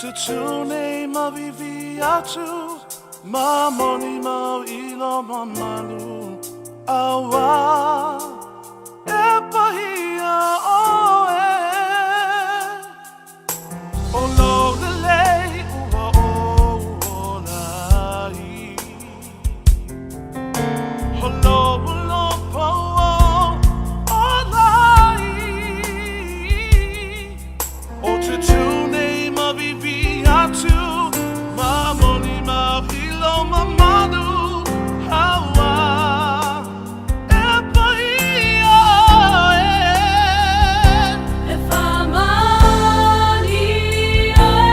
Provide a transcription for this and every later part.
tutū nei ma vivi atu ma moni mau i lo mamalu aua e pahia oe o lo lelei ua ou ola ai Holo ulo pau ola ai O te tū nei ma vivi atu Ma moni ma hilo ma manu Haua e paia e. E faamani oe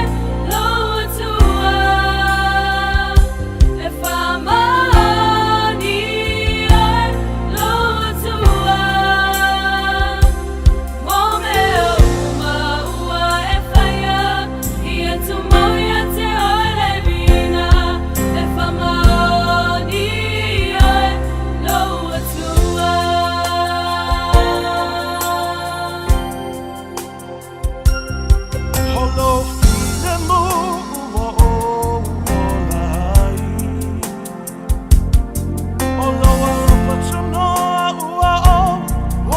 lou Atua, e faamani oe lou Atua, mo mea uma ua e faia, ia tumau ia te oe le viiga, e faamaoni oe lou Atua. Holo filemu ua ou ola ai O lou alofa tunoa ua ou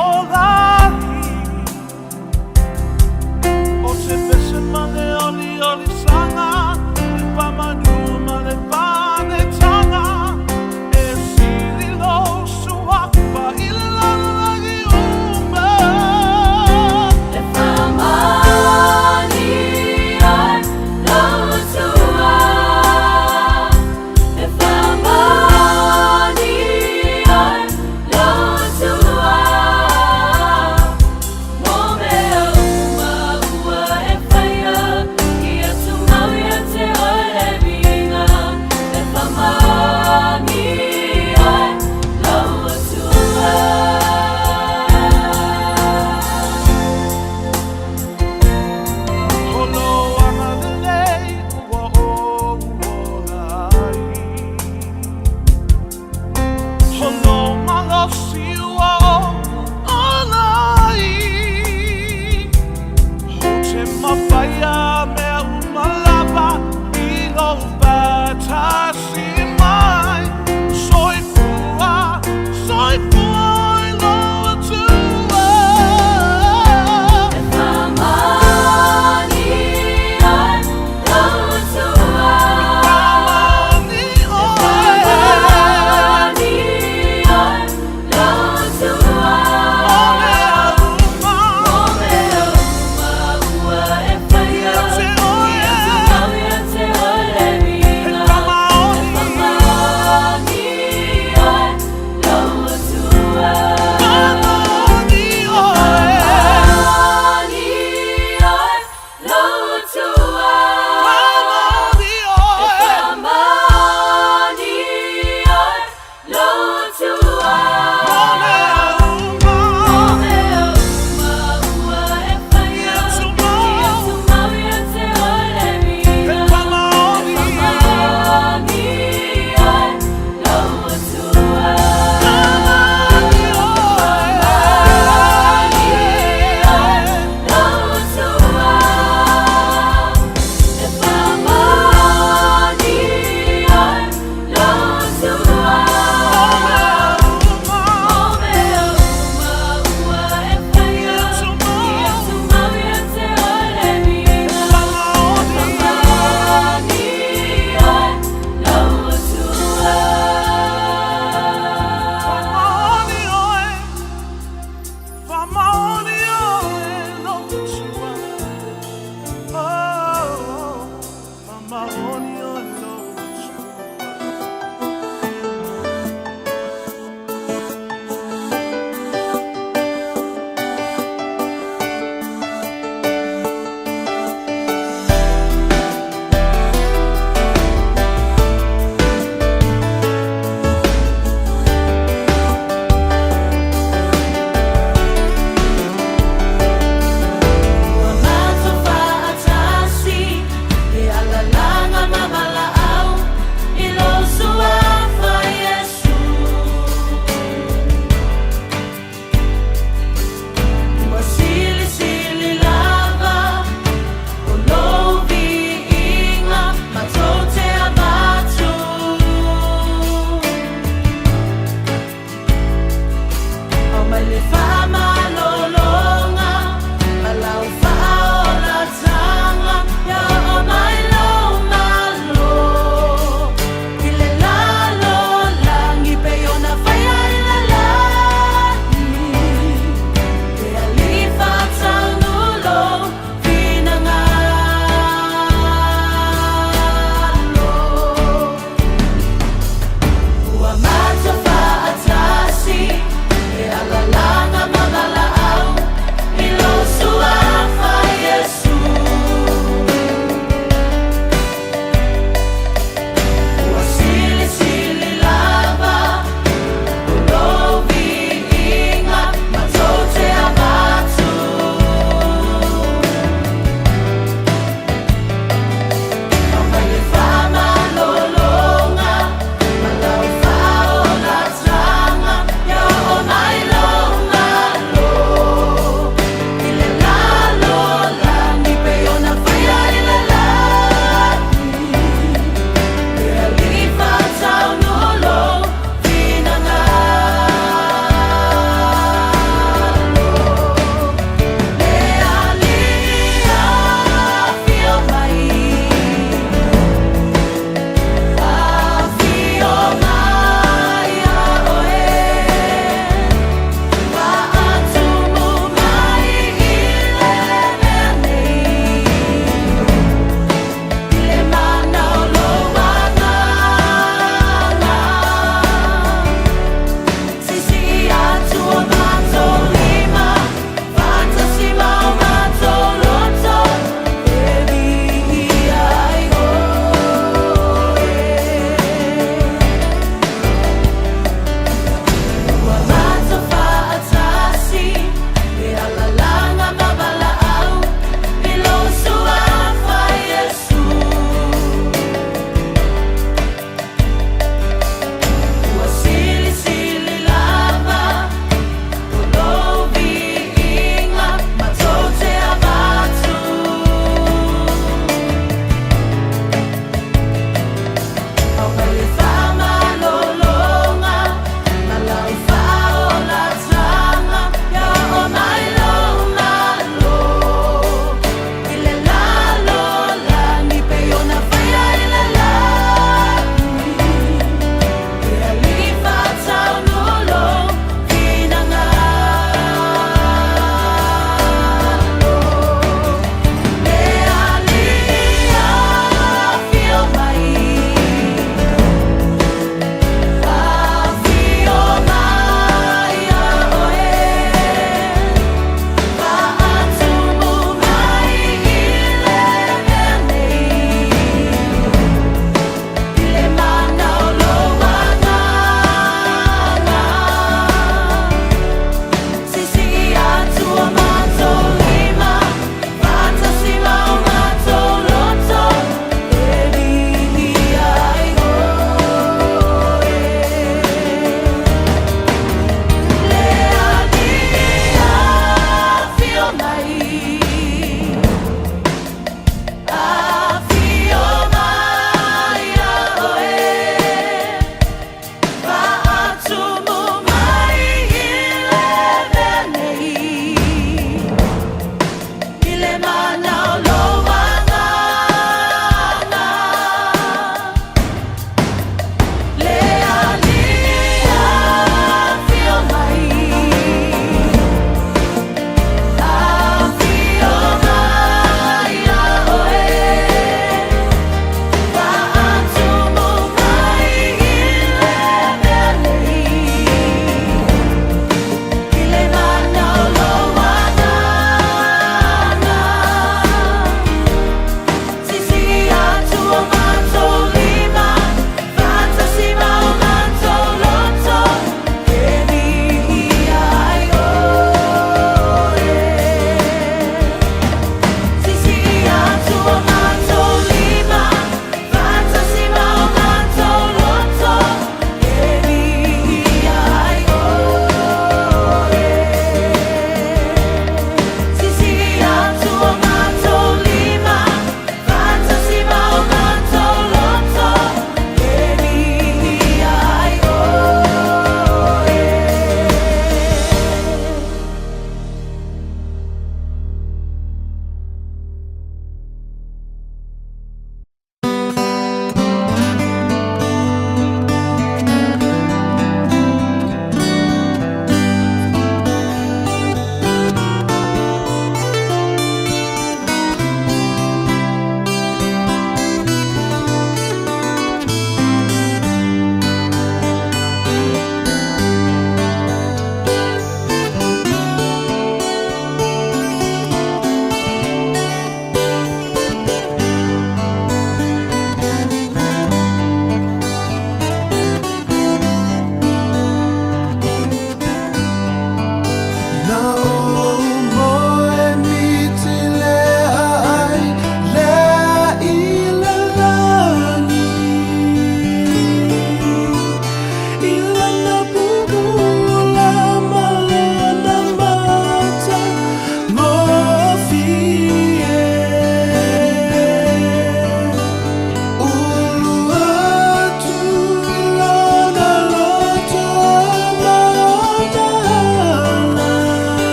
ola ai O te pese ma le oliolisaga Le faamanu ma le faanetaga E sili lou suafa i le lalolagi uma. E faamani oe lou Atua, e faamani oe lou Atua, mo mea uma ua e faia, ia tumau.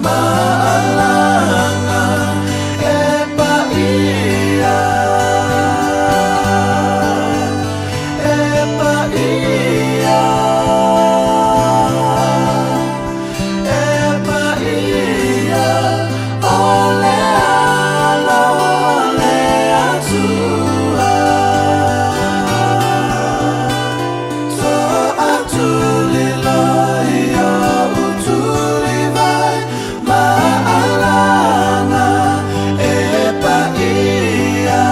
Maalanga e paia, e paia, e paia, o le alo o le Atua. To'atulilo ia utulivai maalanga e paia,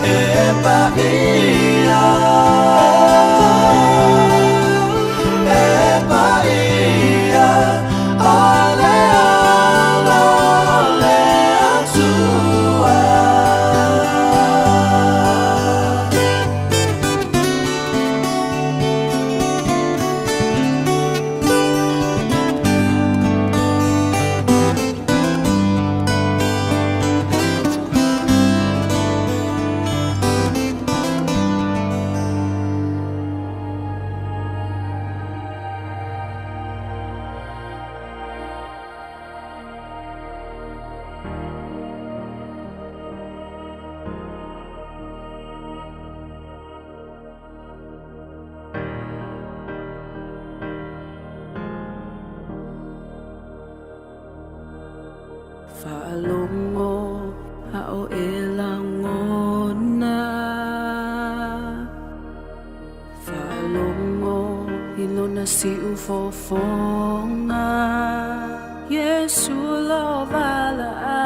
e paia, e paia, o le alo o le Atua. Faalogo a o e lagona, Faalogo i lona siufofoga, Iesu lo valaau,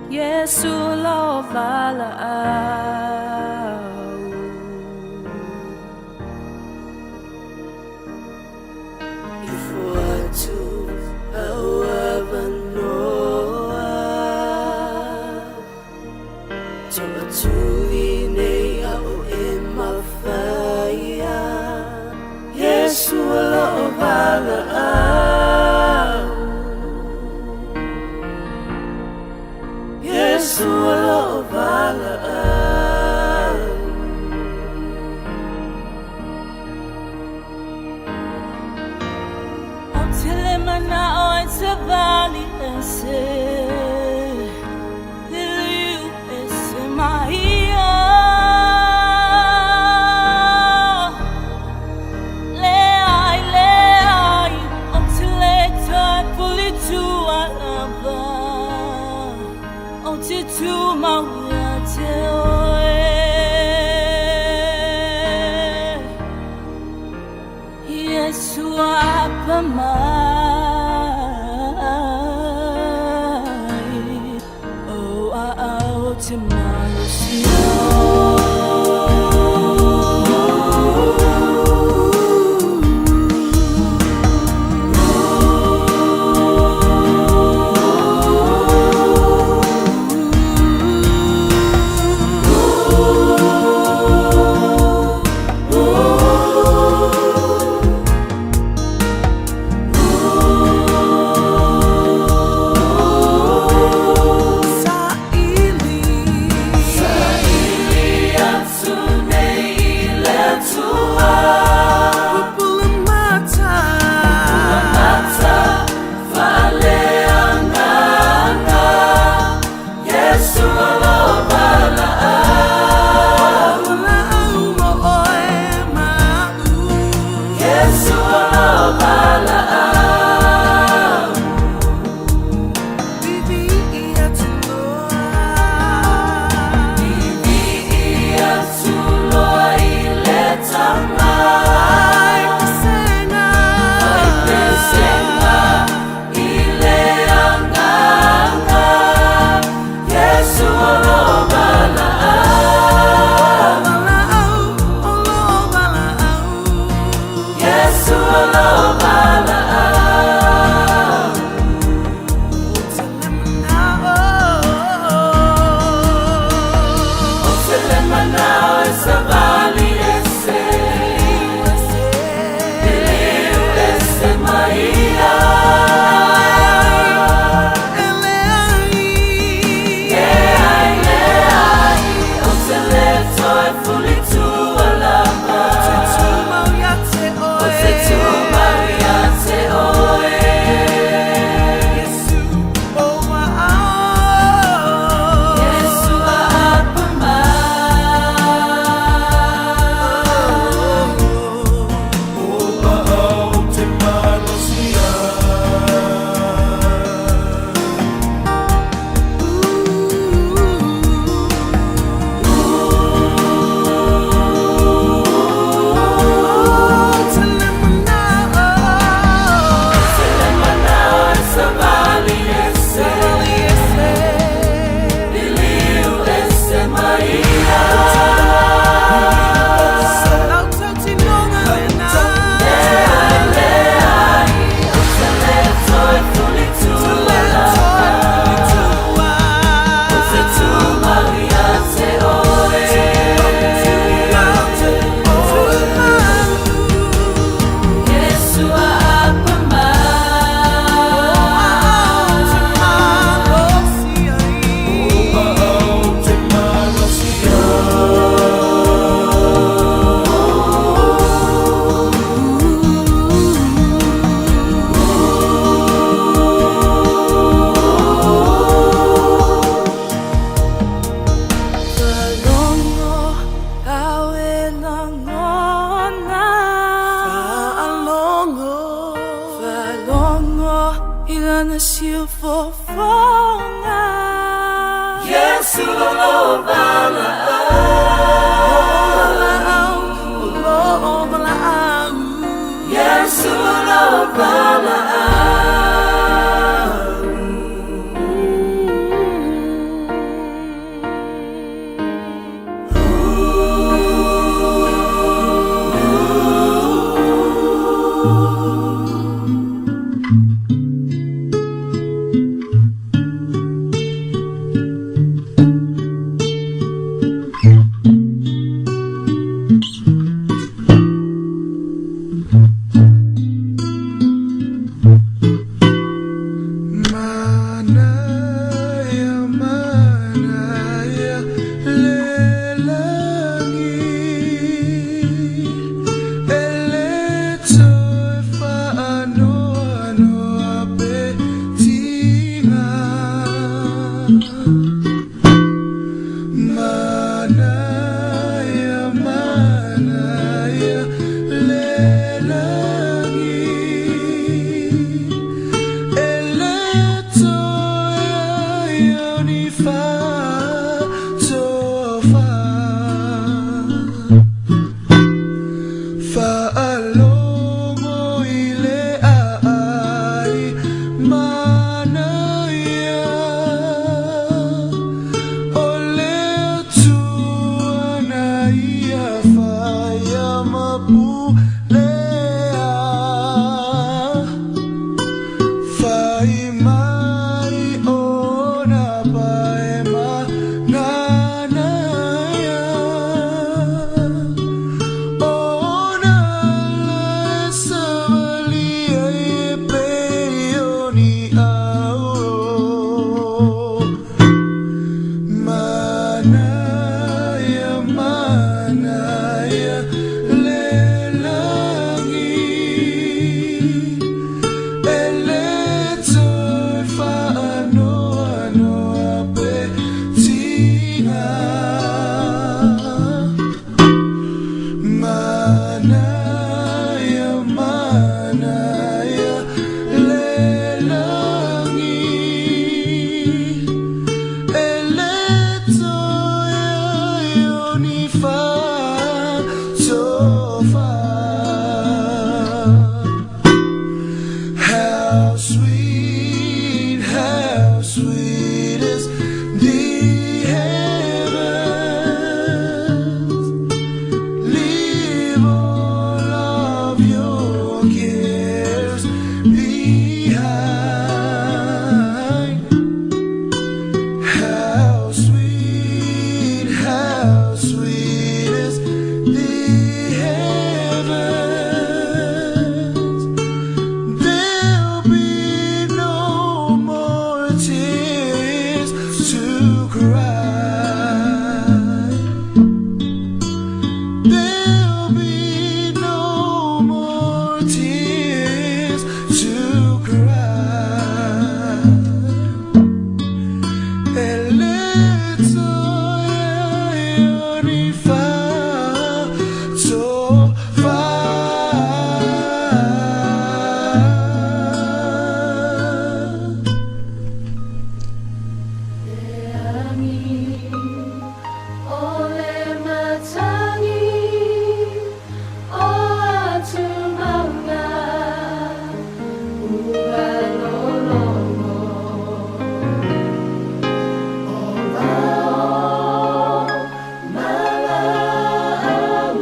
Iesu lo valaau. Ifo atu au avanoa, To'atuli nei a'u e mafaia, Iesu o lo'o valaau, Iesu o lo'o valaau. Ou te le mana'o e savali ese, Liliu ese mai ia. Leai, leai, ou te le toe pulitua lava, Ou te tumau ia te oe. Iesu apa mai, O aao te malosi. Mana si fofoga. Yesu lo vala. Lo vala. Yesu lo vala. Manaya, manaya, lelangi, eletoe faanoanoa pe tiga. Manaya, manaya, lelangi, Faalogo i le aai manaia O le Atua na ia faia ma pulea Fai mai ona pae ma nanaia Ona le savalia e pei o ni ao Manaia, manaia, lelangi E le toe faanoanoa pe tiga Manaia, manaia, lelangi E le toe ai o ni fa'atofa. How sweet is the heavens. Leave all of your cares behind. How sweet is the heavens. There'll be no more tears to cry. There'll be no more tears to cry. E le toe ai o ni fa'atofa. O le matangi o atu maunga ua lologo O lao malaau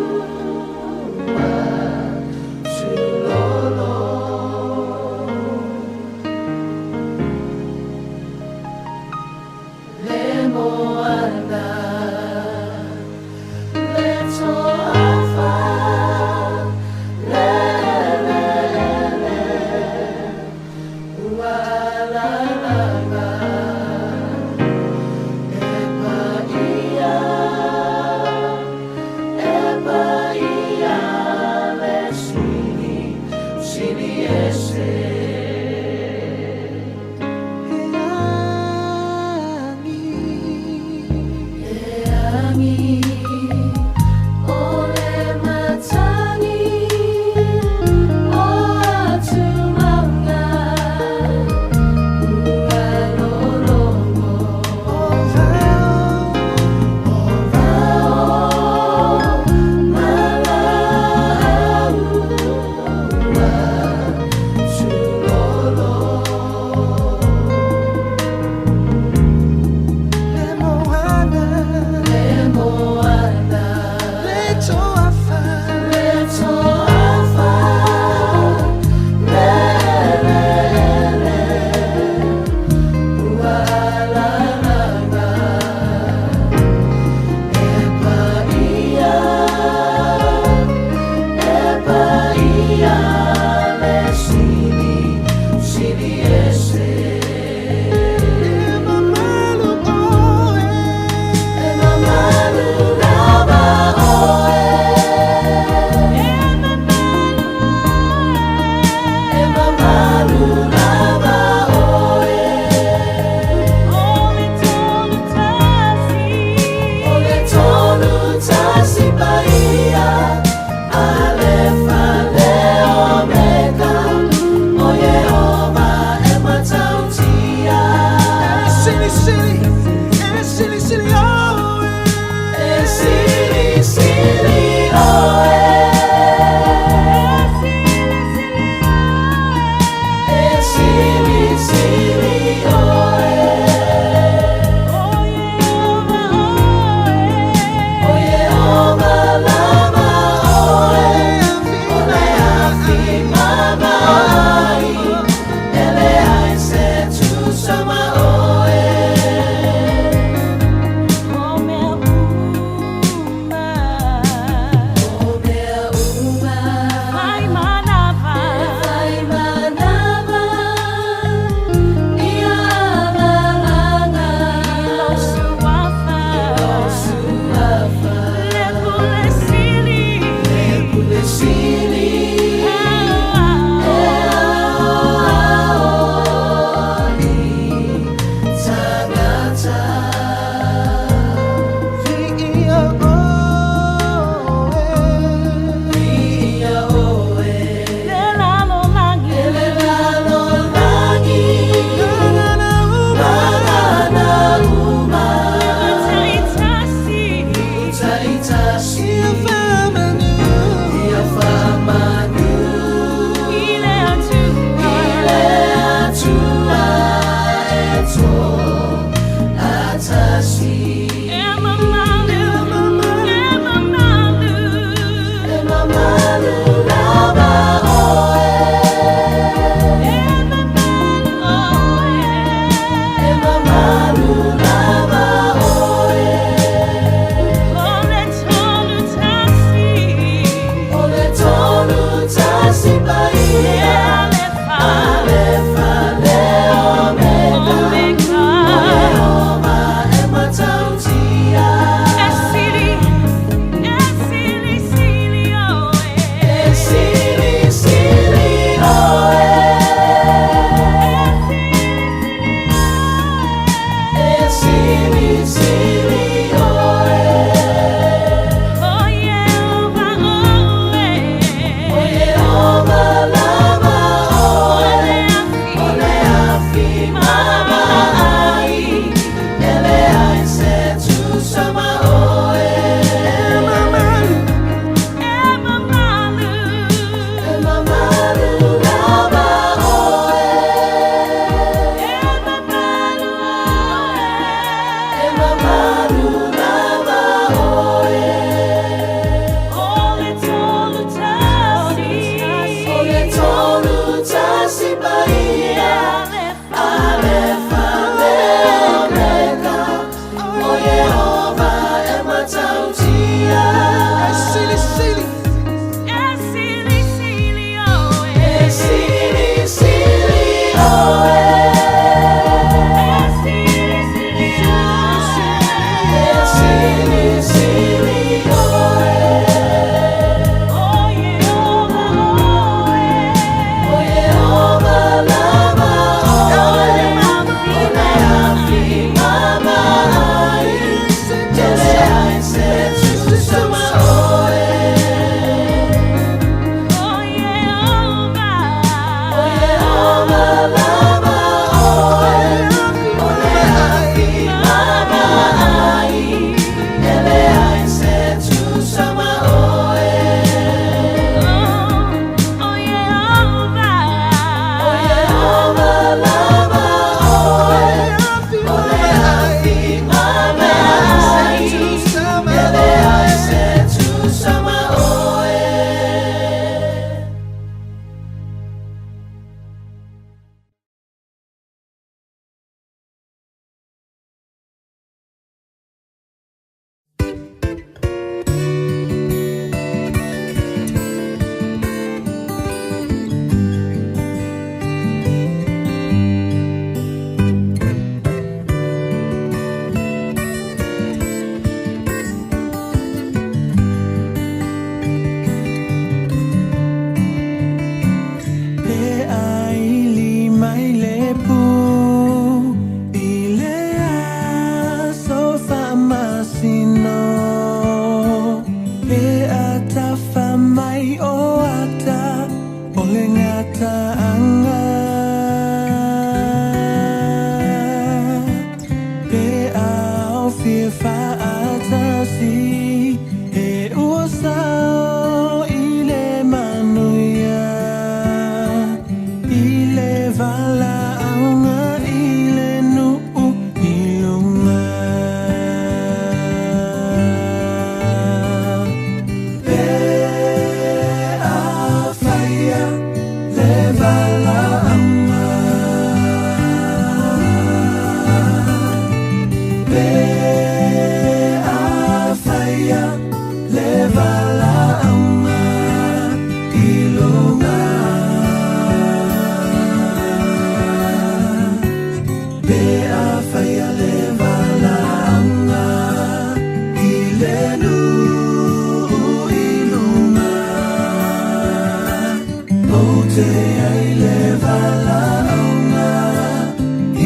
Ou te ai le valaauga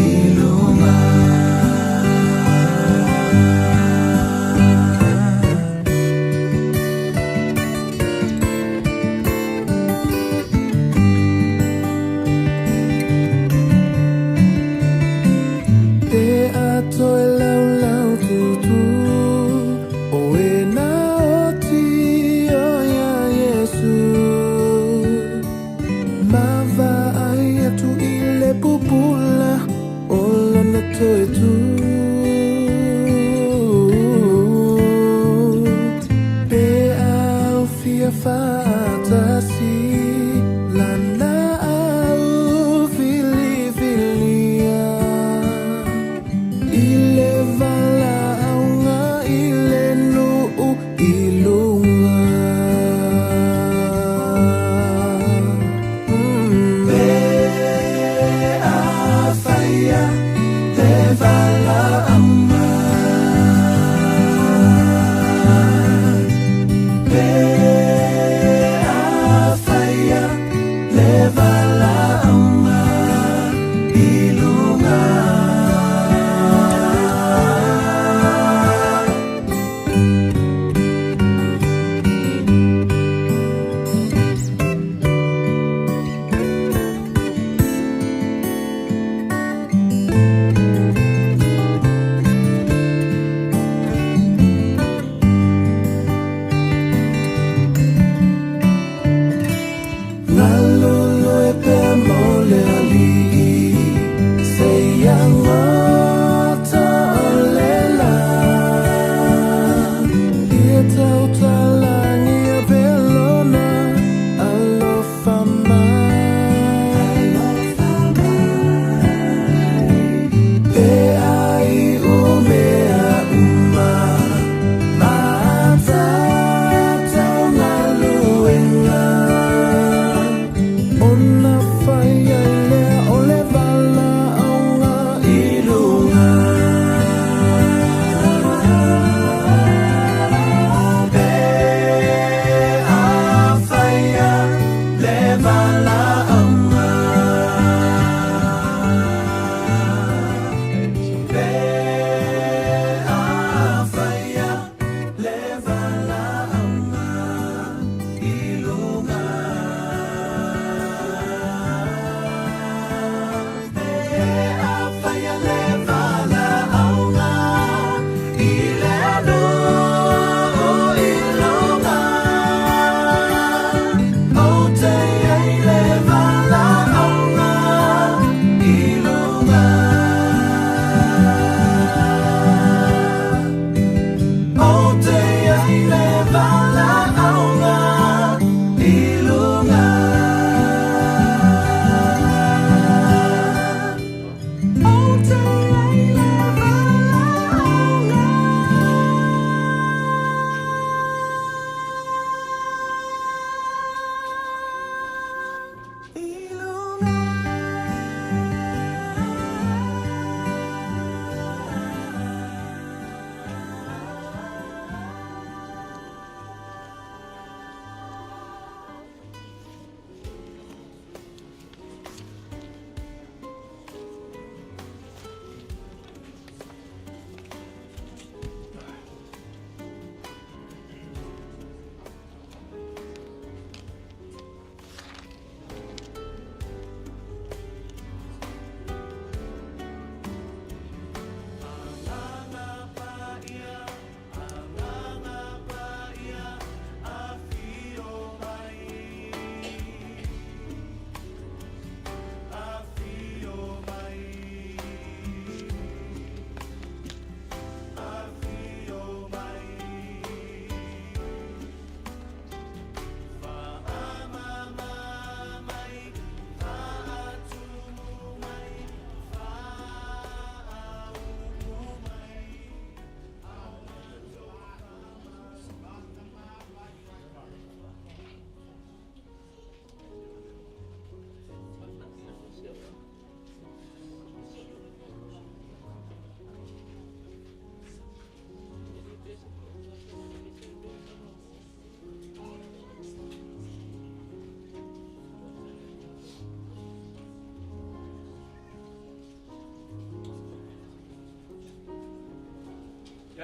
i luga. Pe a toe laulau tutu o e na oti o ia Iesu. Ma vaai atu i le pupula o lona toe tu. Pe au fia faatasi lana au filifilia. I le valaauga i le nuu i luga. Pe a faia le valaauga. Pe a faia le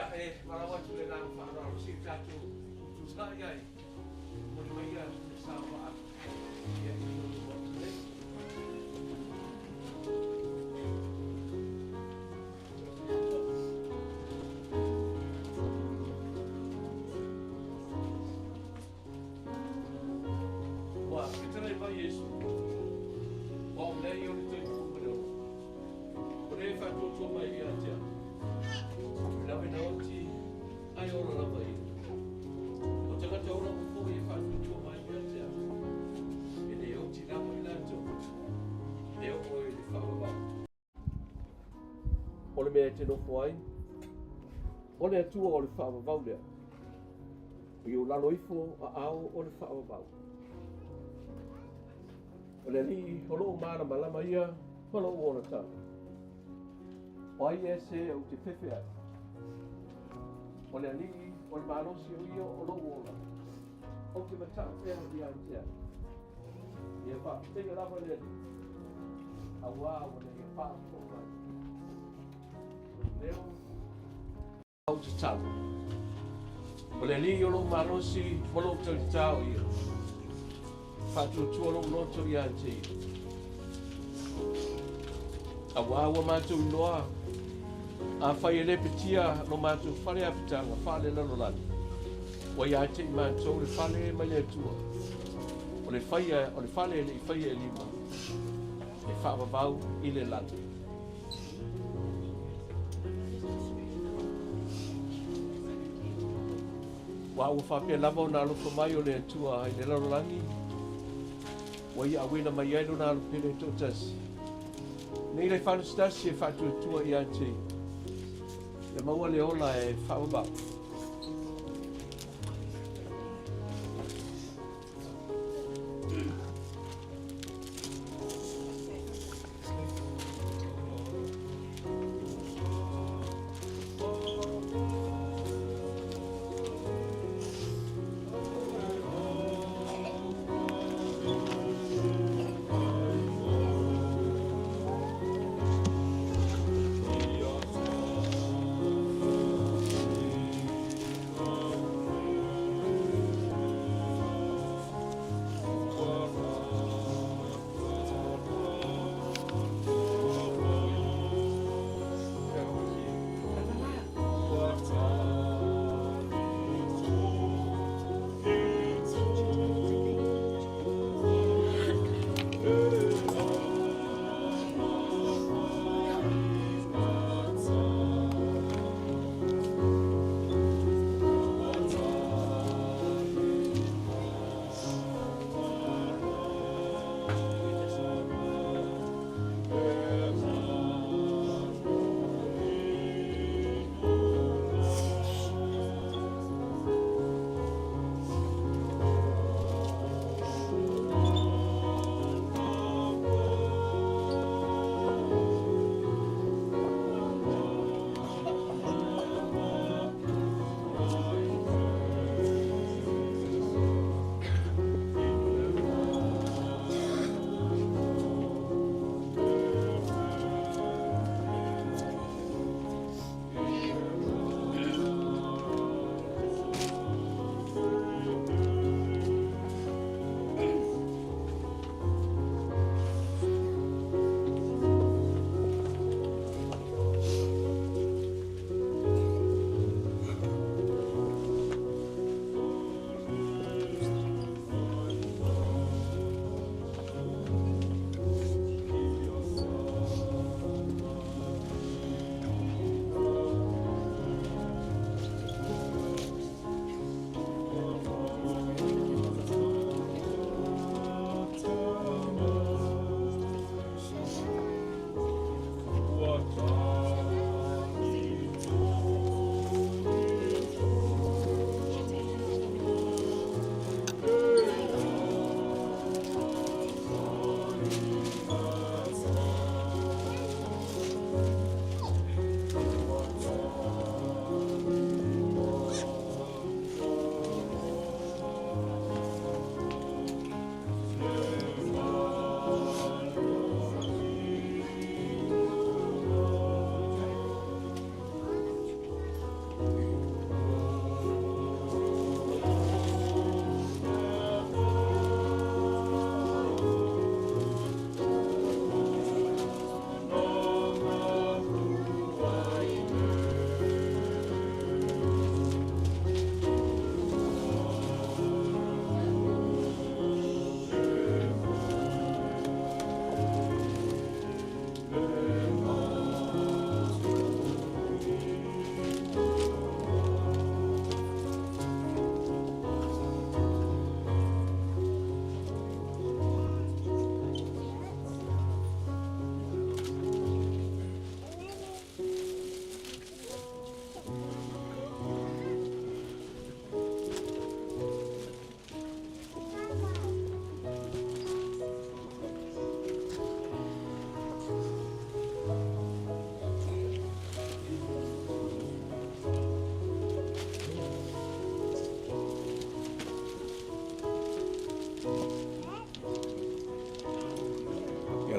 Ia, e valaau atu i le agaga faaaloalo se i tatou tutuunai ai, momoli maia le sao vaai ia i totonu o le Maota nei. Ua fetalai mai Iesu, O au nei o le toetupu ma le ola. O le e faatuatua mai ia te au, e lawe na oti ae ola lava ia. O tagata ola uma foi e faatuatua mai ia te au, e le oti lava i latou, e oo i le faavavau. O le mea e te nofo ai, o le Atua o le faavavau lea. O i ou lalo ifo aao o le faavavau. O le Alii o lou malamalama ia ma lou olataga. O ai ea se ou te fefe ai? O le Alii o le malosi o ia o lou ola. Ou te mata'u pea ia te au. Ia faafetaia lava le Alii, auā ua na ia faafofoga mai lou leo. Ou tatalo. O le Alii o lou malosi ma lou tautatā o ia. Faatuatua lou loto ia te ia. Auā ua matou iloa, afai e lepetia lo matou fale apitaga faale-lalolagi, ua ia te i matou le fale mai le Atua, o le faia o le fale e le i faia e lima, e faavavau i le lagi. Aua ua faapea lava ona alofa mai o le Atua i le lalolagi, ua ia auina mai ai lona alo pele e toatasi, nei le fale se tasi e faatuatua ia te ia, ia maua le ola e faavavau.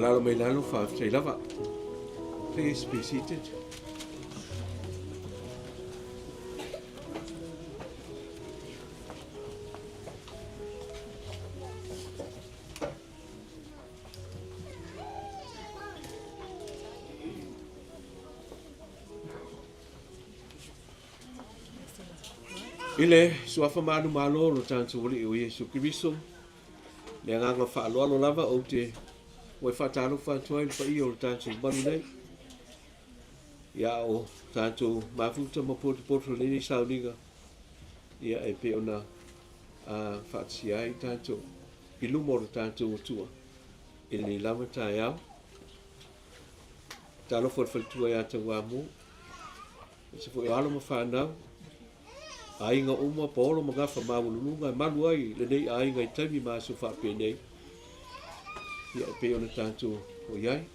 Malalo mai lalo, faafetai lava. Please be seated. I le suafa manumalo o lo tatou Alii o Iesu Keriso, le agaga faaaloalo lava ou te ua faatalofa atu ai i le paia o le tatou malu nei. Ia o tatou mafuta ma potopoto lenei sauniga, ia e pei ona faatasia ai tatou i luma o le tatou Atua i lenei lava taeao. Talofa i le faletua ia Tauamu, aemaise foi o alo ma fanau, aiga uma, paolo ma gafa maualuluga e malu ai lenei aiga i taimi ma aso faapenei. Ia e pei ona tatou o i ai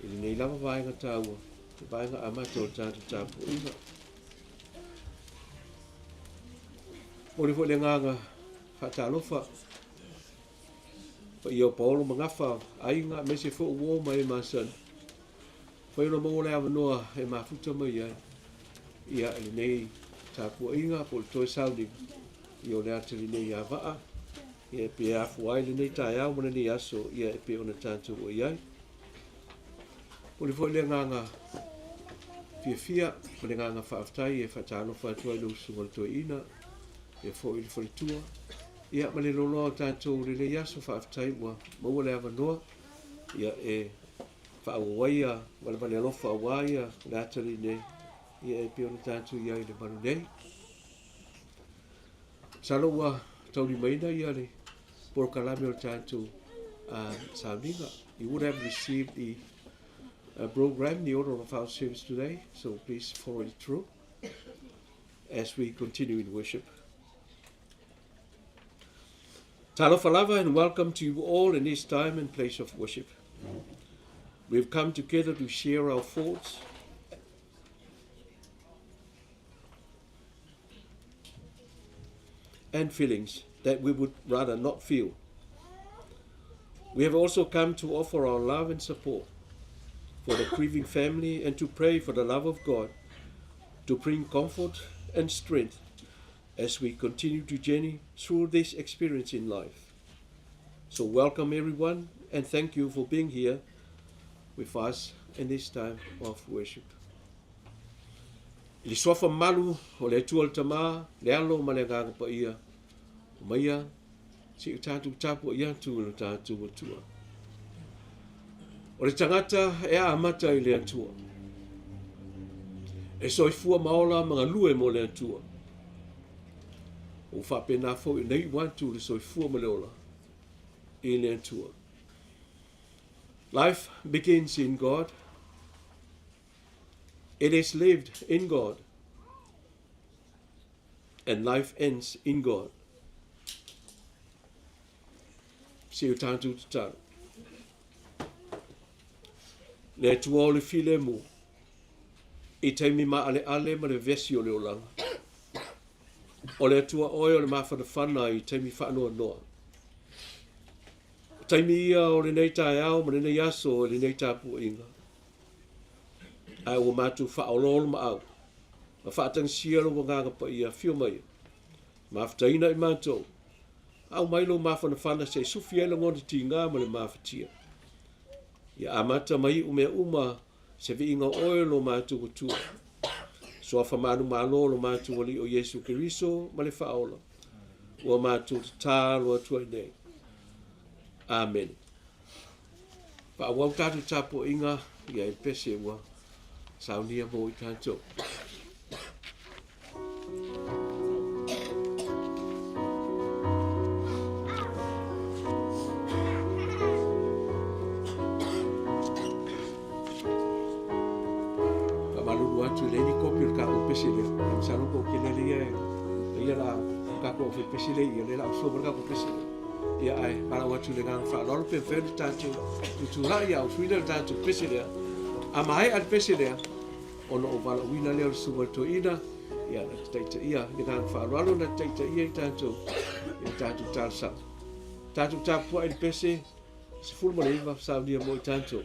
i lenei lava vaega taua, le vaega amata o le tatou tapuaiga. Momoli foi le agaga faatalofa paia o paolo ma gafa, aiga, aemaise foi o uo ma e masani. Mafai ona maua le avanoa e mafuta mai ai ia i lenei tapuaiga po o le toe sauniga ia o le atalii nei ia Vaa ia e pei e afua ai lenei taeao ma lenei aso ia e pei ona tatou o i ai. Momoli foi le agaga fiafia ma le agaga faafetai e faatalofa atu ai i lau Susuga i le Toeaina ia foi le faletua ia ma le loaloa o tatou i lenei aso. Faafetai ua maua le avanoa ia e faaauau ai ia valevale alofa aua ia le atalii nei ia e pei ona tatou i ai i le malu nei. Masalo ua taulimaina ia le polokalame o le tatou sauniga. You would have received the program, the order of our service today, so please follow it through as we continue in worship. Talofa lava and welcome to you all in this time and place of worship. We've come together to share our thoughts and feelings that we would rather not feel. We have also come to offer our love and support for the grieving family and to pray for the love of God to bring comfort and strength as we continue to journey through this experience in life. So welcome everyone, and thank you for being here with us in this time of worship. I le suafa malu o le Atua le Tama, le Alo ma le Agaga Paia, omaia se i o tatou tapuai atu i lo tatou Atua. O le tagata e amata i le Atua. E soifua ma ola ma galue mo le Atua. Ua faapena foi ona iu atu le soifua ma le ola i le Atua. Life begins in God. It is lived in God. And life ends in God. Se o tatou tatalo. Le Atua o le filemu, i taimi maaleale ma le vesi o le olaga. O le Atua oe o le mafanafana i taimi faanoanoa. O taimi ia o lenei taeao ma lenei aso i lenei tapuaiga. Ae ua matou faaoloolomaau ma faatagisia lou Agaga Paia, afio mai, mafutaina i matou, aumai lou mafanafana se i sufi ai lagona tiga ma le mafatia. Ia amata ma iu mea uma se viiga o oe lo matou Atua. Suafa manumalo lo matou Alii o Iesu Keriso ma le Faaola, ua matou tatalo atu ai nei. Amene. Faaauau tatou tapuaiga ia i le pese ua saunia mo i tatou. Faamalulu atu e leai ni kopi o le tatou pese lea. Ae masalo po o tele lea ia e ia la tatou au pese lea ia lea la au sua le tatou pese lea. Ia ae valaau atu i le agaga faaaloalo pe mafai ona tatou tutulai ia au sui lea le tatou pese lea. A maea le pese lea, ona ou valaauina lea o le susuga i le toeaina, ia na te taitaia i le agaga faaaloalo na te taitaia i tatou i le tatou talosaga. Tatou tapuai i le pese. 19 saunia mo i tatou.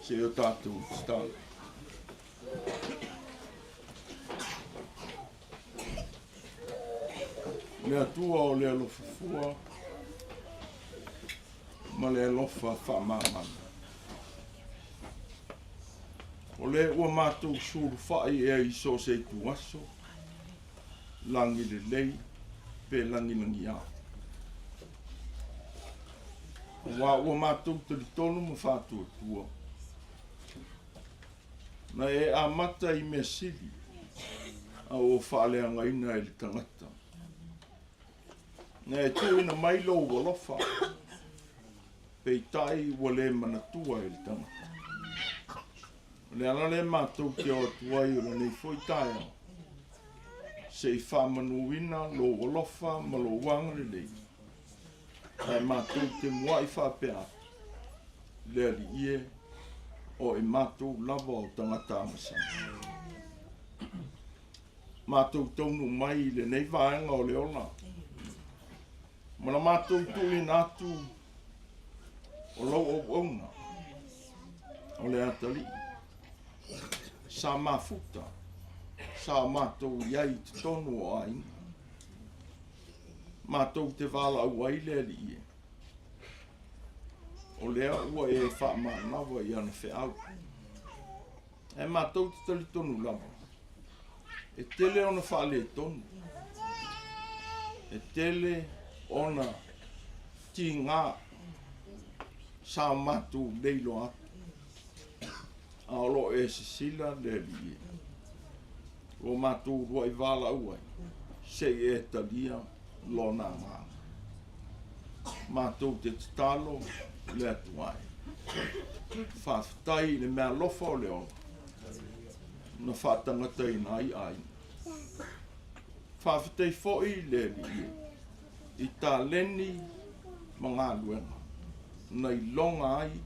Seia o tatou tatalo. Le Atua o le alofa fua ma le alofa faamagalo. O le ua matou sulufai ea i so o se ituaso, lagi lelei pe lagilagiā. Aua ua matou talitonu ma faatuatua, na e amata i mea sili a ua faaleagaina e le tagata. Na e tuuina mai lou alofa, peitai ua le manatua e le tagata. O le ala lea matou te o atu ai o lenei foi taeao, se i faamanuina lou alofa ma lou agalelei, ae matou te muai faapea atu, Le Alii e, o i matou lava o tagata agasala. Matou taunuu mai i lenei vaega o le ola, ma la matou tuuina atu o lau auauna, o le atalii, sa mafuta, sa matou i ai i totonu o aiga. Matou te valaau ai le Alii e, o lea ua e faamanava i ana feau. Ae matou te talitonu lava, e tele ona faaletonu, e tele ona tiga sa matou leiloa atu, a o lo o e sisila le Alii e. Ua matou uluai valaau ai, se i e talia Lona agaga. Matou te tatalo le Atua e. Faafetai i le meaalofa o le ola na faatagataina ai aiga. Faafetai foi le Alii e i taleni ma galuega na iloga ai i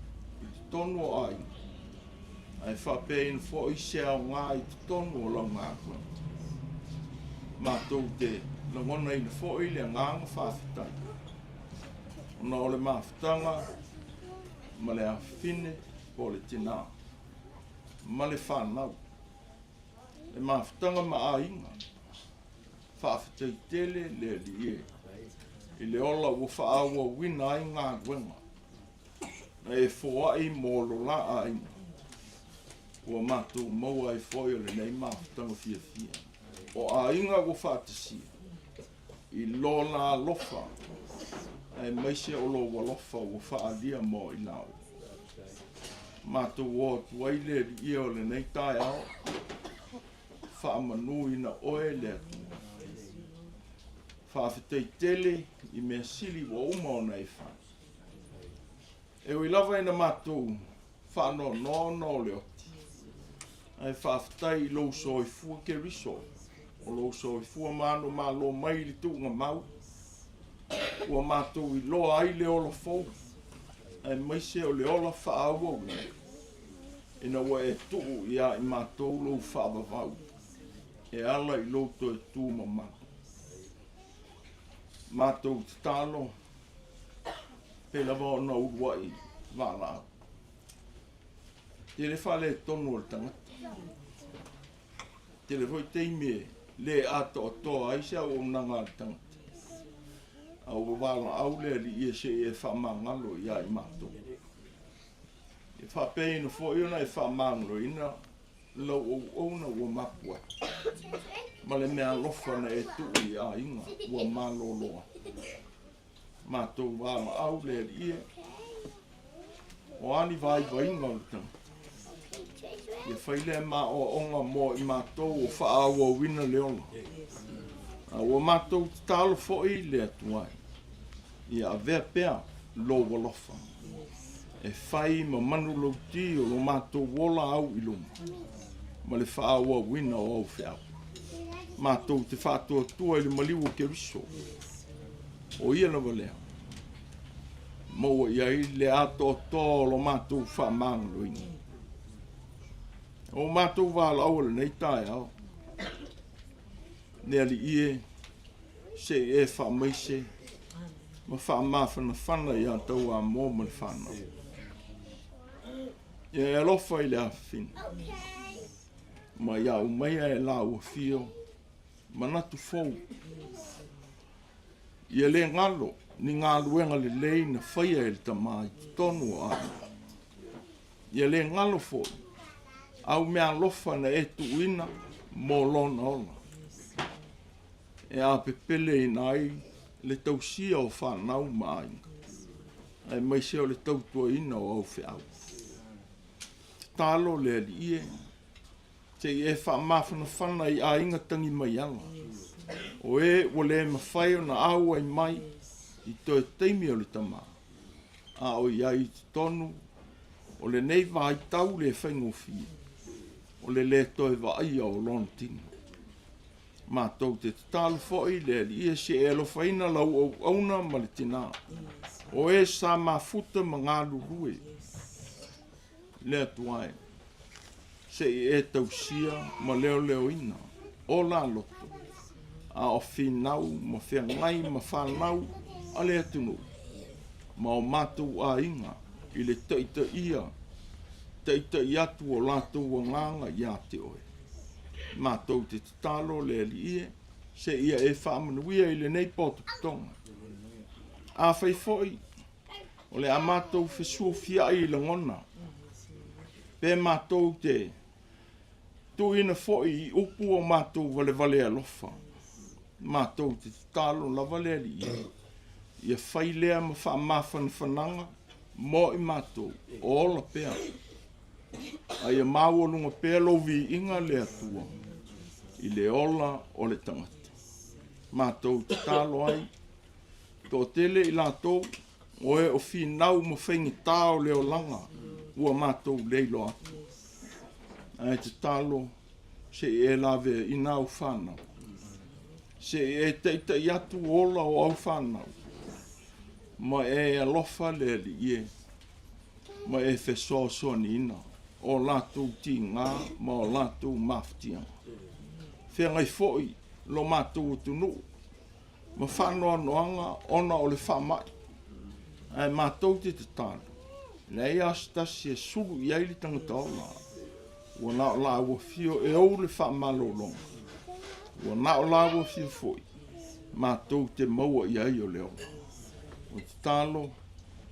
totonu o aiga, ae faapeaina foi se aoga i totonu o lau galuega. Matou te lagonaina foi le agaga faafetai ona o le mafutaga ma le afafine po o le tinā ma le fanau, le mafutaga ma aiga. Faafetai tele le Alii e i le ola ua faaauauina ai galuega na e foai mo lo la aiga ua matou maua ai foi o lenei mafutaga fiafia o aiga ua faatasia i lo la alofa aemaise o lou alofa ua faaalia mo i laua. Matou o atu ai le Alii e o lenei taeao, faamanuina oe le Atua. Faafetai tele i mea sili ua uma ona e fai. E ui lava ina matou faanoanoa ona o le oti, ae faafetai i lou soifua Keriso, o lou soifua manumalo mai i le tuugamau, ua matou iloa ai le ola fou, aemaise o le ola faaauauina, ina ua e tuu ia i matou lou faavavau e ala i lou toe tu mamalu. Matou tatalo pei lava ona uluai valaau. Tele faaletonu o le tagata. Tele foi taimi e le atoatoa ai se auaunaga a le tagata. A ua valaau le Alii e se i e faamagalo ia i matou. E faapeaina foi ona e faamagaloina lau auauna ua mapu ai, ma le meaalofa na e tuu i aiga ua malolo atu. Matou valaau le Alii e, o a ni vaivaiga o le tagata, ia fai lea maoaoga mo i matou o faaauauina le ola. A ua matou tatalo foi le Atua e, ia avea pea lou alofa e fai ma manulauti o lo matou ola au i luma ma le faaauauina o au feau. Matou te faatuatua i le maliu o Keriso, o ia lava lea, maua i ai le atoatoa o lo matou faamagaloina. O matou valaau o lenei taeao, le Alii e, se i e faamaise ma faamafanafana ia Tauamoa ma le fanau. Ia e alofa i le afafine ma ia aumaia e laua fio manatu fou. Ia le galo ni galuega lelei na faia e le tama i totonu o aiga. Ia le galo foi au meaalofa na e tuuina mo lona ola, e apepeleina ai le tausia o fanau ma aiga, aemaise o le tautuaina o au feau. Tatalo le Alii e, se i e faamafanafana i aiga tagimaiala, o e ua le mafai ona auai mai i toe taimi o le tama, a o i ai i totonu o lenei vaitau le faigofie, o le lē toe vaaia o lona tino. Matou te tatalo foi le Alii e se i e alofaina lau auauna ma le tinā, o e sa mafuta ma galulue le Atua e, se i e tausia ma leoleoina o la loto, a o finau ma feagai ma fanau a le atunuu ma o matou aiga i le taitaia taitai atu o latou agaga ia te oe. Matou te tatalo le Alii e, se ia e faamanuia i lenei potopotoga. Afai foi o le a matou fesuafiai i lagona, pe matou te tuuina foi i upu o matou valevale alofa, matou te tatalo lava le Alii ia fai lea ma faamafanafanaga mo i matou o ola pea, a ia maualuga pea lou viiga le Atua i le ola o le tagata. Matou tatalo ai, toatele i latou o e o finau ma faigata o le olaga ua matou le iloa atu, ae tatalo se i e laveaina au fanau, se i e taitai atu ola o au fanau, ma e alofa le Alii e, ma e fesoasoaniina o latou tiga ma o latou mafatiaga. Feagai foi lo matou atunuu ma faanoanoaga ona o le faamai, ae matou te tatalo, leai lava se tasi e sulu i ai le tagata ola, ua na o laua fio e ou le faamalologa, ua na o laua fio foi matou te maua i ai o le ola. O tatalo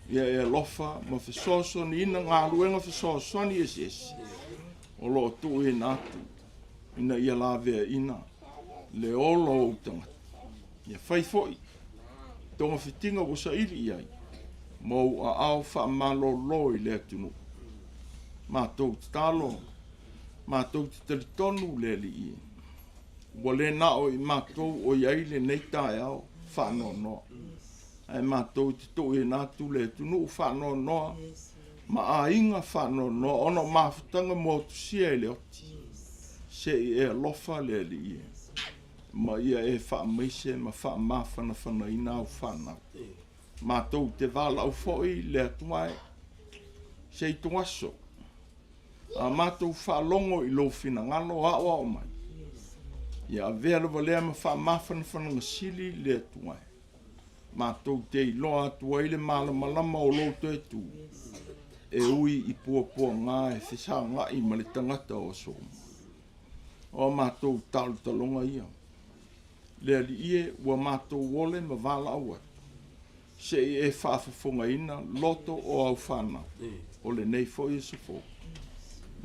ia e alofa ma fesoasoaniina galuega fesoasoani eseese o lo o tuuina atu ina ia laveaina le ola o ou tagata. Ia fai foi togafitiga ua saili i ai ma ou aao faamalolo i le atunuu. Matou tatalo, matou te talitonu le Alii e, ua le na o i matou o i ai lenei taeao faanoanoa, ae matou te tuuina atu le atunuu faanoanoa ma aiga faanoanoa ona o mafutaga motusia e le oti. Se i e alofa le Alii e, ma ia e faamaise ma faamafanafanaina au fanau. Matou te valaau foi le Atua e, se i toaso a matou faalogo i lou finagalo aoao mai, ia avea lava lea ma faamafanafanaga sili le Atua e, matou te iloa atu ai le malamalama o lou toe tu, e ui i puapuaga e fesagai ma le tagata o aso uma. O a matou talotaloga ia, le Alii e, ua matou ole ma valaau atu, se i e faafofogaina loto o au fanau o lenei foi aso fou.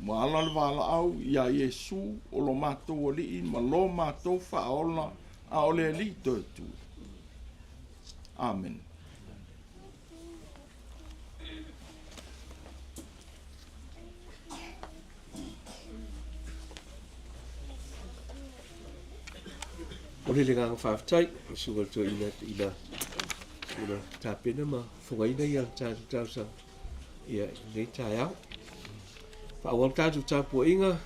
Ua ala le valaau iā Iesu o lo matou Alii ma lo matou Faaola a o le Alii toe tu. Amene. O le agaga faafetai i susuga i le toeaina ina ua tapena ma fogaina ia le tatou talosaga ia i lenei taeao. Faaauau le tatou tapuaiga,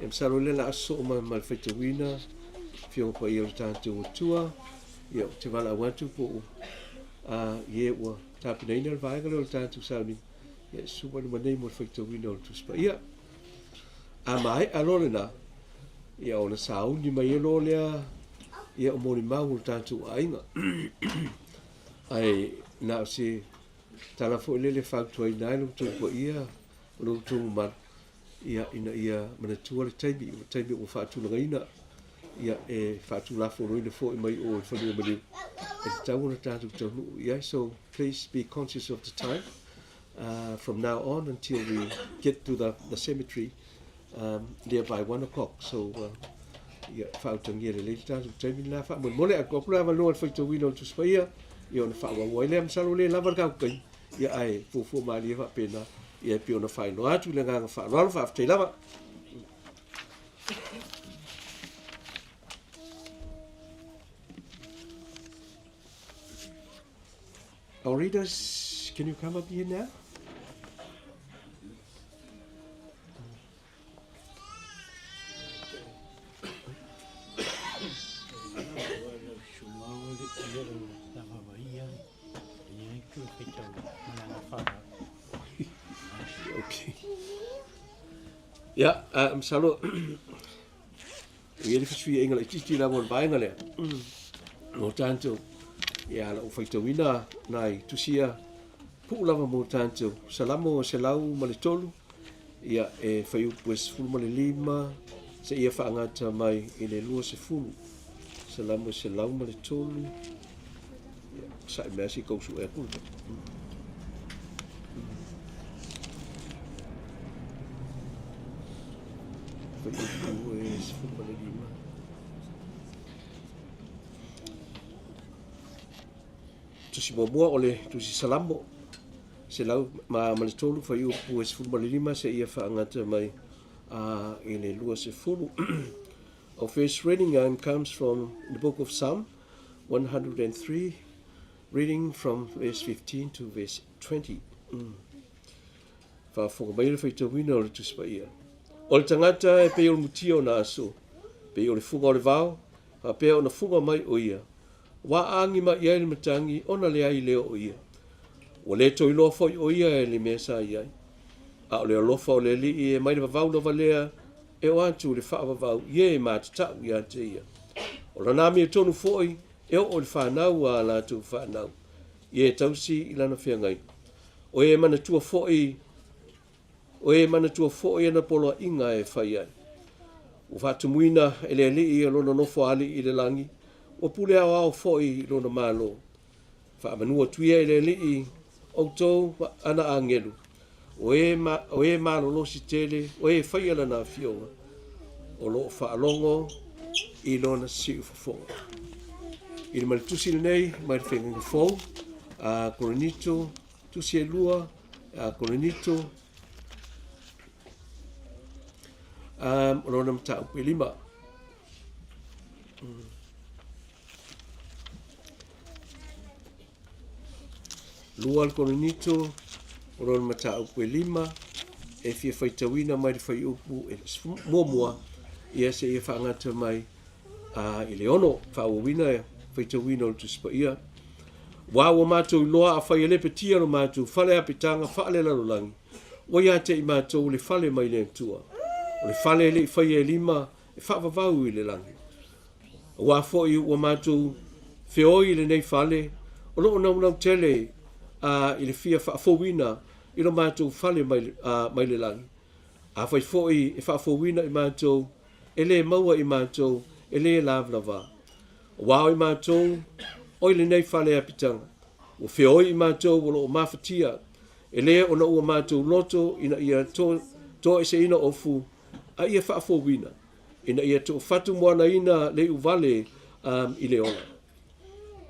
e masalo o lea o le a sosoo mai ma le faitauina Afioga Paia o le tatou Atua. Ia, ou te valaau atu po o i e ua tapenaina le vaega lea o le tatou sauniga, ia susu mai luma nei mo le faitauina o le Tusi Paia. A maea loa lena, ia ona sauni mai ai loa lea ia o molimau o le tatou aiga. Ae na o se tala foi lele e fautuaina ai lo outou paia. o lo outou mamalu, ia, ina ia manatua le taimi, o le taimi ua faatulagaina, ia, e faatulafonoina foi mai o i fanua maliu, e tatau ona tatou taunuu i ai. So, please be conscious of the time from now on until we get to the cemetery nearby 1 o'clock. So, ia, faautagia lelei le tatou taimi lena faamolemole. Ae tuu atu le avanoa i le faitauina o le Tusi Paia, ia ona faaauau ai lea. Masalo le lava le tatou taimi, ia ae fuafua malie faapena, ia e pei ona faailoa atu i le agaga faaaloalo. Faafetai lava. Our readers, can you come up here now? Okay. Ia, masalo ia le fesuiaiga laitiiti lava o le vaega lea mo tatou. Ia, lau faitauina nai tusia puu lava mo tatou. Salamo 103, ia e fuaiupu e 15 seia faagata mai i le 20. Salamo 103. Ia, sa'i mea si kau su'e atu. Fuaiupu e 15. Tusi muamua o le Tusi Salamo, 103, fuaiupu e 15 seia faagata mai i le 20. Our first reading comes from the book of Psalm 103, reading from verse 15 to verse 20. Faafofoga mai le faitauina o le Tusi Paia. O le tagata e pei o le mutia o na aso, pei o le fuga o le vao, faapea ona fuga mai o ia. Ua agi mai ai le matagi ona leai lea o ia. Ua le toe iloa foi o ia e le mea sa i ai. A o le alofa o le Alii e mai le vavau lava lea e o atu le faavavau i e matatau ia te ia. O lana amiotonu foi e oo i le fanau a latou fanau, i e tausi i lana feagaiga. O e manatua foi, o e manatua foi ana poloaiga e fai ai. Ua faatumuina e le Alii o lona nofo alii i le lagi, ua pule aoao foi i lona malo. Faamanu atu ia i le Alii outou ana agelu, o e malolosi tele, o e faia lana afioga, o loo faalogo i lona siufofoga. I le maletusi lenei mai le Feagaiga Fou, a Korinito, tusi e lua a Korinito, o lona mataupu e 5. 2 le Korinito, o lona mataupu e 5, e fia faitauina mai le fuaiupu e 1, ia seia faagata mai i le 6. Faaauauina faitauina o le Tusi Paia. Ua matou iloa afai e lepetia lo matou fale apitaga faalelalolagi, ua ia te i matou le fale mai le Atua. O le fale e le i faia e lima e faavavau i le lagi. Aua foi ua matou feoi i lenei fale, o loo naunau tele i le fia faafouina i lo matou fale mai le lagi. Afai foi e faafouina i matou, e le maua i matou, e le lavalava. Aua o i matou, o i lenei fale apitaga, ua feoi i matou o loo mafatia, e le ona ua matou loto ina ia toeseina ofu, a ia faafouina, ina ia toafatumoanaina le iuvale i le ola.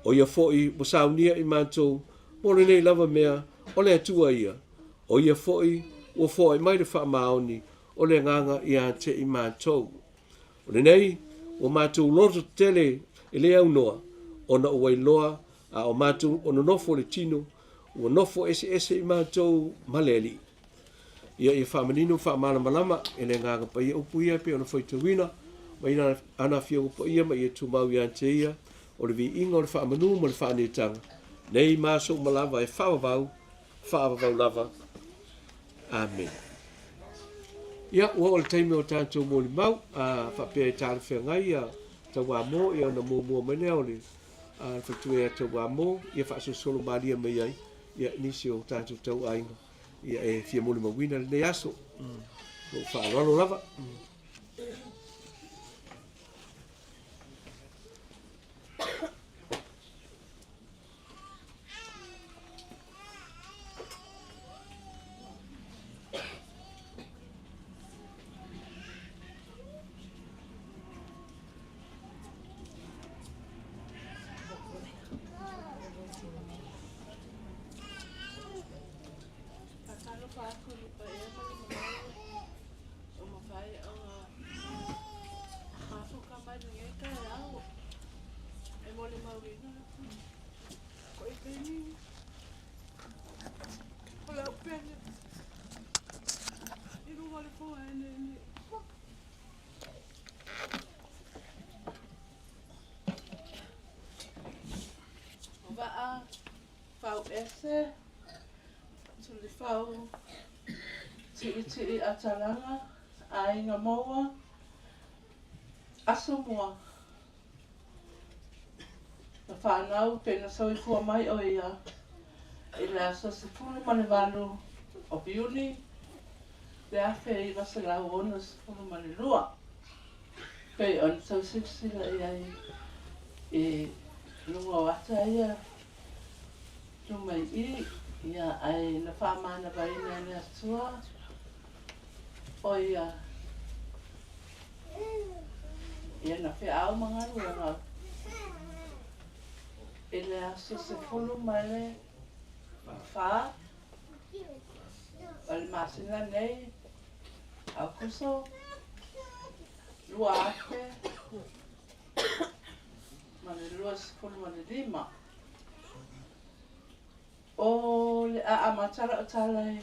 O ia foi ua saunia i matou mo lenei lava mea o le Atua ia. O ia foi ua foai mai le faamaoni o le agaga ia te i matou. O lenei, ua matou loto tele e le aunoa, ona ua iloa a o matou o nonofo le tino, ua nofo eseese i matou ma le Alii. Ia faamanino faamalamalama e le agaga paia upu ia pei ona faitauina mai ana afioga paia ma ia tumau ia te ia o le viiga o le faamanu ma le faaneetaga nei ma aso uma lava e faavavau, faavavau lava. Amene. Ia, ua oo le taimi o tatou molimau, a faapea e talafeagai ia Tauamo, ia ona muamua mai lea o le faletua ia Tauamo, ia faasolosolo malie mai ai ia nisi o tatou tauaiga. Ia e fia molimauina lenei aso. Lou faaaloalo lava. Faatalofa atu i le paia ma le mamalu ua mafai ona mafuta mai lenei taeao e molimauina ko i peni o lau pele i luga o le foaeleele. O vaa fau ese, tulifau ti'iti'i atalaga, aiga maua, aso mua na fanau pe na soifua mai o ia i le aso 18 o Iuni le 1962. Pei ona tau silasila i ai i luga o ata ia luma i i, ia ae na faamanavaina e le Atua o ia ia na feau ma galuega i le aso 14 o le masina nei Aokuso 2025. O le a amata lau tala i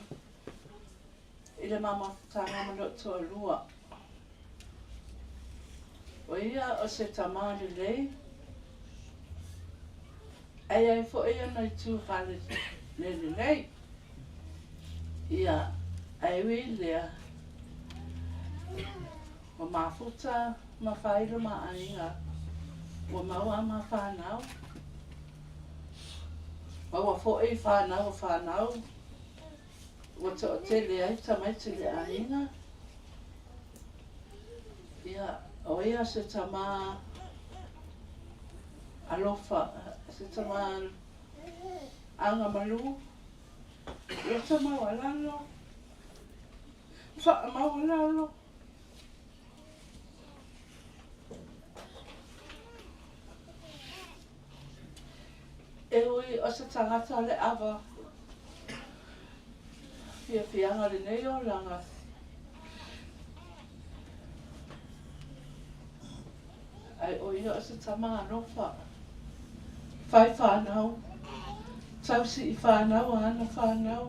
le ma mafutaga ma lou toalua. O ia o se tamā lelei, ae i ai foi ona itu fale le lelei. Ia, ae ui i lea, ua mafuta ma fai lo ma aiga, ua maua a ma fanau, maua foi fanau o fanau, ua toatele ai tamaiti le aiga. Ia, o ia se tamā alofa, se tamā agamalu, loto maualalo, faamaualalo. E ui o se tagata le ava fiafiaga lenei olaga, ae o ia o se tama alofa, fai fanau, tausi i fanau a ana fanau.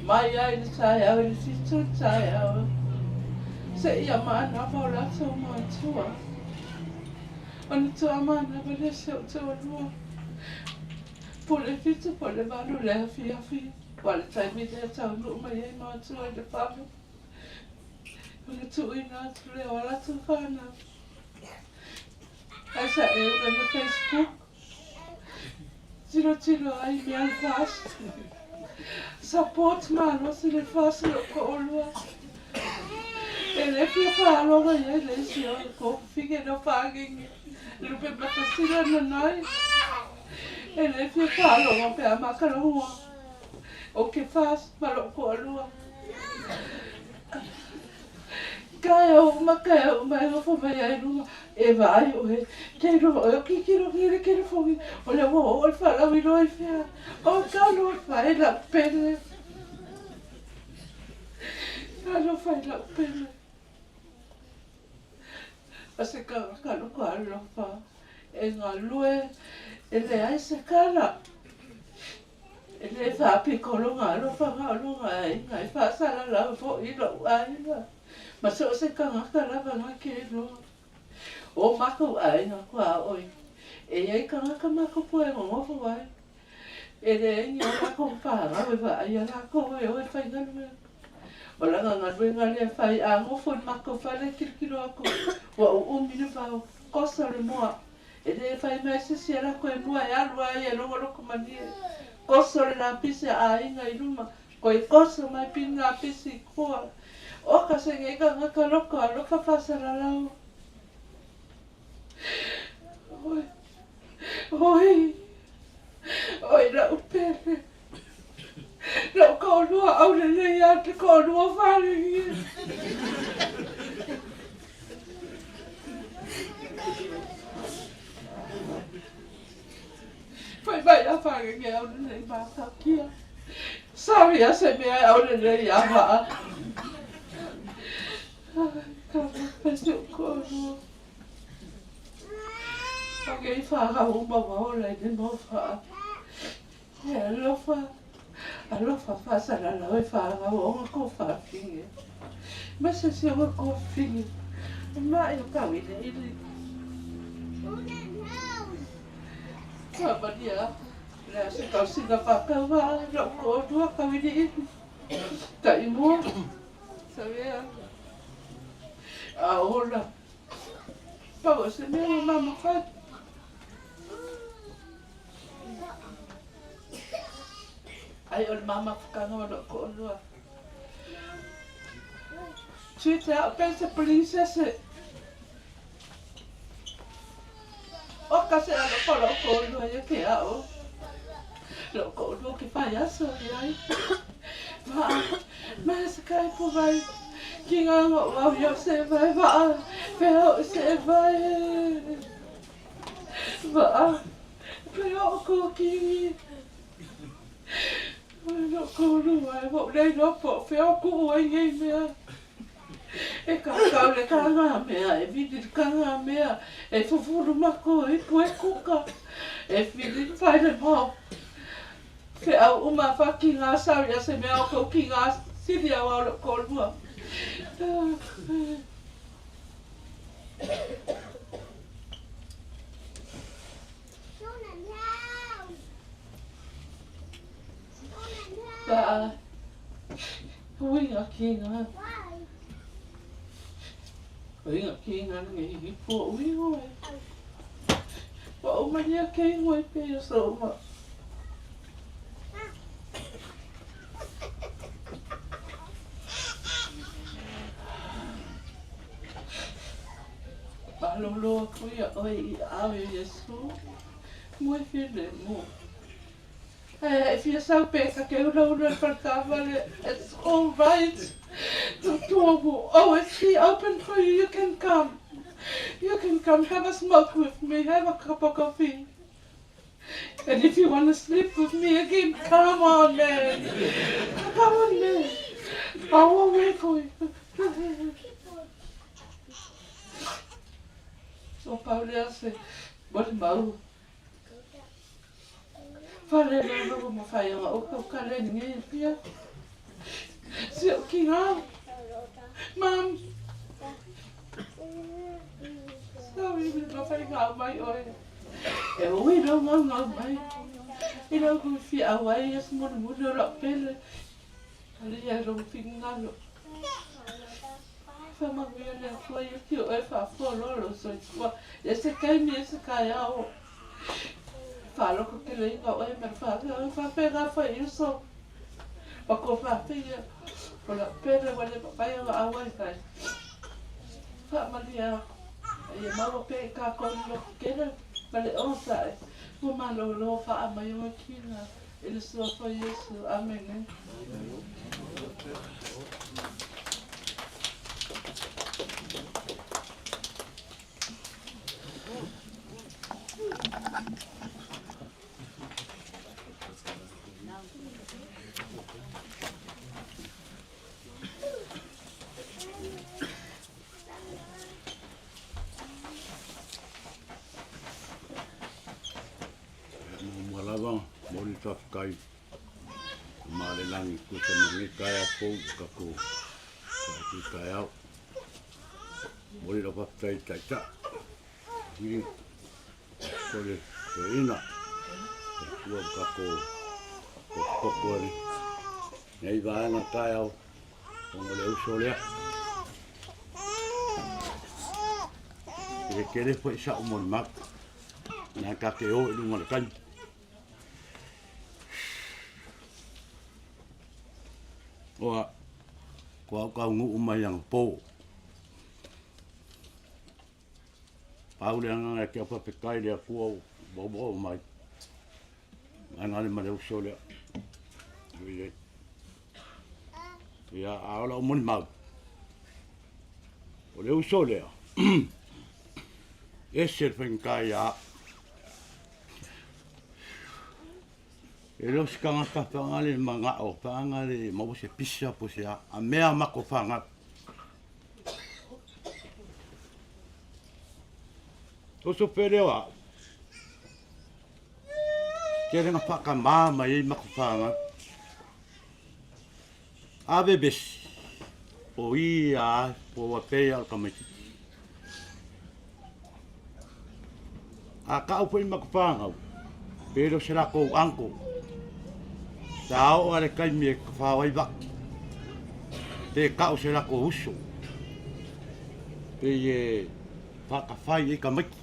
Mai ai le taeao i le 7 le taeao, seia manava o latou matua. Ona toa manava lea si ou toalua. Po le 7 po le 8 le afiafi, ua le taimi lea taunuu mai ai matua i le fale. Ona tuuina atu lea o a latou fanau. Ae sa e ula na Facebook. Tilotilo ai i mea le FAST. Support malosi le FAST lou toalua. E le fia faalogo i ai le isi o ko fige no faagege. Lupe matasila nanai. E le fia faalogo pe a makalohua. O ke FAST ma lou toalua. Kaea uma, kaea uma e nofo mai ai i luga, e vaai oe, te iloa oe o kikilo ki le kelefogi, o lea ua oo le faalauiloa i fea, o talofa e lau pele, talofa i lau pele. O se tagata loko alofa e galue e leai se kala. E le faapiko lona alofaga o lona aiga e faasalalau foi i lou aiga ma so o se tagata lava na ke iloa. O makou aiga tuaoi e i ai tagata matou toe nonofo ai. E leai ni a latou fanau e vaai ia latou e o e faigaluega. O lana galuega lea e fai a nofo i le matou fale tilotilo atu ua uumi le vao, kosa le moa. E le fai mai se isi e lako e mua e alu a ia e logologo malie. Koso le lapisi a aiga i luma, koe koso mai pini lapisi i kua. Oka se ngeka ngaka loko alofa faasalalau. Oi, oi, oi la'u pele. La'u to'alua aulelei a te to'alua falegi. Fai mai a fagege aulelei mataukia. Sorry a se mea e aulelei a vaa. Ai, ka pese o to'alua. Age i whākau uma wa ola i le mau whaa. He alofa, alofa whāsalalau e whākau o nga ko whāwhinge. Ma se se o nga ko whinge. Ma e o kau i le ili. Whāmania, le a se kau singa whākau wā, lau ko rua kau i le ili. Ta i mua, sawea. A ola. Pau o se mea ua mama whai. Ai o le mama whakanga o lou ko'olua. Tui te ao pe se princess. O ka se alo ko lou ko'olua ia ke ao. Lou ko'olua ke whai aso i ai. Va'a, ma se kai po vai. Ki ngā ngō wau i o se vai va'a, whea o se vai. Va'a, whea o ko kingi. Lou ko'olua e wau nei loa po whea o ku'u ai nei mea. E kakau le kanga mea, e vili le kanga mea, e fufulu mako i pue kuka, e whiri whai le mao. Wheau uma wha ki ngā sauri a se mea o kou ki ngā siri au ao lou ko'olua. Ba, uiga ki ngā, uiga ki ngā ngi i po ui hoi. Wa o mania ke hoi pe o so ma. Malolo aku ia oe i ave Iesu, mo e filemu. E fia sau pe ka ke ula ula le faletaavale, it's all right. The door will always be open for you, you can come. You can come have a smoke with me, have a cup of coffee. And if you want to sleep with me again, come on, man. Come on, man. I will wait for you. O pau lea se molimau. Fale le logo ma fai o kau ka le nge pia. Se o ki ngā. Mam. Sorry, me ma fai ngā mai oe. E ui lau ngau ngau mai. I lau ku fi awai es mulu mulu o pele. Ali e lau fingalo. Faamanuia le Atua ia ki oe faafualoa lou soifua ia se taimi ia se taeao. Faaloko teleina oe ma le faafeaga faapena fai uso ma ko faafeia o lau pele ua le mafai ona auai mai. Faamanuia aku ia maua pea i kākou le loto tele ma le onosai ua malōlō faamai oe kina i le Suafa o Iesu. Amene. Muamua lava, momoli le faafetai i Maalelangi tusa ma lenei taeao fou i tatou tatou taeao. Momoli lau faafetai i le Taitai, i o le toeaina, le Atua ma tatou potopoto ai lenei vaega taeao ona o le uso lea. E tele foi sa'u molimau. Na ta te o i luga o le taimi. Oa, ko au taunuu mai anapo. Pau le agaga e te au faafetai i le Atua ua oo mai. Vaega le ma le uso lea. Ia, a o lau molimau, o le uso lea, ese le faigata ia au. E le o se tagata faagale manao, faagale maua se pisa po se a, a mea matou fanau. Oso pele o au. Tele na whakamā mai ei maku whānau. A vevesi, o i a po wa pei al tamaititi. A ka au foi maku whānau, pele o se lākou uncle. Sa oo a le taimi e whāwai vaki. Te ka'o se lākou uso. Pei e whakawhai ei tamaiti.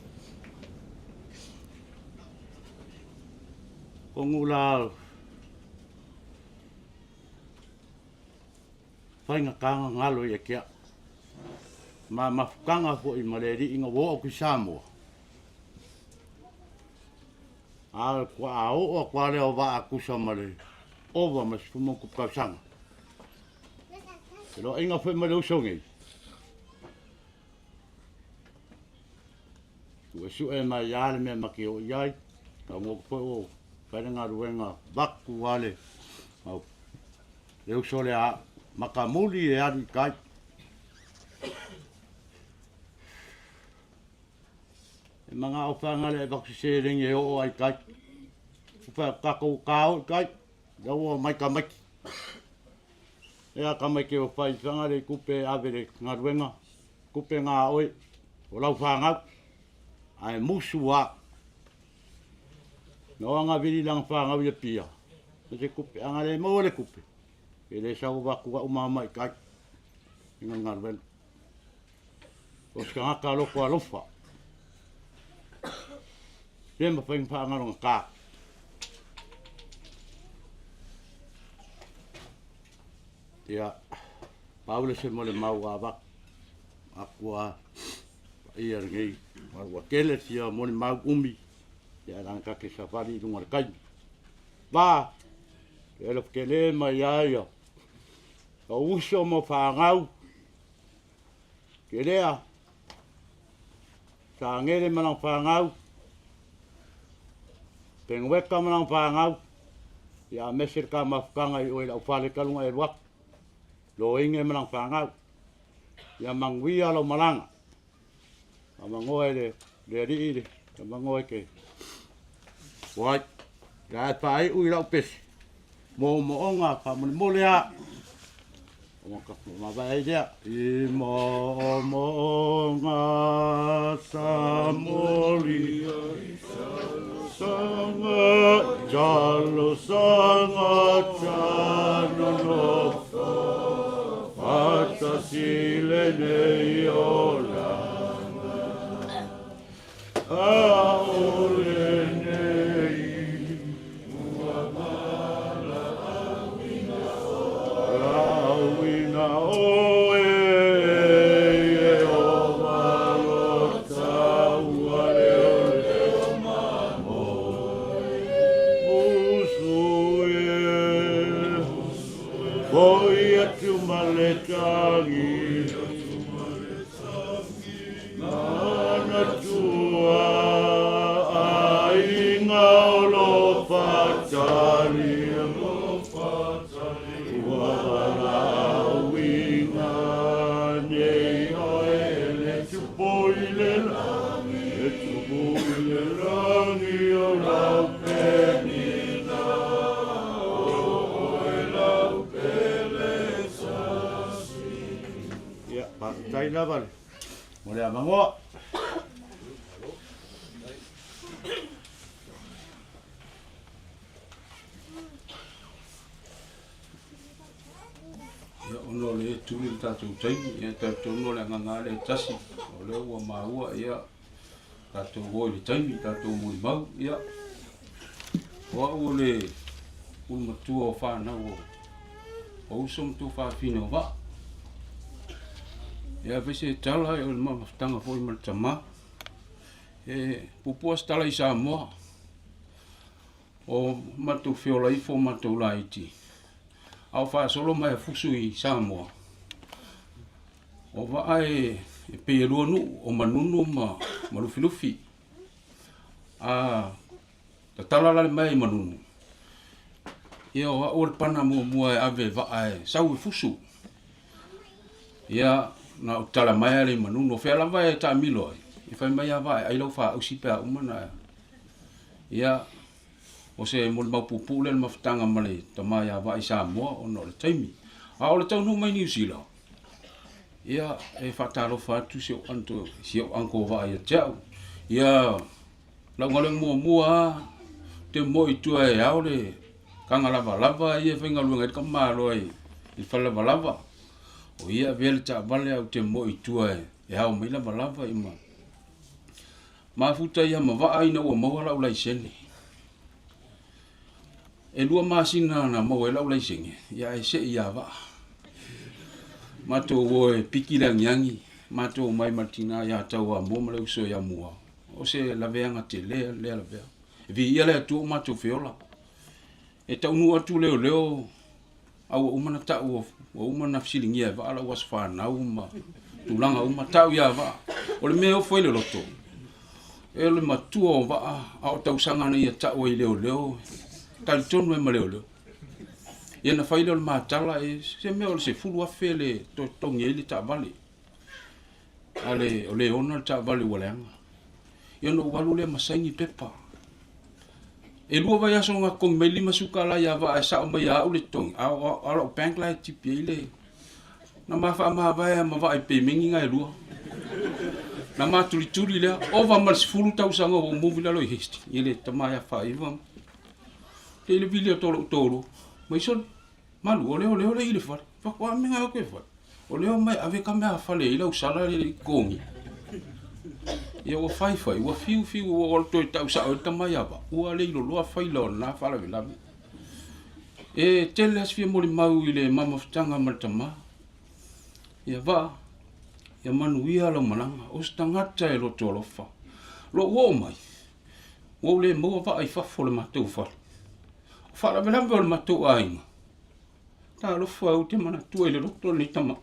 Ko ngula faigata galo ia te au. Ma mafutaga foi ma le alii na ua oo atu i Samoa. A a oo atu lava lea o vaa tusa ma le ova ma le 10+ tausaga. Feloaiga foi ma le uso nei. Suesue mai lava le mea ma te oo i ai, taunuu atu foi ua fai le galuega vaku lava le mau le uso lea a au, matamuli e alu i tai. E manao faagale e avatu se seleni e oo ai i tai. Ua fai atu tatou ta o i tai, lea ua omai tamaiti. Ea tamaiti ua fai faagale i tupe e ave i le galuega, tupe na a oe, o lau fanau, ae musu lava. Na o agavili lana fanau i Apia, ma se tupe, a na le maua le tupe, e le sau avatu au mama i tai i na galuega. O se tagata loto alofa, le mafai ona faagalogata. Ia, pau le se mo le mau a avatu atu a paia lenei, ua tele sia molimau umi, ia leaga ta te savali i luga o le taimi. Va, e alofa tele mai a ia ou uso ma fanau, Kelea, Sagele ma lana fanau, Penueka ma lana fanau, ia aemaise le ta mafutaga i oe i lau fale talu ona e alu atu, Loine ma lana fanau. Ia manuia lau malaga. Avanoa e le le alii le avanoa e te Wai, la e faaiu i lau pese, moomooga faamolemole a. Ona mavae ai lea. I moomooga sa moli sanga talosaga tanonofo faatasi lenei olaga a o lenei ua valaauina oe Ieova lo taua leoleo Usu e Foi atu ma le tagi Manatua aiga o lo fatali Ua valaauina nei oe le tupu i le lagi Le tupu i le lagi o lau penina O oe lau pele sasi. Ia, faafetai lava mo le avanoa. Ia, ona o lea e tuli le tatou taimi, ia e talitonu o le agaga lava lea e tasi, o lea ua maua, ia, tatou o i le taimi, tatou molimau, ia, o au o le ulumatua o fanau o O uso ma tuafafine o vaa. Ia fai se tala o le mafutaga foi ma le tamā. E puupuu lava se tala i Samoa. O matou feola ifo matou laiti, a o faasolo mai a fusu i Samoa, o vaa e pei e lua nuu, o Manunu ma Lufilufi. A tatala la le maea i Manunu, ia o au o le pana muamua e ave e vaa e sau e fusu. Ia, na ou tatala mai lea i Manunu, o fea lava e taamilo ai, e fai mai lava vaa e ai lau faausi pe a uma ona Ia, o se molimau puupuu lea i le mafutaga ma le tama ia Vaa i Samoa ona o le taimi. A o le taunuu mai Niu Sila, ia, e faatalofa atu si ou uncle Vaa ia te au. Ia, lau galuega muamua lava, ou te moe i tua e ao le kaga lavalava ia e faigaluega ai le tamaloa i le fale lavalava. O ia e avea le taavale ae ou te moe i tua e ao mai lavalava ma Mafuta ia ma vaa ina ua maua la'u laisene. E lua masina na maua ai la'u laisene, ia ae se'i ia vaa. Matou o e piki le agiagi, matou omai ma le tina ia Tauamua ma le uso ia Mua. O se laveaga tele lea lavea. E viia le Atua ua matou feola. E taunuu atu leoleo A ua uma ona tau, ua uma ona fesiligia e Vaa lau aso fanau ma tulaga uma, tau ia Vaa. O le mea e ofo ai le loto, e o le matua o Vaa, a o tausaga na ia tau ai i leoleo, e talitonu ai ma leoleo. Ia na fai lea o le matala, e se mea o le 10,000 le totogi ai le taavale. A le, o le ona le taavale ua leaga. Ia ona ou alu lea ma saini pepa. E lua vaiaso na totogi mai le $50 ia Vaa e sao mai ia au le totogi, a o lau bank la e tipi ai le... Na ma faamavae ma Vaa i pemeni na e lua. Na ma tulituli lea, ova ma le 10 tausaga ua ou move i lalo i Hastings, i le tama ia Faaiva. Te i le vili atu o lou toalua, mai sole, malu, o leo, leo le i le fale. Fai atu, a mea e fai? O lea omai ave ka mea fale i lau sala le i totogi. Ia ua fai fai, ua fiu fiu ua ua toe tau sao ai le tama ia Vaa, ua le iloloa faila o lena faalavelave. E tele lava si fia molimau i le mamafutaga ma le tama. Ia Vaa, ia manuia lau malaga, o se tagata e loto alofa. Lou oo mai, ua ou le maua Vaa i fafo o le matou fale. O faalavelave o le matou aiga, Talofa ou te manatua i le loto o lenei tama.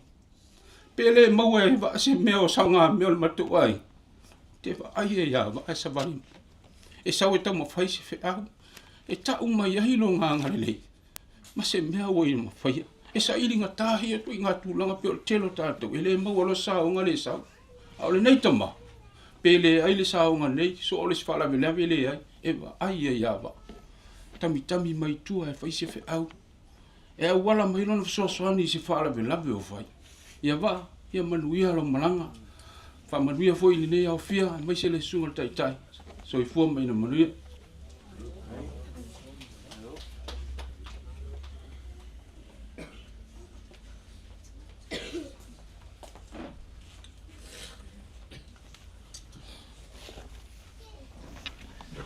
Pe le maua e vaa se mea o saogamea o le matou aiga, te vaai ai ia vaa e savali. E sau e taumafai se feau, e tau mai ai lona agalelei, ma se mea ua ia mafaia. E saili gata ia ituaiga tulaga pei o le tele o tatou, e le maua loa se saoga le sau. A o lenei tama, pe leai le saoga nei, so o le isi faalavelave e leai, e vaai ai ia vaa. Tamitami mai tua e fai se feau. E auala mai lona fesoasoani i se faalavelave o fai. Ia vaa, ia manuia lau malaga. Faamanuia foi i lenei aofia, aemaise le Susuga i le Taitai. Soifua ma ia manuia.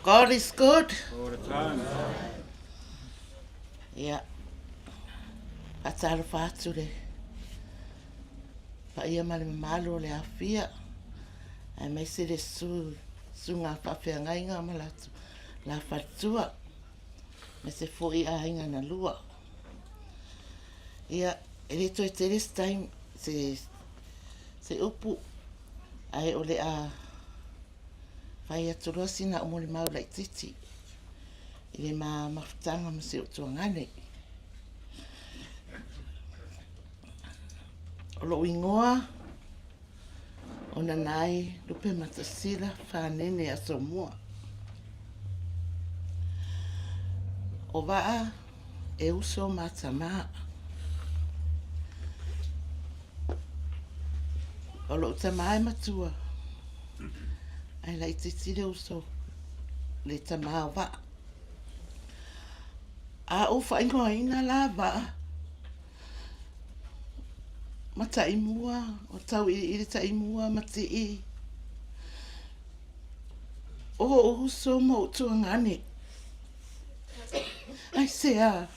God is good. All the time. Ia. Faatalofa atu le paia ma le mamalu o le afia, aemaise le su, susuga faafeagaiga ma latou la faletua, aemaise foi aiga na lua. Ia, e le toe tele se taimi, se, se upu, ae o le a fai atu loa sina au molimau laitiiti i le ma mafutaga ma si ou tuagane. O lou ingoa o Nanai Lupematasila Fanene Asomua. O Vaa e uso ma tamā. O lou tamā e matua, ae laitiiti le uso le tamā o Vaa. A ou faaigoaina la Vaa, ma Taimua, o Tauiliili Taimua ma Tii, o ou uso ma ou tuagane. Aisea?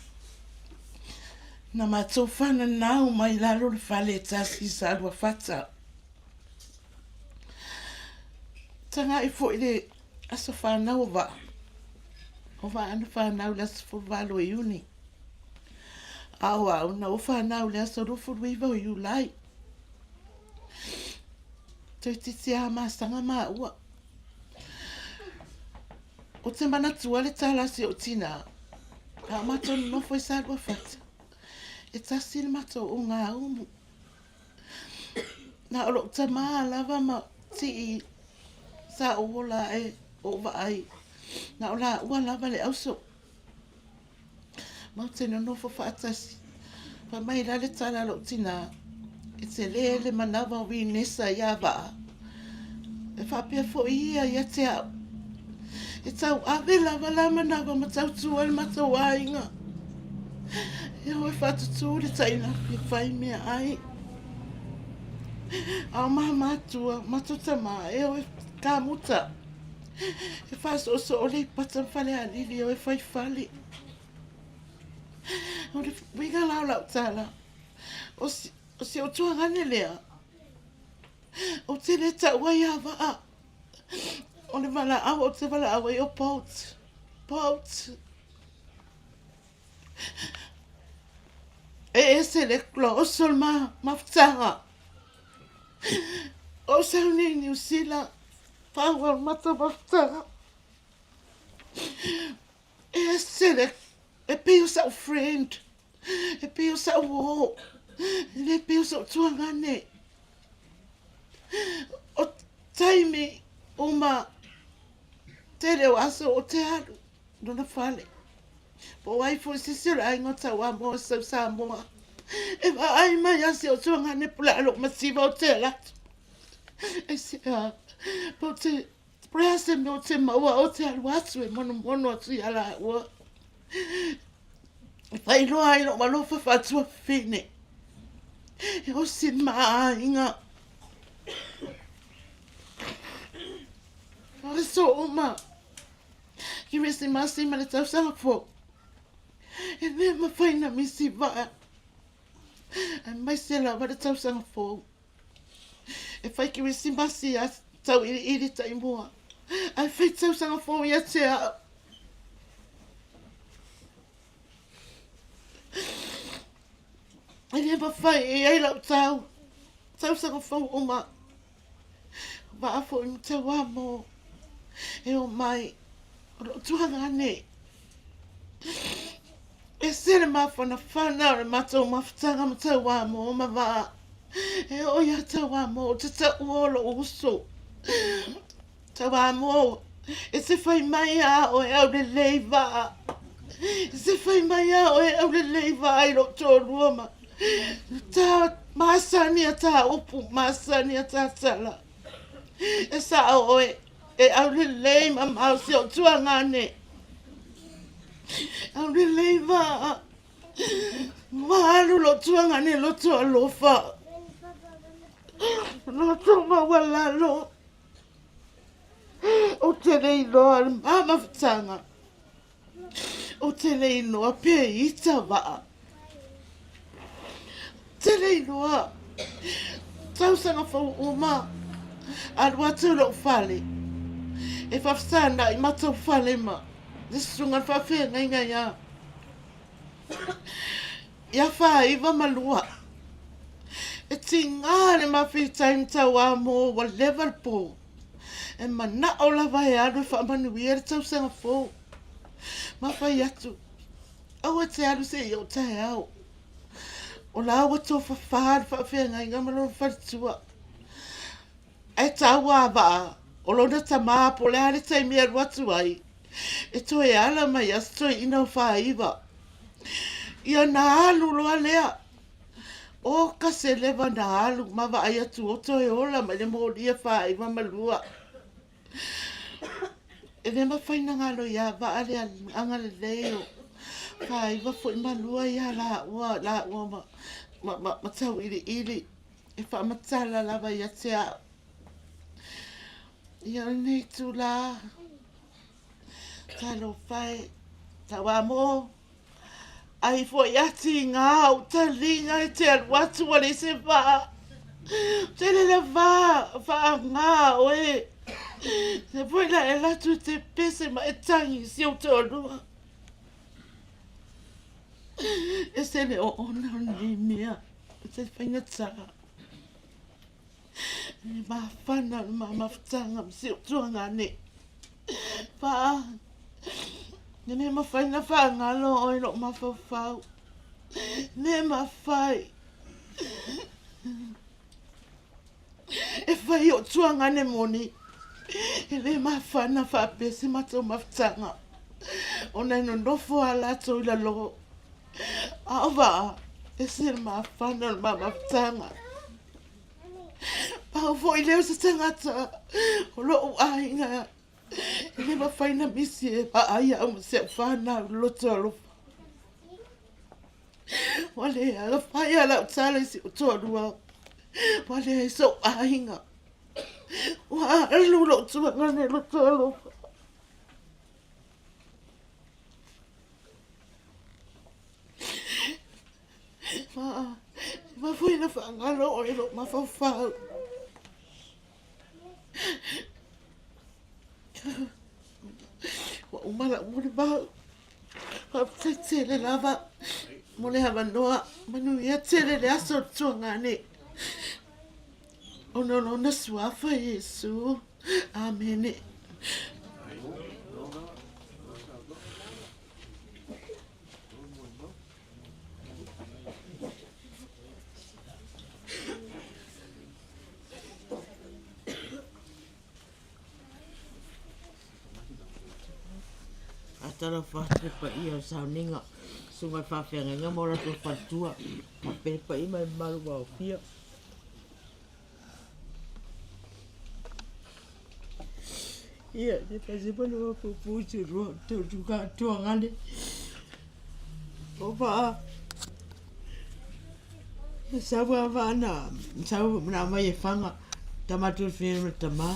Na matou fananau mai lalo le fale e tasi i Saluafata. Tagai foi le aso fanau o Vaa. O Vaa na fanau i le aso 18 o Iuni. A o au na ou fanau i le aso 29 o Iulai. Toeitiiti lava masaga maua. Ou te manatua le tala a si ou tinā, a o matou nonofo i Saluafata, e tasi le matou ugaumu. Na o lou tamā lava ma Tii sa ou ola ae ou vaai, na o laua lava le auso. Matou te nonofo faatasi. Fai mai la le tala a lou tinā, e tele le manawa o Vinesa iā Vaa. E faapea foi ia ia te au. E tauave lava la manawa ma tautua le matou aiga. E o e faatutū le tainafi e fai mea ai. A o māmātua, matou tamā, e o e kāmuta. E faasoosoo Aleipata ma Falealili o e fai fale. O le uiga la o lau tala, o si, o si ou tuagane lea, ou te le taua ia Vaa. O le valaau ou te valaau ai o Bolt, Bolt. E ese le close o le mafutaga. O sau nei Niu Sila, faaauau le matou mafutaga. E ese le, e pei o sa'u friend, e pei o sa'u uō, e le pei o so'u tuagane. O taimi uma tele o aso ou te alu lona fale. Po o ai foi se isi o le aiga o Tauamoa o sau Samoa e vaai mai ia si ou tuagane po o le a lou mativa ou te ala atu. Aisea, po o te, po o le a se mea ou te maua ou te alu atu e monomono atu ia lāua. E faailoa ai lou alofa faatuafine. E osi le ma aiga. O aso uma, Kerisimasi ma le tausaga fou. E le mafai na misi vaa, aemaise lava le tausaga fou. E fai Kerisimasi a tauiliili taimua, ae fai tausaga fou ia te au. E le mafai e i ai lau tau, tausaga fou uma. Vaa foi ma Tauamo e o mai o lou tuagane. Ese le mafanafana o le matou mafutaga ma Tauamo ma Vaa. E oo ia Tauamo ou te taua o lou uso. Tauamo, e te fai mai a oe aulelei Vaa. E te fai mai a oe aulelei Vaa i lou toalua ma Tā masani a tā upu, masani a tā tala. E sao oe, e aulelei mamao si ou tuagane. Aulelei vaa. Ua alu lou tuagane loto alofa. Loto maualalo. Ou te le iloa le mamafutaga. Ou te le iloa pe ita vaa. Te le iloa. Tausaga fou uma. Alu atu i lou fale. E faafesagai matou fale ma le susuga i le faafeagaiga ia ia 92. E tiga le mafitai ma Tauamo ua leva le po. E manao lava e alu e faamanuia le tausaga fou. Ma fai atu, aua e te alu seia oo taeao. O la ua tofafa le faafeagaiga ma lona faletua. Ae taua a Vaa, o lona tamā po o le a le taimi e alu atu ai, e toe ala mai a se toeaina o Faiva. Ia na alu loa lea. O ka se leva na alu ma vaai atu o toe ola mai le moli e 92. E le mafai na galo iā Vaa le agalelei o 92 foi iā lāua, lāua ma, ma, ma, ma Tauiliili e faamatala lava ia te au. Ia o lenei itulā, talofa e, Tauamo. Ai foi atiga ou taliga e te alu atu ua leai se vaa. Tele le va faaaga oe. Se foi la e alu atu e te pese ma e tagi i si ou toalua. Ese le oona o lenei mea, ese le faigata. Le mafana o le ma mafutaga ma si ou tuagane. Faa, e le mafai na faagalo oe lou mafaufau. Le mafai. E fai o tuagane moni. E le mafana faapea se matou mafutaga. Ona e nonofo a latou i lalo. A o vaa, ese le mafana o le ma mafutaga. Pau foi lea o se tagata o lou aiga e le mafai na misi e vaai au ma si au fanau i le loto alofa. Ua le alafai lau tala i si ou toalua, ua leai sou aiga. Ua alu lou tuagane i loto alofa. Ma, ma foi na faagalo oe i lou mafaufau. Ua uma lau molimau. Faafetai tele lava mo le avanoa. Manuia tele le aso o le tuagane. Ona o lona suafa Iesu. Amene. Faatalofa atu i le paia o le sauniga, susuga i le faafeagaiga ma o latou faletua, faapea le paia ma le mamalu vaofia. Ia, te pasi pa lua pupu i rua te utu ka tuangane. O vaa, na sau a vaa na, sau na mai e whanga, tama tu whina ma tama.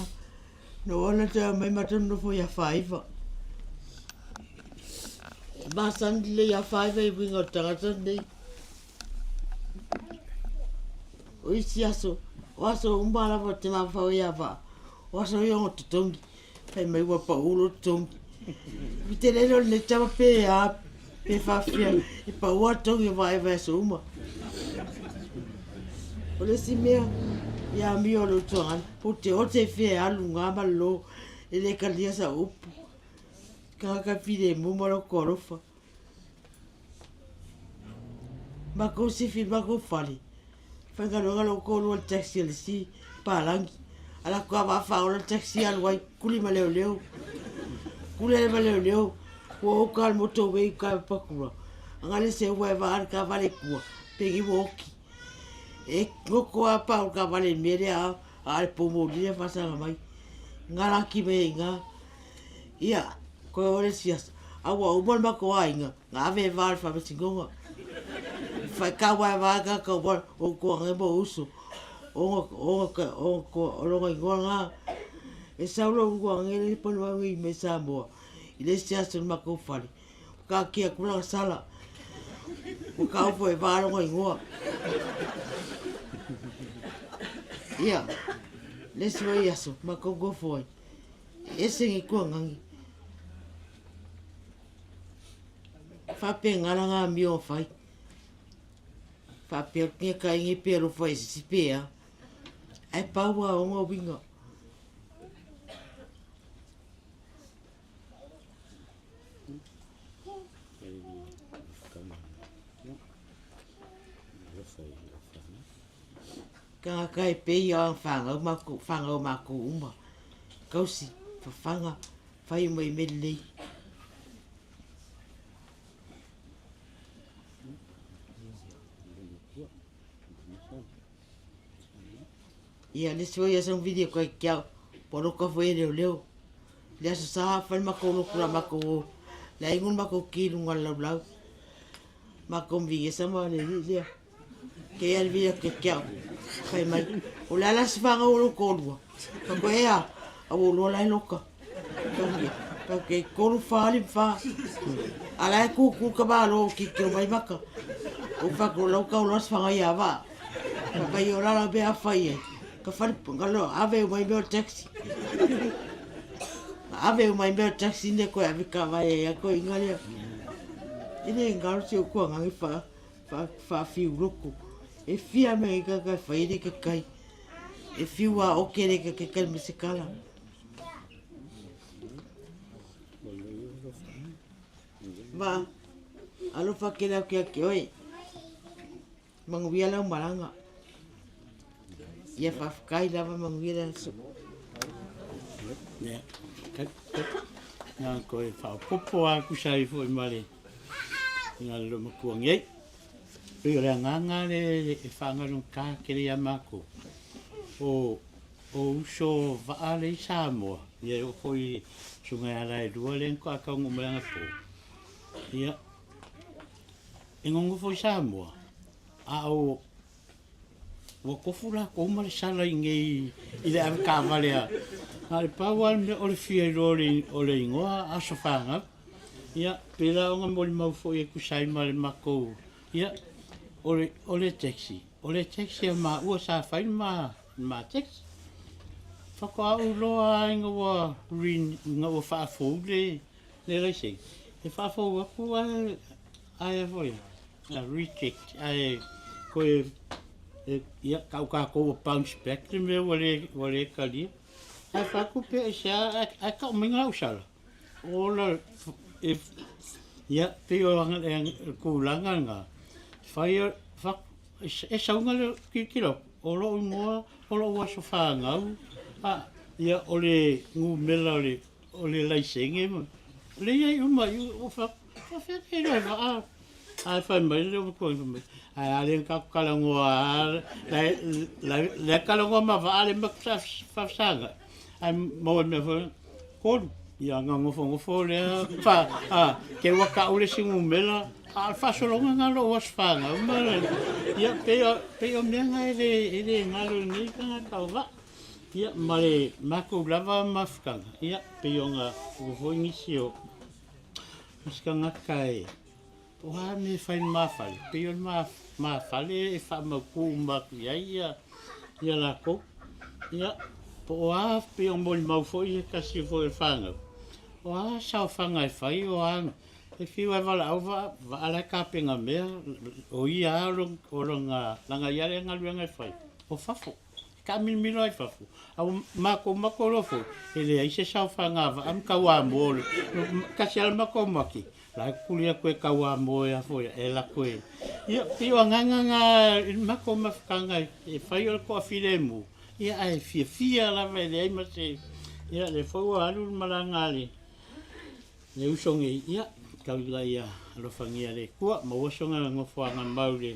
No ona te mai matou nofo ia Faiva. Masani le ia Faiva i winga o tangata nei. O isi aso, o aso uma lava te mafau ia vaa. O aso ia o totongi. Fai mai ua pau lo totongi. I te lele o lenei tama pe a, pe faafia, e pau a totongi o vaa e vai aso uma. O le isi mea, ia amio o le utuagana, po te ote i fea e alu ngā ma lo, e le kalia sa upu. Tagata filemu ma loko alofa. Makou sifi makou fale. Faigaluega lou toalua i le taxi a le isi palagi. Alu atu lava faaola le taxi alu ai kuli ma leoleo. Kuli ale ma leoleo ua oka le motorway i uka i Papakura. Aga le seua e vaa le taavale i tua pegi ua oti. E goto lava pau le taavale i le mea lea a le pou moli lea faasaga mai. Galaki mai ai i ina. Ia, koe o le isi aso, a ua uma le matou aiga, na ave e va le faamasinoga. Fai kaua e va ka kaua o toa ma uso. O o o o lona igoa na. E sau lou igoa le panu au i me Samoa. I le isi aso i le matou fale. Ka kia kula sala. Ua kaufo e va lona igoa. Ia, le isi mai aso, matou nofo ai. Ese ngi kuangangi. Faapea la ngā mio fai. Faapea nge kai nge pea lo fai sisi pea. Ai paua o ngā winga. Kangaka e pei a whangau mako, whangau mako uma. Kausi, whawhanga, whai uma i mele nei. Ia, le isi foi aso vili e koe ki au, po loka foi e leo leo. Le aso sa fai makou loku la makou o. Le aiga le makou ki lunga le laulau. Makou mvigesa ma le alii lea. Ke ia le vili atu ke au. Fai mai, o le a la se fagau o lou toalua? Fai koe, ea, a ua ou iloa la e loka. Fai mai, Fai atu, e 3, 4, 5, 4. A la e kūkū ka malo o tilotilo mai maka. Ou fai atu, o la ua tau loa se faga ia Vaa. Fai mai, o le a la mea a fai ai? Ka fale, ka ave uma ai mea o le taxi. Ave uma ai mea o le taxi ne koe ave taavale ai a toeaina lea. E le galo si ou tuagaga e fa, fa, faafiu loto. E fia mea nei tagata e fai e le taitai. E fiu a oke le taitai ma se tala. Ma, alofa tele atu ia te oe. Manuia lau malaga. Ia faafetai lava manuia le aso. Ia, na koe faaopoopo lava tusa ai foi ma le loo matua nei. Pei o le agaga lea e faagalugatā tele ia matou, o uso vaa lea i Samoa, ia e oo foi i susuga ia Laelua lea na faatoa taunuu mai anapo, ia, e nonofo i Samoa, a o ua tofu latou ma le sala i inei i le avetaavale a, na o le pau lava le mea o le fia iloa o le igoa aso fanau. Ia, pei la ona molimau foi e tusa ai ma le matou, ia, o le, o le taxi, o le taxi a maua sa fai le ma, le ma taxi. Faatoa ou iloa lava ina ua re, ina ua faafou le, le laisene, e faafou atu ae, ae a foi, reject, ae toe, ia, tau tatou ua bounce back le mea ua le, ua le talia. Ae fai atu pe aisea, ae tau mai lau sala. Ola, e, ia, pei o le tulaga lena, fai, e sauga le tilotilo atu, o lou igoa, o lou aso fanau, a, ia, o le numera o le, o le laisene ma, o lea e i ai uma i i, ou fai atu, e faapefea ona iloa e vaa? Ae fai mai le matua fai mai, ae a lea na tatou talanoa lava, lea talanoa ma vaa lea matou faafesagai, ae maua i le mea foi lea, 3. Ia ona nofonofo lea, fa, a, te ua tau le isi numera, a o le faasologa lena o lou aso fanau ma le, ia, pei o, pei o mea na e le, e le galo i lenei tagata o vaa. Ia, ma le matou lava mafutaga, ia, pei ona ua foi nisi o isi tagata e, po o a mea e fai i le ma fale, pei o le ma fale e faamautu uma atu i ai ia, ia latou. Ia, po o a, pei ona molimau foi se tasi foi o le fanau, o a saofaga e fai, o a, e fiu lava e valaau vaa la e tapena mea, o ia lava o lona, leaga ia lea galuega e fai, o fafo. E taamilomilo ai fafo, a ua matou matou loa foi, e leai se saofaga a vaa ma tauamoa o le, tasi lava le matou maki, la e tuli atu e tauamoa e a foi e lako e, ia, pei o agaga na i le matou mafutaga e fai o le toafilemu, ia ae fiafia lava e leai ma se, ia lea foi ua alu le malaga a le, le uso nei, ia, tau ina ia alofagia e le Atua, maua sona nofoaga mau i le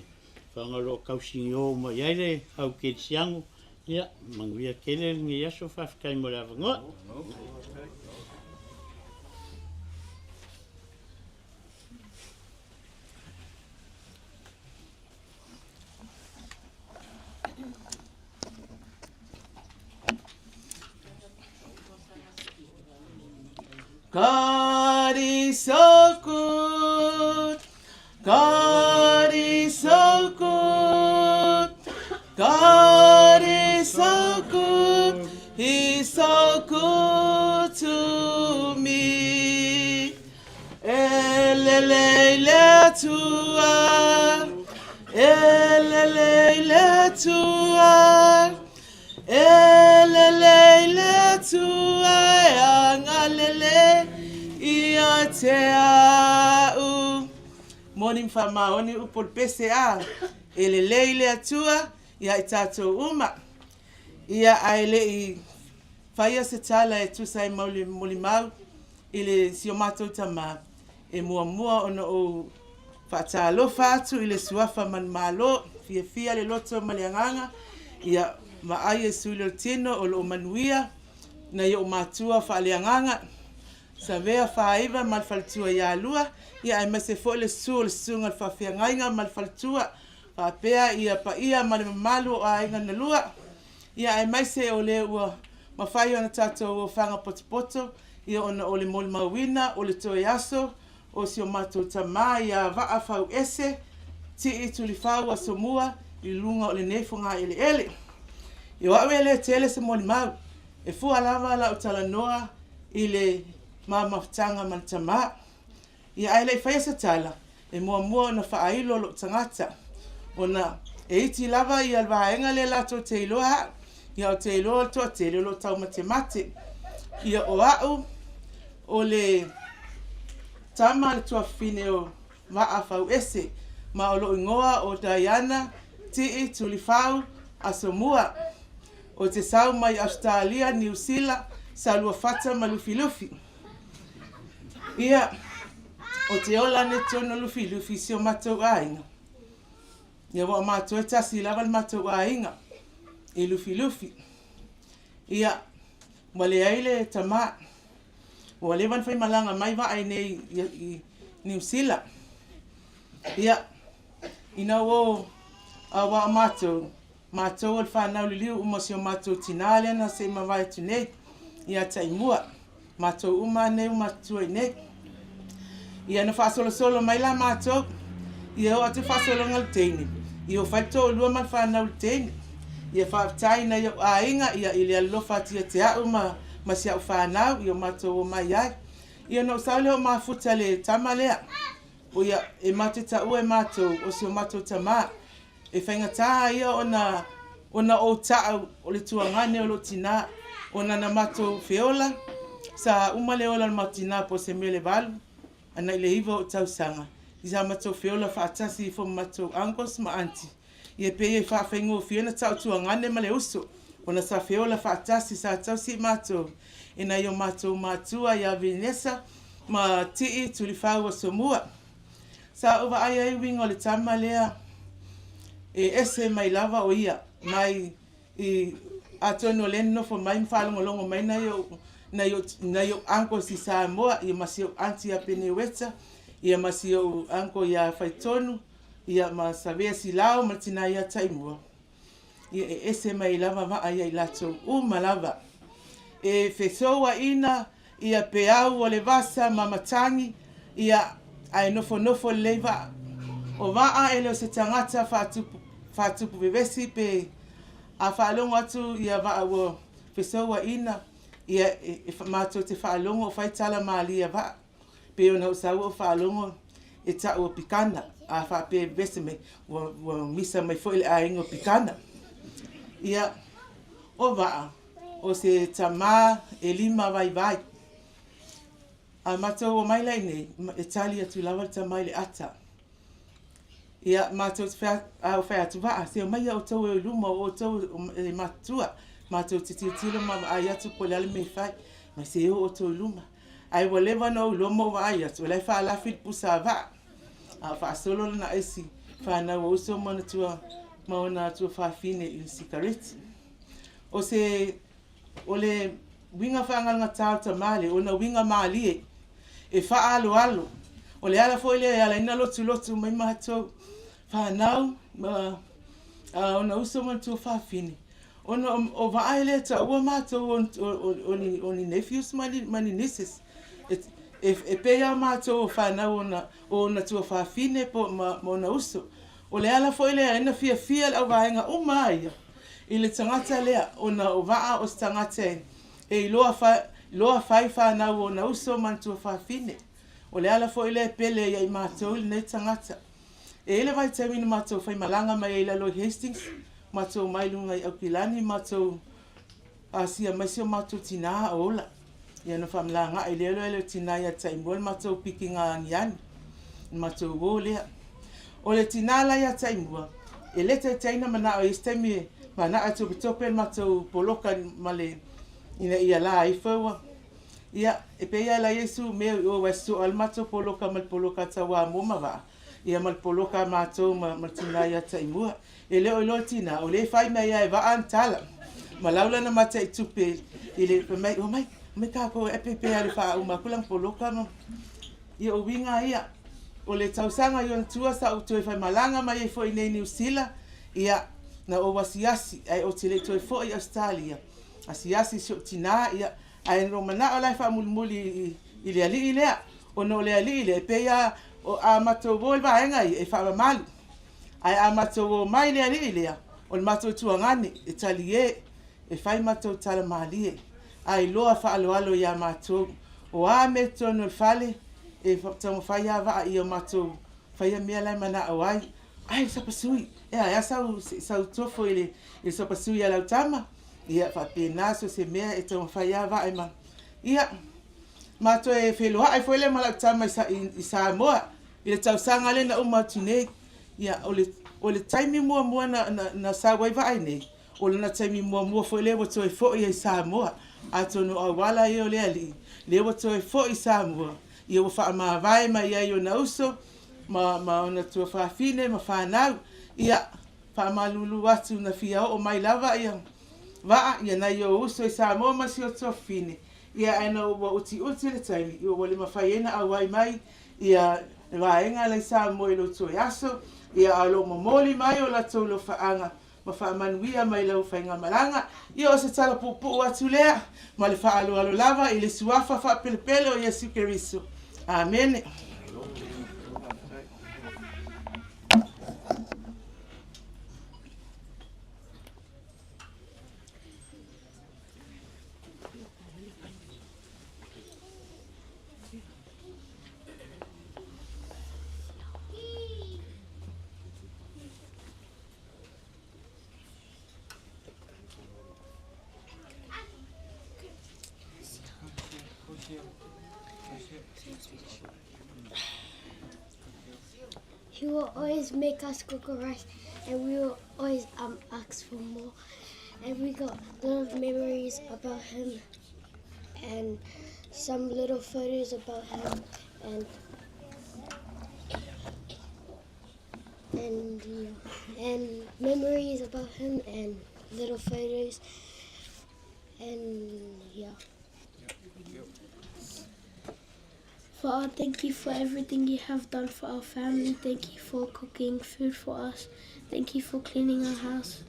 faga o lo o tausigiō uma i ai le au kerisiano, ia, manuia tele lenei aso, faafetai mo le avanoa. God is so good. God is so good. God is so good. He's so good to me. E lelei le Atua. E lelei le Atua. E lelei le Atua e agalelei ia te au. Moni ma faamaoni upu o le pese a. E lelei le Atua ia i tatou uma. Ia ae le i faia se tala e tusa ai ma le molimau i le si o matou tama, e muamua ona ou faatalofa atu i le suafa manumalo, fiafia le loto ma le agaga, ia vaai e sui le tino o lo o manuia nai ou matua faaleagaga, Savea Faaiva ma le faletua ia Lua, ia aemaise foi le susu o le susuga i le faafeagaiga ma le faletua, faapea ia paia ma le mamalu o aiga na lua, ia aemaise o le ua mafai ona tatou ofaga potopoto. Ia ona o le molimauina o le toe aso o si o matou tamā ia Vaa Fauese Tii Tulifau Asomua i luga o lenei fogaeleele. Ia o au e le tele se molimau, e fua lava lau talanoa i le ma mafutaga ma le tamā. Ia ae le i faia se tala, e muamua ona faailo lou tagata, ona e iti lava ia le vaega lea latou te iloa au, ia ou te iloa o le toatele o lo o taumatemate. Ia o au o le tama a le tuafafine o Vaa Fauese, ma o lou igoa o Diana Tii Tulifau Asomua. Ou te sau mai Ausetalia, Niu Sila, Saluafata ma Lufilufi. Ia, o te ola nei tonu o Lufilufi i si o matou aiga. Ia, ua o matou e tasi lava le matou aiga i Lufilufi. Ia, ua leai le tamā. Ua leva ona faimalaga mai vaa i nei i Niu Sila. Ia, ina ua aua o matou, matou o le fanau liliu uma o si o matou tinā lea na se i mavae atu nei ia Taimua. Matou uma lava nei ua matutua i nei. Ia na faasolosolo mai la matou, ia oo atu le faasologa i le teine, ia ua fai le toalua ma le fanau i le teine. Ia faafetai i nai ou aiga ia i le alolofa atu ia te au ma ma si au fanau ia matou omai ai. Ia ona ou sau lea o mafuta le tama lea, o ia e matou te taua e matou o si o matou tama. E faigata ia ona ona ou ta'u o le tuagane o lou tinā, ona na matou feola, sa uma le ola o le matou tinā po o se mea i le 8 ana i le 9 o'u tausaga, i sa matou feola faatasi ifo ma matou uncles ma aunty, ia pei e faafaigofie ona ta'u tuagane ma le uso, ona sa feola faatasi, sa tausi i matou e nai o matou matua ia Venesa ma Tii Tulifau Asomua. Sa ou vaai ai uiga o le tama lea e ese mai lava o ia mai i atonu o lea e nonofo mai ma faalogologo mai nai ou nai ou nai ou uncles i Samoa ia ma si ou aunty ia Peneueta ia ma si ou uncle ia Faitonu ia ma Savea Silao ma le tina ia Taimua. Ia e ese mai lava vaa ia i latou uma lava. E fesouaina ia peau o le vasa ma matagi, ia ae nofonofo lelei vaa. O vaa e le o se tagata faatupu, faatupu vevesi pe a faalogo atu ia vaa ua fesouaina, ia e, e matou te faalogo o fai tala malie a vaa. Pei ona ou sau ou faalogo e ta'u o Pikana, a faapea e vevesi mai, ua, ua misa mai foi le aiga o Pikana. Ia, o Vaa, o se tamā e lima vaivai. A matou omai la iinei, e tali atu lava le tama i le ata. Ia, matou te fai, a ou fai atu, Vaa, se omai ia outou e o i luma, o outou e matutua, matou te tilotilo ma vaai atu po o le a le mea e fai. Mai se o outou i luma. Ae ua leva ona ou iloa ma ou vaai atu, o la e faalafi le pusa a Vaa, a o faasolo lana aisi fanau a uso ma ona tua ma ona tuafafine i le sikareti. O se o le uiga faagalugatā o le tamā lea, ona uiga mālie, e faaaloalo. O le ala foi lea e ala ai ona lotulotu mai matou fanau ma ona uso ma ona tuafafine, Ona o Vaa e le taua matou o ni nephews ma ni nieces. E pei lava matou o fanau o ona tuafafine po ma ona uso. O le ala foi lea e na fiafia le auvaega uma lava ia i le tagata lea ona o Vaa o se tagata e iloa fai fanau o ona uso ma ona tuafafine. O le ala foi lea e pele ai ia i matou lenei tagata. E i ai le vaitaimi na matou faimalaga mai ai i lalo i Hastings, matou omai i luga i Aukilani, matou asia mai si o matou tinā a o ola. Ia ona faamalaga'i lea loa e le tinā ia Taimua le matou pikiga aniani, le matou uō lea. O le tinā la ia Taimua, e le taitai ona mana'o i ai se taimi e mana'o e topetope le matou poloka ma le ina ia la ifo ua Ia, e pei lava la Iesu mea i o aua e soa le matou poloka ma le poloka a Tauamua ma Vaa, ia ma le poloka a matou ma ma le tina ia Taimua. E le o iloa le tina, o lea e fai mai lava e Vaa ana tala. Ma lau lana mataitupe i le fai mai, omai, omai tatou e ape pea i le faauma atu lana poloka ma Ia, o uiga ia, o le tausaga i ona tua sa ou toe faimalaga mai ai foi i nei Niu Sila, ia, na ou asiasi, ae ou te le i toe foi i Ausetalia, asiasi i si ou tina, ia, Ae na ou manao la e faamulimuli i le alii lea, ona o le alii lea e pei lava a matou o i le vaega ia e faamamalu, ae a matou omai i le alii lea, o le matou tuagane e talie, e fai matou tala malie, ae iloa faaaloalo ia matou. O a mea i totonu o le fale, e taumafai lava Vaa ia matou faia mea la e manao ai. Ai le sapasui, e a, e a sau tofo i le sapasui a lau tama? Ia, faapena so o se mea e taumafai lava Vaa e ma... Ia, ma toe feiloai foi lea ma lau tama i Samoa i le tausaga lea na uma atu nei. Ia, o le taimi muamua na sau ai Vaa iinei, o lona taimi muamua foi lea ua toe foi ai i Samoa. Atonu o auala ia o le Alii, lea ua toe foi i Samoa, ia ua faamavae mai ai ona uso ma ona tuafafine ma fanau. Ia, faamalulu atu na fia oo mai lava ia Vaa, ia nai ou uso i Samoa ma si ou tuafafine, ia ae na ua utiuti le taimi, ia ua le mafai ai ona auai mai ia vaega la i Samoa i lou toe aso, ia ae o lo o momoli mai o latou alofaaga ma faamanuia mai lau faigamalaga. Ia o se tala puupuu atu lea, ma le faaaloalo lava i le Suafa faapelepele o Iesu Keriso. Amene. He will always make us cook rice and we will always um, ask for more. And we got a lot of memories about him and some little photos about him and and yeah, and memories about him and little photos and yeah. Father, thank you for everything you have done for our family. Thank you for cooking food for us. Thank you for cleaning our house.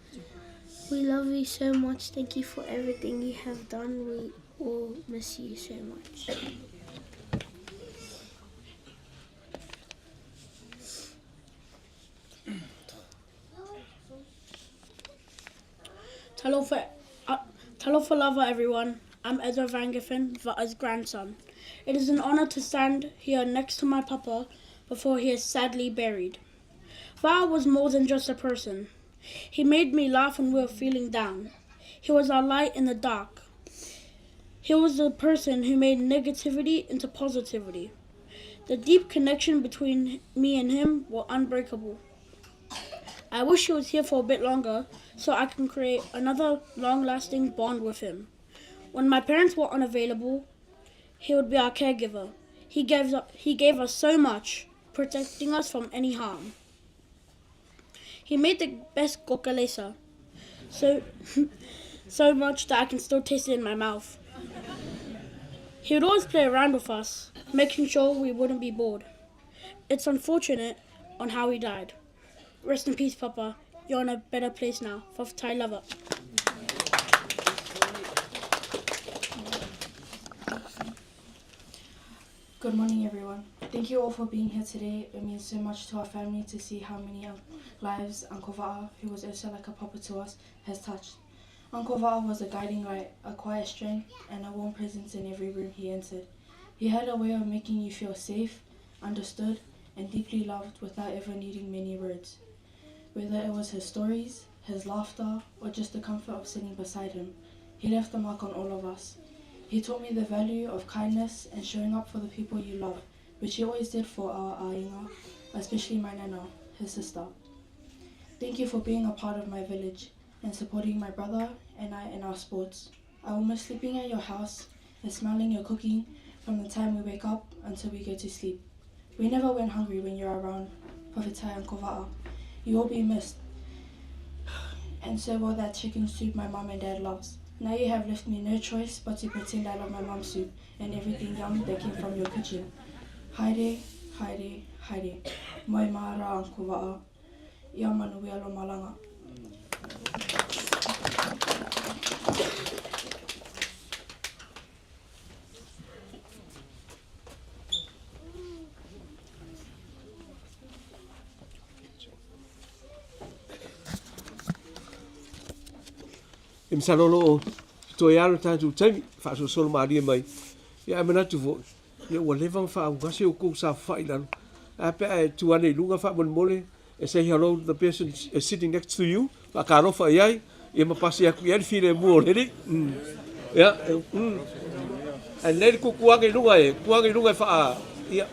We love you so much. Thank you for everything you have done. We all miss you so much. Talofa, talofa lava, everyone. I'm Ezra Vangiffen, Va'a's grandson. It is an honor to stand here next to my papa before he is sadly buried. Va'a was more than just a person. He made me laugh when we were feeling down. He was our light in the dark. He was the person who made negativity into positivity. The deep connection between me and him were unbreakable. I wish he was here for a bit longer so I can create another long lasting bond with him. When my parents were unavailable, he would be our caregiver. He gave, he gave us so much, protecting us from any harm. He made the best kokalesa, so, so much that I can still taste it in my mouth. He would always play around with us, making sure we wouldn't be bored. It's unfortunate on how he died. Rest in peace, Papa. You're in a better place now. Thai lover. Good morning, everyone. Thank you all for being here today. It means so much to our family to see how many lives Uncle Va'a, who was also like a papa to us, has touched. Uncle Va'a was a guiding light, a quiet strength, and a warm presence in every room he entered. He had a way of making you feel safe, understood, and deeply loved without ever needing many words. Whether it was his stories, his laughter, or just the comfort of sitting beside him, he left a mark on all of us. He taught me the value of kindness and showing up for the people you love, which he always did for our aiga, especially my nana, his sister. Thank you for being a part of my village and supporting my brother and I in our sports. I will miss sleeping at your house and smelling your cooking from the time we wake up until we go to sleep. We never went hungry when you're around, Pafetai and Kova'a. You will be missed. And so will that chicken soup my mom and dad loves. Now you have left me no choice but to pretend I love my mom's soup and everything yum that came from your kitchen. Haere, haere, haere. Moe mara Uncle Va'a. Ia manuia lo malanga. E masalo o lo o totoe lava lo tatou taimi, faasolosolo malie mai. Ia ae manatu foi, ia ua leva ona faaugase outou saofafai i lalo. Ae a pe a e tu ane i luga faamolemole e say hello to the person sitting next to you, faatalofa i ai, ia ma pasi atu i ai le filemu o le alii. Ia, Ae lelei le tutu ane i luga e, tu ane i luga e faa, ia.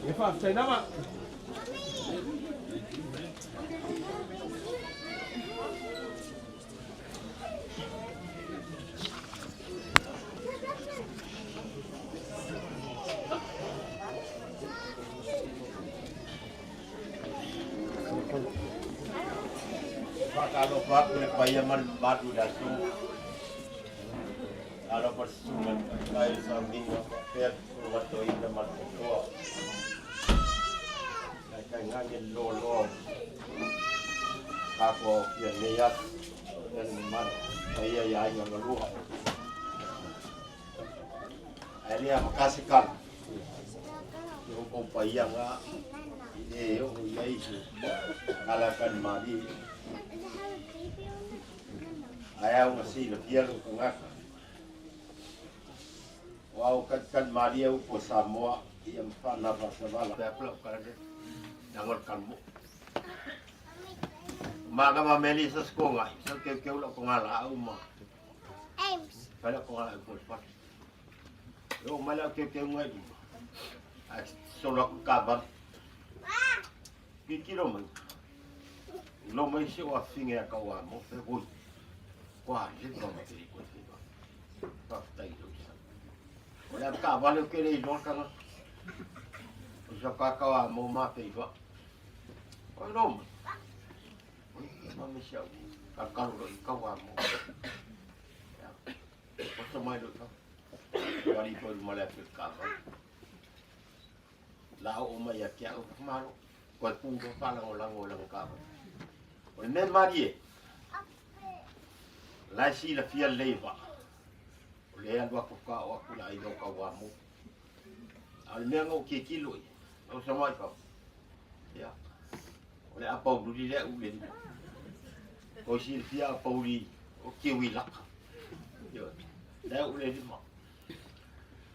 Ia faafetai lava. Faatalofa atu i le paia ma le mamalu i le aso. Talofa i le susuga i le Taitai o le Sauniga faapea le susuga toeaina ma le totoa. Taitainane le loaloa o tatou aofia i lenei aso faapea le mamalu paia i aiga galua. Ae le amata se tala i outou paia na i le oo i ai se tala e talimalie. Ae au na silafia lou tagata, o au talitalimalie upu a Samoa ia ma faanava savala. Pe aku lau tala lea, leaga o le talumoo. Manava me li sa skonga, sa keukeu lau togalaau ma fai lau togalaau i Folefale. E oo mai lau keukeuga i luma, ae solo aku i kavale. Tilotilo mai, ilo mai si ou afafine ia Tauamo, fai oi, ua leva ma te le toe feiloai. Faafetai i lou sao. O le avetaavale ou te le iloa le tagata. O si au tata o Amo ma feiloai. Oi lo mai. Oi, ma me si au kalokalo loa i Tauamo. Ia, oso mai loa i fafo. Wali ifo i luma o le afi o le taavale. La oo mai ia te au, malo, toe ku loa faalagolago i lana taavale. O le mea malie, o la e silafia lelei e Vaa, o lea e alu atu faatoa oo atu le aiga o Tauamo. A o le mea na ou tilotilo i ai, na ou sama i fafo, ia, o le apaululi lea u i le lima. Tou silafia apauli o kiwi laka. Ioe, lea u i le lima.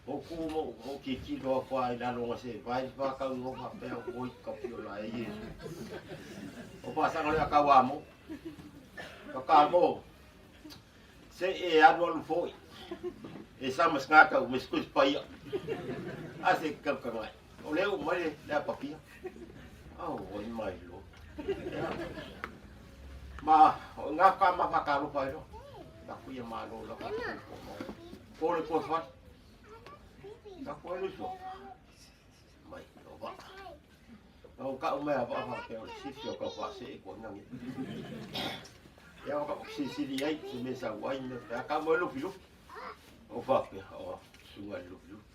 Ou ku ma ou tilotilo atu lava i lalo na se vae le faatau o faapea o oi ka piola e Iesu. O faasaga lea tau amo. Ka ka mo. Se e alu alu foi. E sa mas ngata u mes kus paia. A se ka ka ngai. O le u mai le le papia. Au oi mai lo. Ma o ngā ka ma ka lo pai lo. Ka kuia ma lo la ka ko mo. Ko le ko fa. Ka ko le so. Mai o va. O ka o mea va fa pe o le sifi o ka fa se e ko ngangi. Ia o ka sisili ai se me sa wai me pe ka mo lufi lufi. O fa pe o sunga lufi lufi.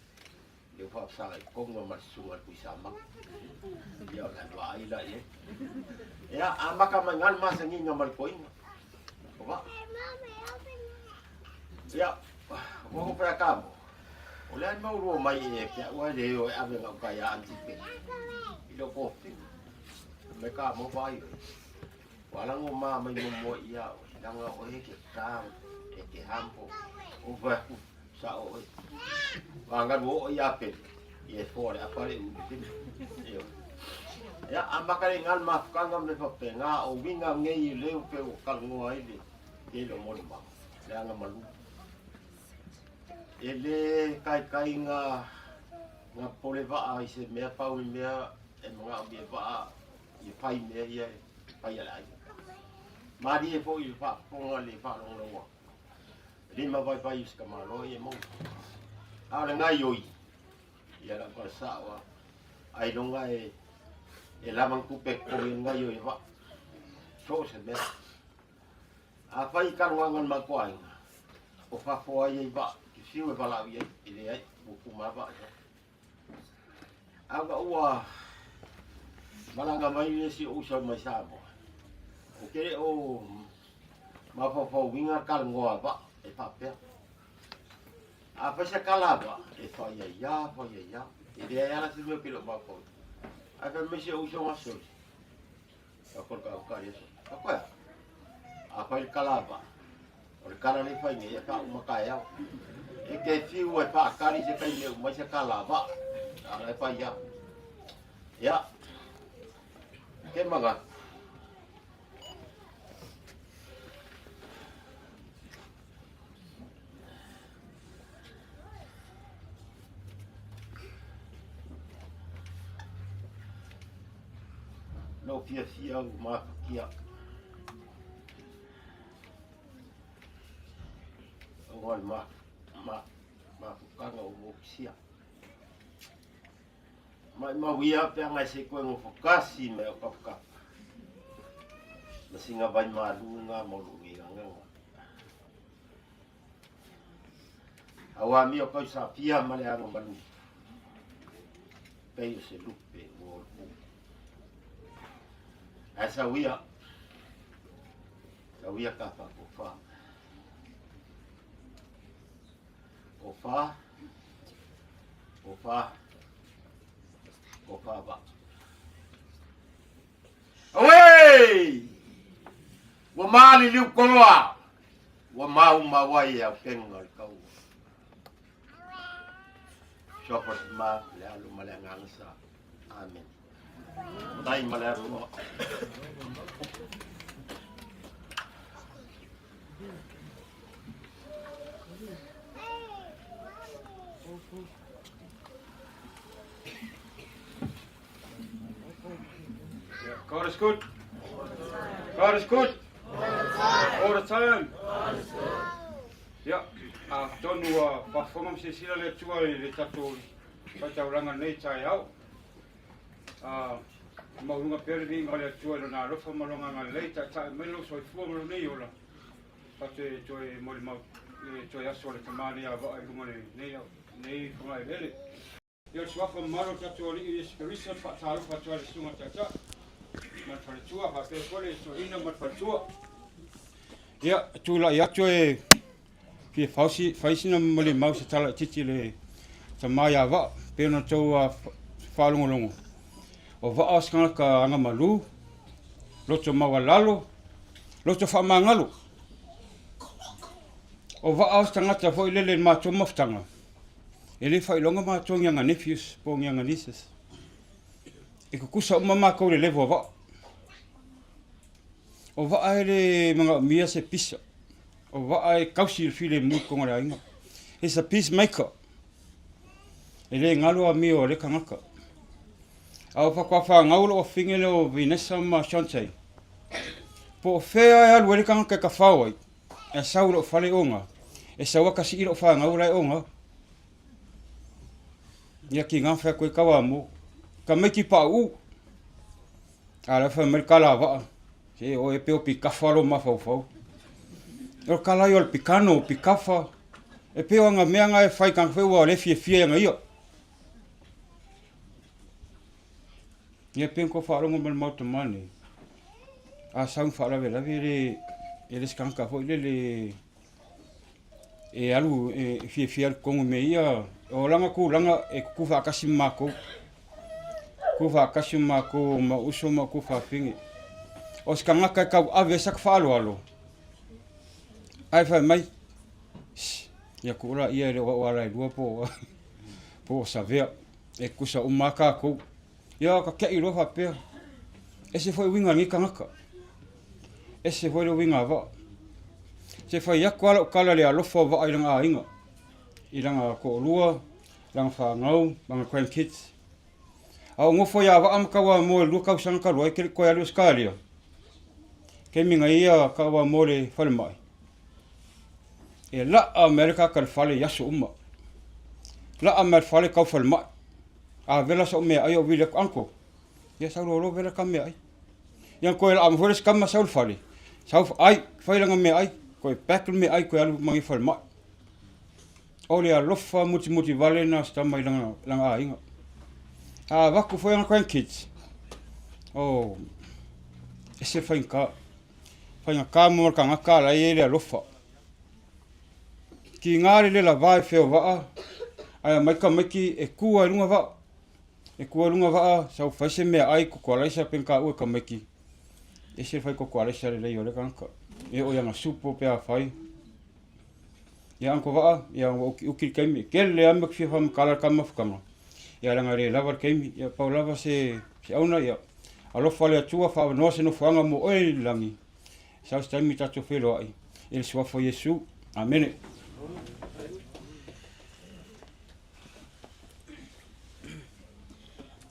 Lea ua faafesagai konga ma le susuga i le Tuisamau. Ia o le vaai la i ai. Ia, amata mai ina le masaniga ma le toeaina. O vaa. Ia, ua ou fai atu mo, o le a le mau lua mai e ke au ai le o e ave gauta ia Aunty Pei i lou tofiga. Me ka mo vai. Ua lago ma mai muamua ia oe, leaga oe e te calm, e te humble. Ou fai atu, Sao oe. Vagalu oo ia Pele, ia e foa le apa le ulu lima. Ioe. Ia, amata le iga le mafutaga me faapena, o uiga nei e leo pe ua talanoa ai le tele o molimau, leaga malu. E le taitai na, na pole vaa i se mea pau i mea e manaomia e vaa ia fai mea ia e fai a le aiga. Malie foi i le faafofoga le faalogologo atu. Lima vaivai o se tamaloa ia maua. A o le gaioi, ia lau tala sao a, ailoga e, e lava ni tupe e totogi ai le gaioi e vaa. So o se mea. Afai i kaloaga o le matou aiga, o fafo ai ai vaa, te fiu e valaau i ai, e leai, ua kuma vaa i fafo. Ae ina ua malaga mai le isi ou uso mai Samoa, ou te le o mafaufauina talanoa a vaa e faapea. A fai se kala a vaa, e fai ai lava, fai ai lava. E leai lava la se mea ou te le o mafaufauina. Ae fai mai si ou uso na sole, Afai le kala a vaa, o le kala lea e fai nei e faauma taeao. E te fiu e faatali se taimi e uma ai se kala a vaa, a o la e fai lava. Ia, te manatu, Lou fiafia ua mafatia. Aua le ma, ma, mafutaga o mokisia. Maumau ia pe aga e se koe ngofo kasi me o kapakapa. Ma singa vai malu ngā molu ngi gagaga. Aua mio kau sa fia ma le aga malu. Pei o se lupe ua o le pū. Ae sau ia, sau ia ka wha ko wha. Ko wha, ko wha, ko wha wa. Auē! Ua maliliu koloa, ua maumau ai e aukenga o le kaua. Suafa o le Tama, le Alo ma le Agaga Sa. Amene. Tai ma le Atua. God is good. God is good. All the time. Ia, a tonu a whafonga ma silasila le Atua i le tatou faitaulaga nei taeao. A maualuga pea le viiga o le Atua i lona alofa ma lona agalelei, taitai mai lou soifua ma lou nei ola, tatou toe molimau le toe aso o le Tama nei a vaa i luga o lenei fogaelele. Ia o le suafa mamalu o le tatou Alii Iesu Keriso, e faatalofa atu ai i le Susuga Taitai ma le faletua, faapea foi le toeaina ma le faletua. Ia, e tulai atu e fia faosi, fai sina molimau se tala itiiti i le tama ia Vaa, pei ona outou faalogologo. O Vaa o se tagata agamalu, loto maualalo, loto faamagalo. O Vaa o se tagata foi lele i le matou mafutaga, E le faailoga matou ni aga nephews po o ni aga nieces. E tutusa uma matou i le level o vaa. O vaa e le manaomia se pisa. O vaa e tausi i le filemu i totonu o le aiga. He's a peace maker. E le galo amio a lea tagata. A o faatoa fanau lou afine lea o Vanessa ma Shante, po o fea e alu ai le tagata e tafao ai, E sau i lou fale oga, e sau a ka sii lou fanau la e oga. Ia ki ngā whea koe kawa mo. Ka maiti pa u. A la whai mai kala waa. Se o e peo pikafa lo mafaufau. O kala i o le pikano, pikafa. E peo anga mea nga e whai kanga whai ua le fia fia anga ia. Ia pei ko faalogo ma le maota mane. A sau faalavelave le e le se foi lele e alu e fiafia alu totonu i mea ia. O lana tulaga e tutu faatasi ma matou. Tutu faatasi ma matou ma uso ma matou fafine. O se tagata e tauave ai saka faaaloalo, ae fai mai, ia tuu laia e le o au alailua po o Savea. E tutusa uma lava tatou. Ia ka te'i loa faapea, ese foi uiga o lenei tagata, ese foi le uiga a Vaa. Se fai atu lava lau tala i le alofa o Vaa i lana aiga, i lana toalua, lana fanau, lana grandkids. A o nofo ia Vaa ma Tauamoa i le 2 tausaga talu ai, e te le i toe alu i Ausetalia, taimi na ia Tauamoa i le falemai, e laa mai le tagata i le fale i aso uma. Laa mai le fale tau falemai. A vela sou meaai ou vili atu, uncle, ia sau loa vela ta meaai. Ia toe laa mai foi le isi tama sau i le fale. Sau ai, fai lana meaai, toe pack le meaai toe alu ma nei falemai. O le alofa mutimuti vale na o si tama i lana, lana aiga. A avatu foi ana grandkids, oh, ese le faigata. Faigata mo le tagata la e i ai le alofa. Tiga le lela va e feovaa, ae aumai tamaiti e tu lava i luga vaa. E tu i luga vaa, sau fai se meaai, koko alaisa pe na taua e tamaiti. Ese le fai koko alaisa lelei o lea tagata. E oo i ana supo pe afai. Ia Uncle Vaa, ia ua utiuti le taimi. E tele lava mea ou te fia faamatala i le ta mafutaga. Ia leaga e le lava le taimi. Ia pau lava se se auna ia alofa le Atua faaavanoa se nofoaga mo oe i le lagi. Sau se taimi tatou feiloai i le suafa o Iesu. Amene.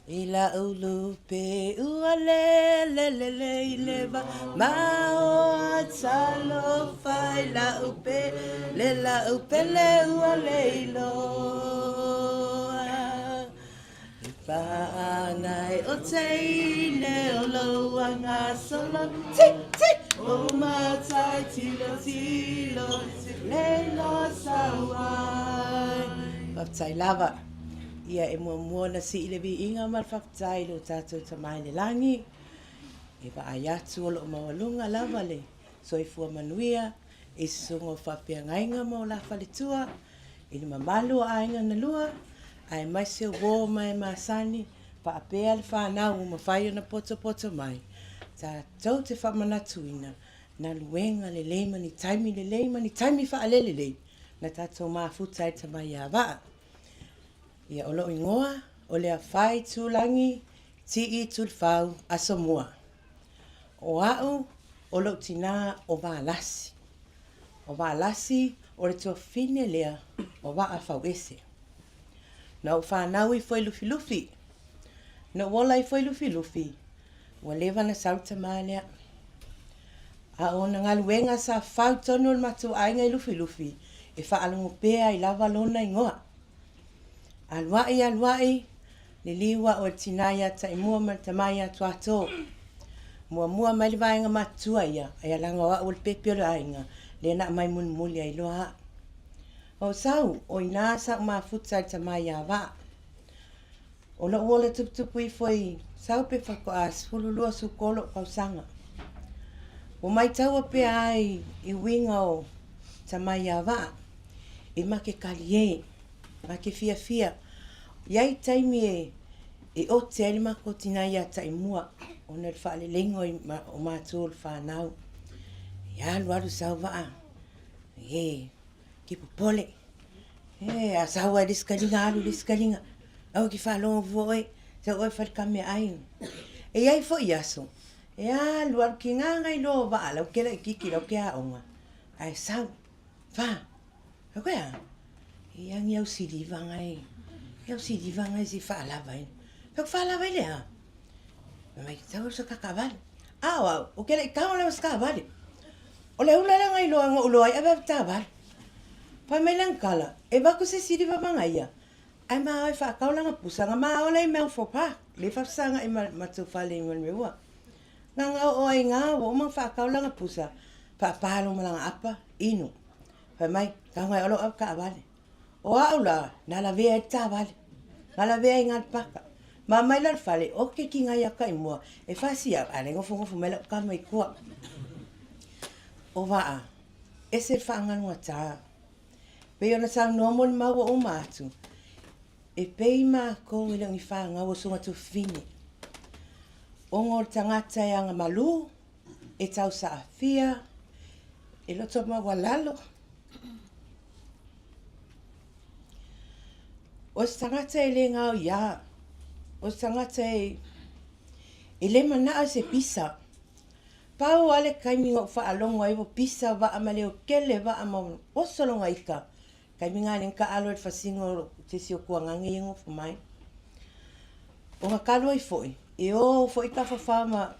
I la ulu pe ua le le le le i le va ma o talo fai la upe le la upe le ua le ilo I whāngai o teine o lauanga solo ti ti o matai tilo tilo le lo sauai. Faafetai lava. Ia e muamua ona sii le viiga ma le faafetai i lo tatou Tama i le Lagi, e vaai atu o lo o maualuga lava le soifua manuia i susuga o faafeagaiga ma o la faletua, i le mamalu o aiga na lua, aemaise o uo ma e masani, faapea le fanau ua mafai ona potopoto mai, tatou te faamanatuina galuega lelei ma ni taimi lelei ma ni taimi faalelelei na tatou mafuta ai le tama ia Vaa. Ia, o lou igoa o Leafai Tulagi Tii Tulifau Asomua. O au o lou tinā o Valasi. O Valasi o le tuafafine lea o Vaafauese. Na ou fanau ifo i Lufilufi. Na ou ola ifo i Lufilufi, ua leva na sau le tamā lea. A o ona galuega sa fau tonu o le matou aiga i Lufilufi e faalogo pea ai lava lona igoa. Alua'i, alua'i, liliu a'u e le tinā iā Taimua ma le tamā iā Tuatō. Muamua mai le vaega matutua ia, ae alaga o a'u o le pepe o le aiga, lea na aumai mulimuli ai loa a'u. Ou sau, o inā sa'u mafuta i le tamā iā Vaa. O lo'u ola tuputupu ifo i sau pe faatoa 12 sukolo o'u tausaga. Ua maitaua pea ai i uiga o tamā iā Vaa, e make kaliē. Ma ke fiafia, iai taimi e e ote ai le makou tinā iā Taimua ona o le faaleleiga o matou o le fanau. E alualu sau vaa, e ke popole. E a sau ai le isi kaliga alu le isi kaliga, aua ke faalogo fua oe, sau oe fai le ka meaai. E iai foi aso, e alualu ki gaga iloa o vaa lau ke laititi lau ke aoga, ae sau, fa, Koe a? E angi au siliva ngai. E au siliva ngai si whaalava i. Pek whaalava i le a? Mai tau sa kakavale. A o au, o ke lei kanga lewa skavale. O le ula le ngai loa ngo uloa i ave tavale. Pai mai lang kala, e vaku se siliva manga ia. Ai ma oi whaakau langa pusa nga ma ole i mea fo pa. Le whafsanga i ma matu whale i me ua. Nga nga o ai nga o ma whaakau langa pusa. Whaapalo ma langa apa, inu. Fai mai, Tago e olo au taavale. O au la, na lavea ai le taavale. Na lavea ai nga le paka. Ma mai la le fale, o ke ki ngai aka i mua, e fasi au, a le ngofongofo mai lau kama i kua. O vaa, ese le whaangalugatā. Pei ona saunoa mo le maua uma atu, e pei mākou e le o ni whāngau o sunga tufine. Ongo o le tagata e anga malū, e tausaafia, e loto maualalo. O se tagata e le gaoiā, o se tagata e, e le manao i se pisa. Pau lava le taimi na ou faalogo ai ua pisa vaa ma leokele vaa ma oso lona ika, taimi na le na taalo ai i le fasiga o se isi o tuagaga ia e nofo mai. O na talu ai foi, e o foi tafafao ma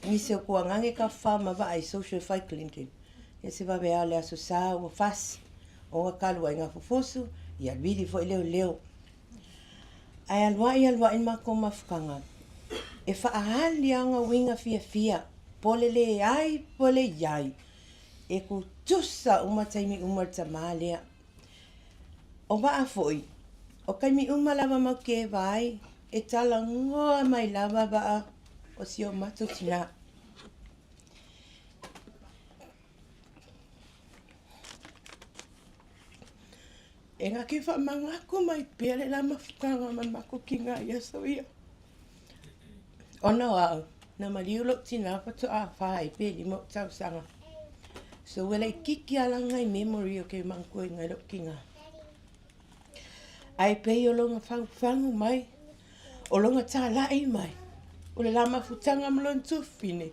nisi o tuagaga e tafafao ma vaa i social e fai clinton. Ia se vave lava o le Aso Sa ua fasi, o na talu ai na fufusu, ia vili foi leoleo. Ae alu a'i alu a'i le matou mafutaga, e faaali lava ona uiga fiafia. Po le leai po le iai, e kutusa uma taimi uma le tamā lea. O vaa foi, o kaimi uma lava mau ke vai, e talanoa mai lava vaa o si o matou tinā. E ngake whaamanga mai pea le la mafutaga ma le makokiga i aso ia. Ona o a'u, na maliu lo'u tinā faatoā fā ai pe lima o'u tausaga. So ua laitiiti lava laga i memory o ke manatua i lo'u tinā. Ae pei o lona fagufagu mai, o lona tāla'i mai, o le la mafutaga ma lona tuafafine,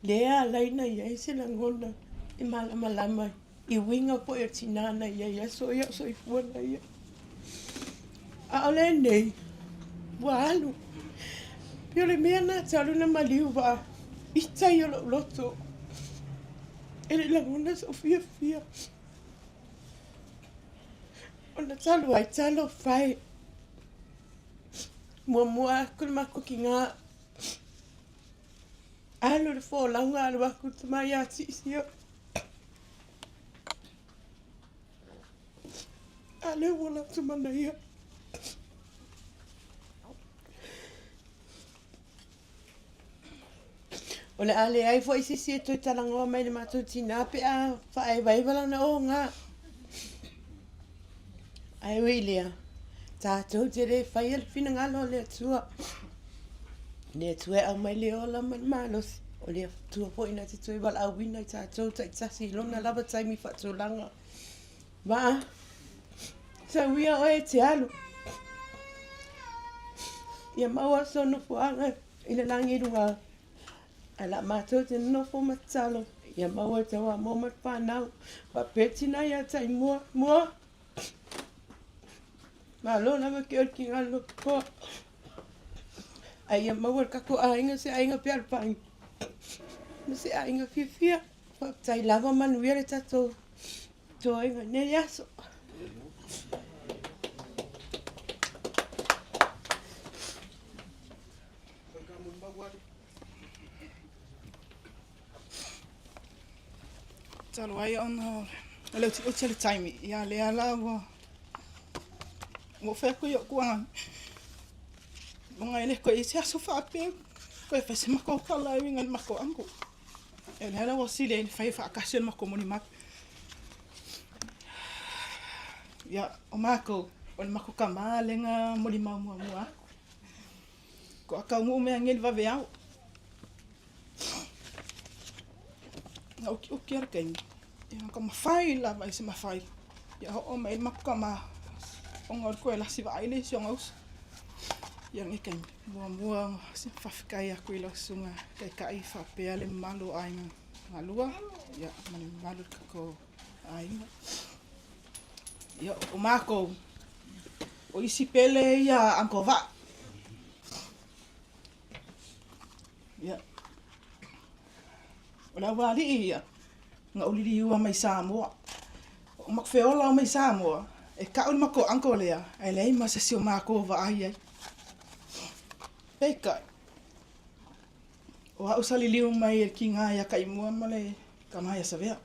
lea ala ai ona i ai se lagona e malamalama i uiga foi o tinā na i ai i aso ia o soifua na ia. A o lenei, ua alu. Pei o le mea lena talu ona maliu vaa i tai o lou loto. E le i lagona sou fiafia. Ona talu ai talofa e. Muamua aku le makukiga. Alu le folauga alu aku le tama ia Tiisia. A lea ua latou manaia. O le a leai foi se isi e toe talanoa mai i le matou tinā pe a faaevaeva lana oga. Ae ui i lea, tatou te le faia le finagalo o le Atua. O le Atua e aumai le ola ma le malosi, o le Atua foi na te toe valaauina i tatou taitasi i lona lava taimi faatulaga. Vaa, sau ia oe e te alu. Ia maua sou nofoaga i le lagi i luga. Ae la matou te nonofo ma tatalo, ia maua e Tauamoa ma le whanau. Faapea tina ia Taimua, mua. Malo lava ke o le ki ngā lotoa. Ae ia maua le kako aiga se aiga fealofani. Ma se aiga fiafia. Faafetai lava manuia le tatou toega i nei aso. Talu ai ona o le utiuti o le taimi, ia lea la ua ua fai atu i o'u tuaga ona e le toe i ai se aso faapea toe fai se matou tala e uiga i le matou uncle. Ia lea la ua sili ai ona fai faatasi o le matou molimau. Ia o matou, o le matou tamā lea na molimau muamua atu. To'a taunuu mea nei i le vaveao. Na utiuti lava le taimi, ia na taumafai lava i se mafai ia oo mai ai le matou tama ona o le toe lasi vaai lea i si ona uso. Ia lenei taimi, muamua ona faafetai atu i lau susuga Taitai faapea le mamalu o aiga galua, ia ma le mamalu o le tatou aiga. Ia o matou, o isi pele ia a Uncle Vaa. Ia, o le aualii ia, na ou liliua mai Samoa. O matou feola mai Samoa, e tau le matou uncle lea, ae leai ma se isi o matou o vaai ai. Peitai, o au sa liliu mai e le kiga ia Taimua ma le tama ia Savea.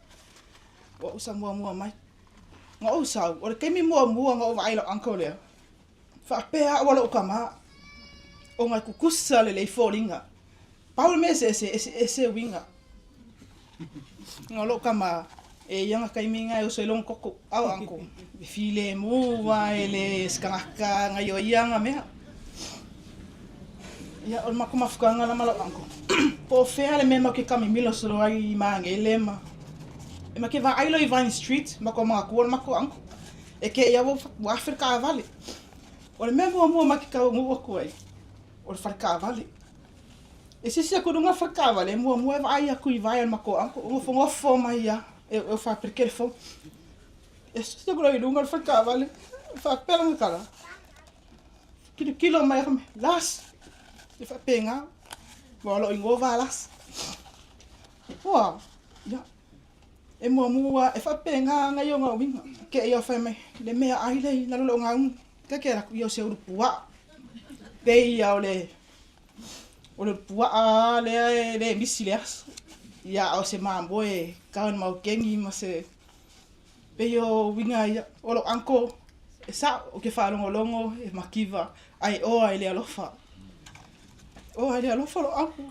O au sa muamua mai. Na ou sau, o le taimi muamua na ou vaai i lau uncle lea, faapea au a lou tama, ona e tutusa lelei foliga. Pau le mea eseese, eseese uiga. Na o lou tama, e ia na taimi na e oso ai lona toto, a o uncle, e filemu lava e le o se tagata gaioia ana mea. Ia, o le matou mafutaga la ma lau uncle, po o fea le mea matou te taamimilo solo ai i Magele ma e matou te vaai loa i Vine Street, matou manatua le matou uncle. E te i lava ua afe le taavale. O le mea muamua matou te taunuu atu ai, o le fale taavale. E sisi atu i luga o le fale taavale, e muamua e vaai atu i vae o le matou uncle, o nofonofo mai lava, e faapea i le telefoni. E sisi atu loa i luga o le fale taavale, faapea lana tala, tilotilo mai fai mai, Lasi! E faapena, aua o lou igoa o Valasi. Ua, ia, e muamua e faapena lava ia ona uiga. Te i lava fai mai, le meaai lea i lalo o lou gauga, ta te alu atu, ia o se ulu puaa. Pei lava o le O le puaa lea e le misi le aso. Ia a o se mamoe e kau i maukeni ma se pei o uiga ia. O lou uncle e sa'o ou te faalogologo e makiva ae oa i le alofa. Oa i le alofa lou uncle.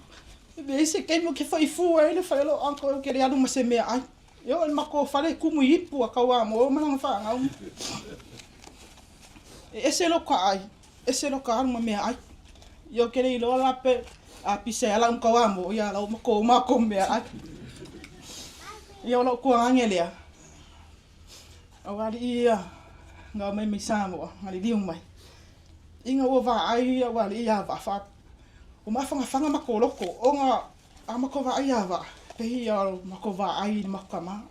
E leai se taimi ou te faifua ai le fale o lou uncle ou te le alu ma se meaai. E oo i le matou fale e tumu i ipu a tauamoa ma lana fanau. E ese lou taai, ese lou alu ma meaai. Ia ou te le iloa la pe a pisa ai lau ma tauamoa ia lau ma kou matou meaai. Ia o lou tuagane lea. Aua alii ia na omai mai Samoa, na liliu mai. Ina ua vaai au alii ia Vaa fa ua mafanafana matou loto ona a matou vaai ia Vaa, pei ia o matou vaai i le matou tama.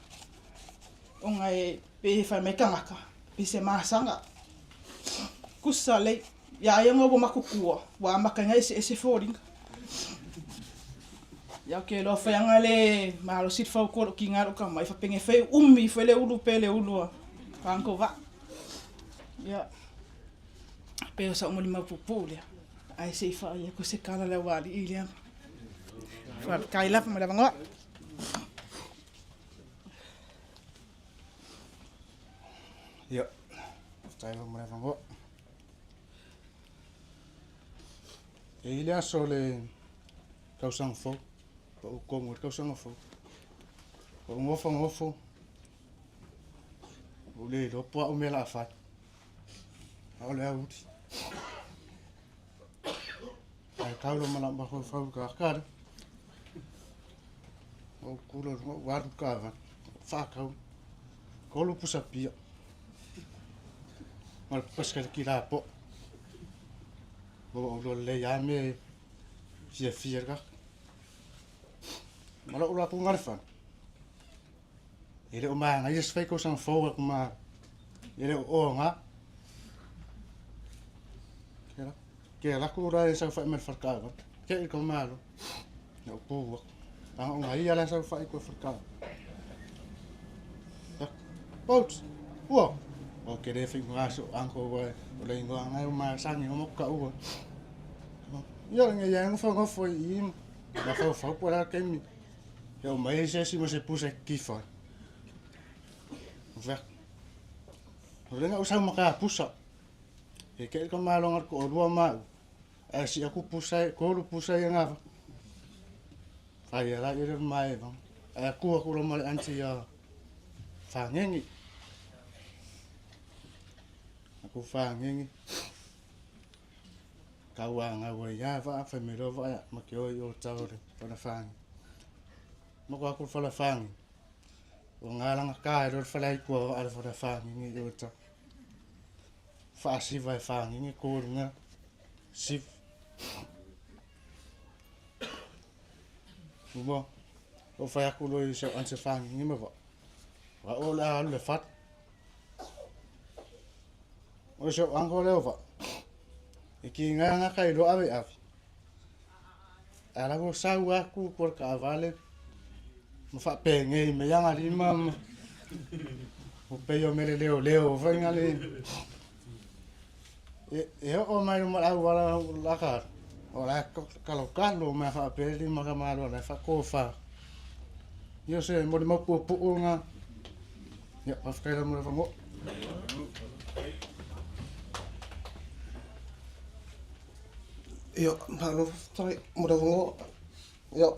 Ona e pei e fai mai tagata, pei se masaga. Tusa lelei, ia ai ona ua matutua, ua amata ai ona eseese foliga. Ia ou te iloa foi ana le malosi le fautua o lou tina i lou tama, e faapena foi umi foi le ulu pe le ulu a Uncle Vaa. Ia, pei o sau molimau puupuu lea, ae se i faaia atu se tala a le aualii lea. Faafetai lava mo le avanoa. Ia, faafetai lava mo le avanoa. E i ai le aso o le tausaga fou, pa ou kogo i le tausaga fou. Ua ou nofonofo, ua ou le iloa po o au mea o le a fai. A o le aoauli. Ae tau lo ma mafaufau i ka lea. Ua ou kula i luga, ua alu i le kaavale, faatau tolu pusa pia ma le pasikele kilapoa. Ua ou iloa lelei lava mea e fiafia ai le tagata. Ma lou alu atu i le fale, e le o manaia se fai tausaga fou atu ma e le o oga. Ke alu atu la e saofai mai le fale taavale, te i ka malo. Na ou pu atu. Ana o ngai ia la saofai koe fale taavale. Boats, ua. O ke le whinga so uncle wa o le ingoa ngai o masangi o moka ua. Ia nge ia ngofo ngofo i ma fau fau po la kemi. He o mai se si mo se pusa kifa. Vek. O le ngau sau maka pusa. E ke ka malonga ko lua mau. Ae si aku pusa ko lu pusa ia ngava. Fai ala i le mai va. Ae ku aku lo male anti ia whangengi. Aku whangengi. Kau a ngau ai ia va fai me lo va ma ke oi o tau le whana whangi. Ma ko aku whana whangi. O ngā langa ka e lo whala i kua wa ala whana whangi i o tau. Whaasiva e whangi ko runga. Siv. Uma. O whai aku lo i se anse whangi ma va. Wa o le alu le fat. O se ango leo va. E ki ngā ngā kai lo ave ave. Ala wo sau aku ko ka vale. Ma fa penge me yanga lima ma. O pe yo mele leo leo fa nga le. E e o mai ma au wala la ka. O la ka lo ka lo ma fa pe lima ka ma lo la fa ko fa. Ia se mo le mau puupuu nga. Ia, faafetai lava mo le avanoa. Ia, malo faafetai mo le avanoa. Ia,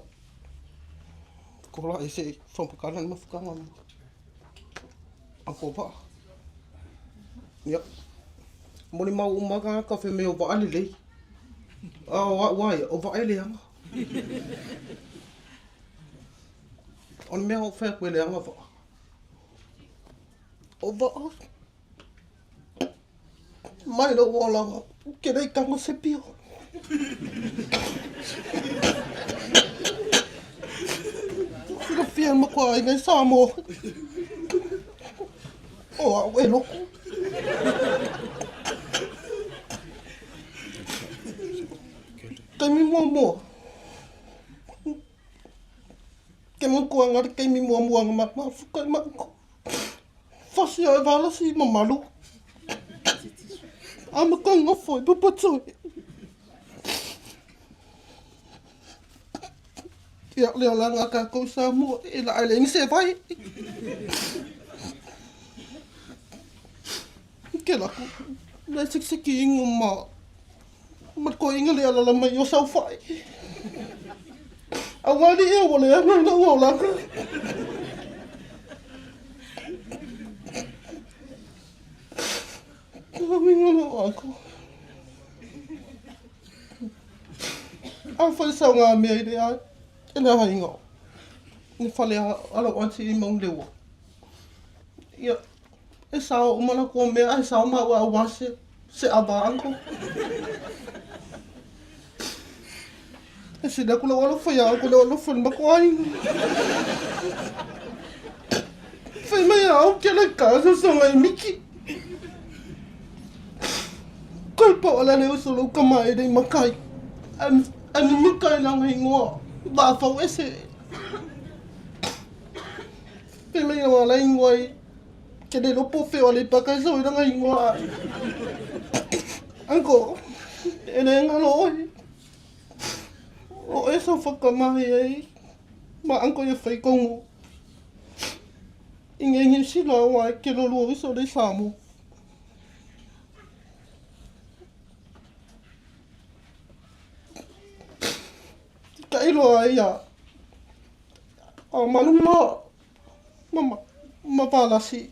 ko la e se whampakana ni mafukanga mo ako vaa. Ia, mo le mau uma ka whe me o vaa lelei. A o au ai, o vaa e leaga. O le mea o fai atu e leaga vaa. O vaa. Mai lou olaga, ke le i tago se pio. Silafia e matua aiga i Samoa. O au e loko. Taimi muamua. Ke makuanga le taimi muamua na mafuka i maku. Fasi ai valasi ma malu. A ma ka ngofo i papatoi. Ia, le olaga a tatou i Samoa, e la e leai se vai. Ke la ku, le sekiseki ingo ma, ma le koinga le alala mai o saofai. Aua li e ua le ana i lau olaga. Uiga lou ako. Afai sau ngā mea i le ai, e le aiga o. Ni fale a lau aunty i Maunleua. Ia, e sao uma la kua mea, ai sao ma ua aua se, se ava uncle. E sili aku lau alofa ia uncle lau alofa i le mako aiga. Fai mai a au ke le ka so so ngai miki. Kai pa ala le uso lou kama e lei makai. Ani mika i langa ingoa. Va fau ese. Fai mai a la ingoa i. Ke le lopo fe o le paka so i langa ingoa. Uncle, e le ngalo oi. O e so whakamahi ai. Ma uncle ia whai kongo. I ngei Niu Sila wa ke lolua uso le Samoa. Ka iloa ai ia a malu ma ma ma palasi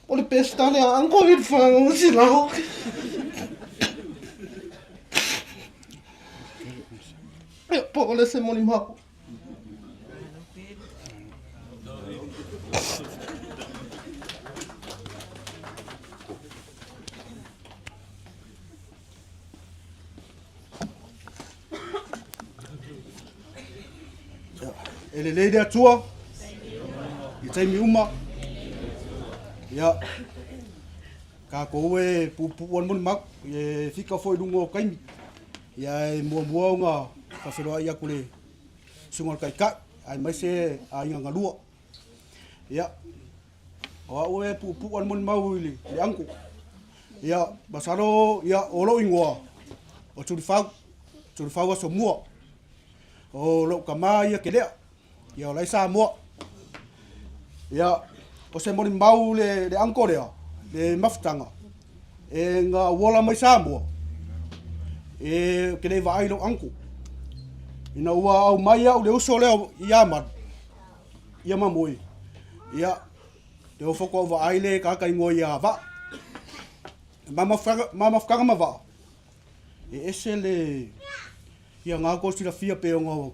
o le pesta le a uncle i le whanau si lao. Ia, po o le se moni mao. E lelei le Atua i taimi uma. Ia, kākou e puupuu ana molimau, e fika foi i luga o kaimi. Ia e muamua ona faafeiloai atu le susuga o le Taitai, aemaise aiga galua. Ia, o au e puupuu ana molimau i le uncle. Ia, masalo, ia, o lou ingoa, o Tulifau, Tulifau Asomua. O lou tama ia Kelea, ia o la e i Samoa. Ia, o se molimau le, le uncle lea, le mafutaga, e nga uola mai Samoa, e ke le vaai lou uncle. Ina ua aumai au le uso lea ia Malu, ia Mamoe, ia, te ofo ko vaai le kaka ingoa ia Vaa. Ma mafutaga ma Vaa, e ese le, ia ngā kou silafia pe ona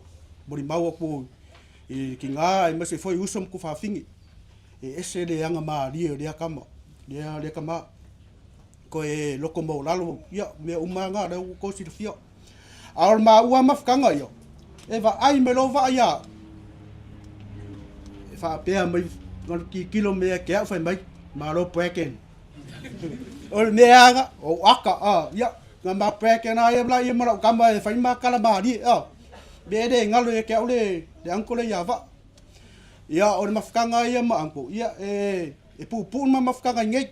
molimau aku i ki ngā aemaise foi uso ma ku fafine e ese le aga malie o lea kama lea lea kama koe e loko maualalo ia mea uma lava lea ua kou silafia. A o le maua mafutaga ia e vaai mai loa vaa ia au e faapea mai tilotilo mai ia te au fai mai malo Bracken. O le mea aga o aka a ia Na ma peke na ia la ia ma lau kama e fai ma kala malie a. Me le ngalo ia ke au le le uncle le ia va. Ia o le mafutaga ia ma uncle ia e e puupuu ma mafutaga i nei.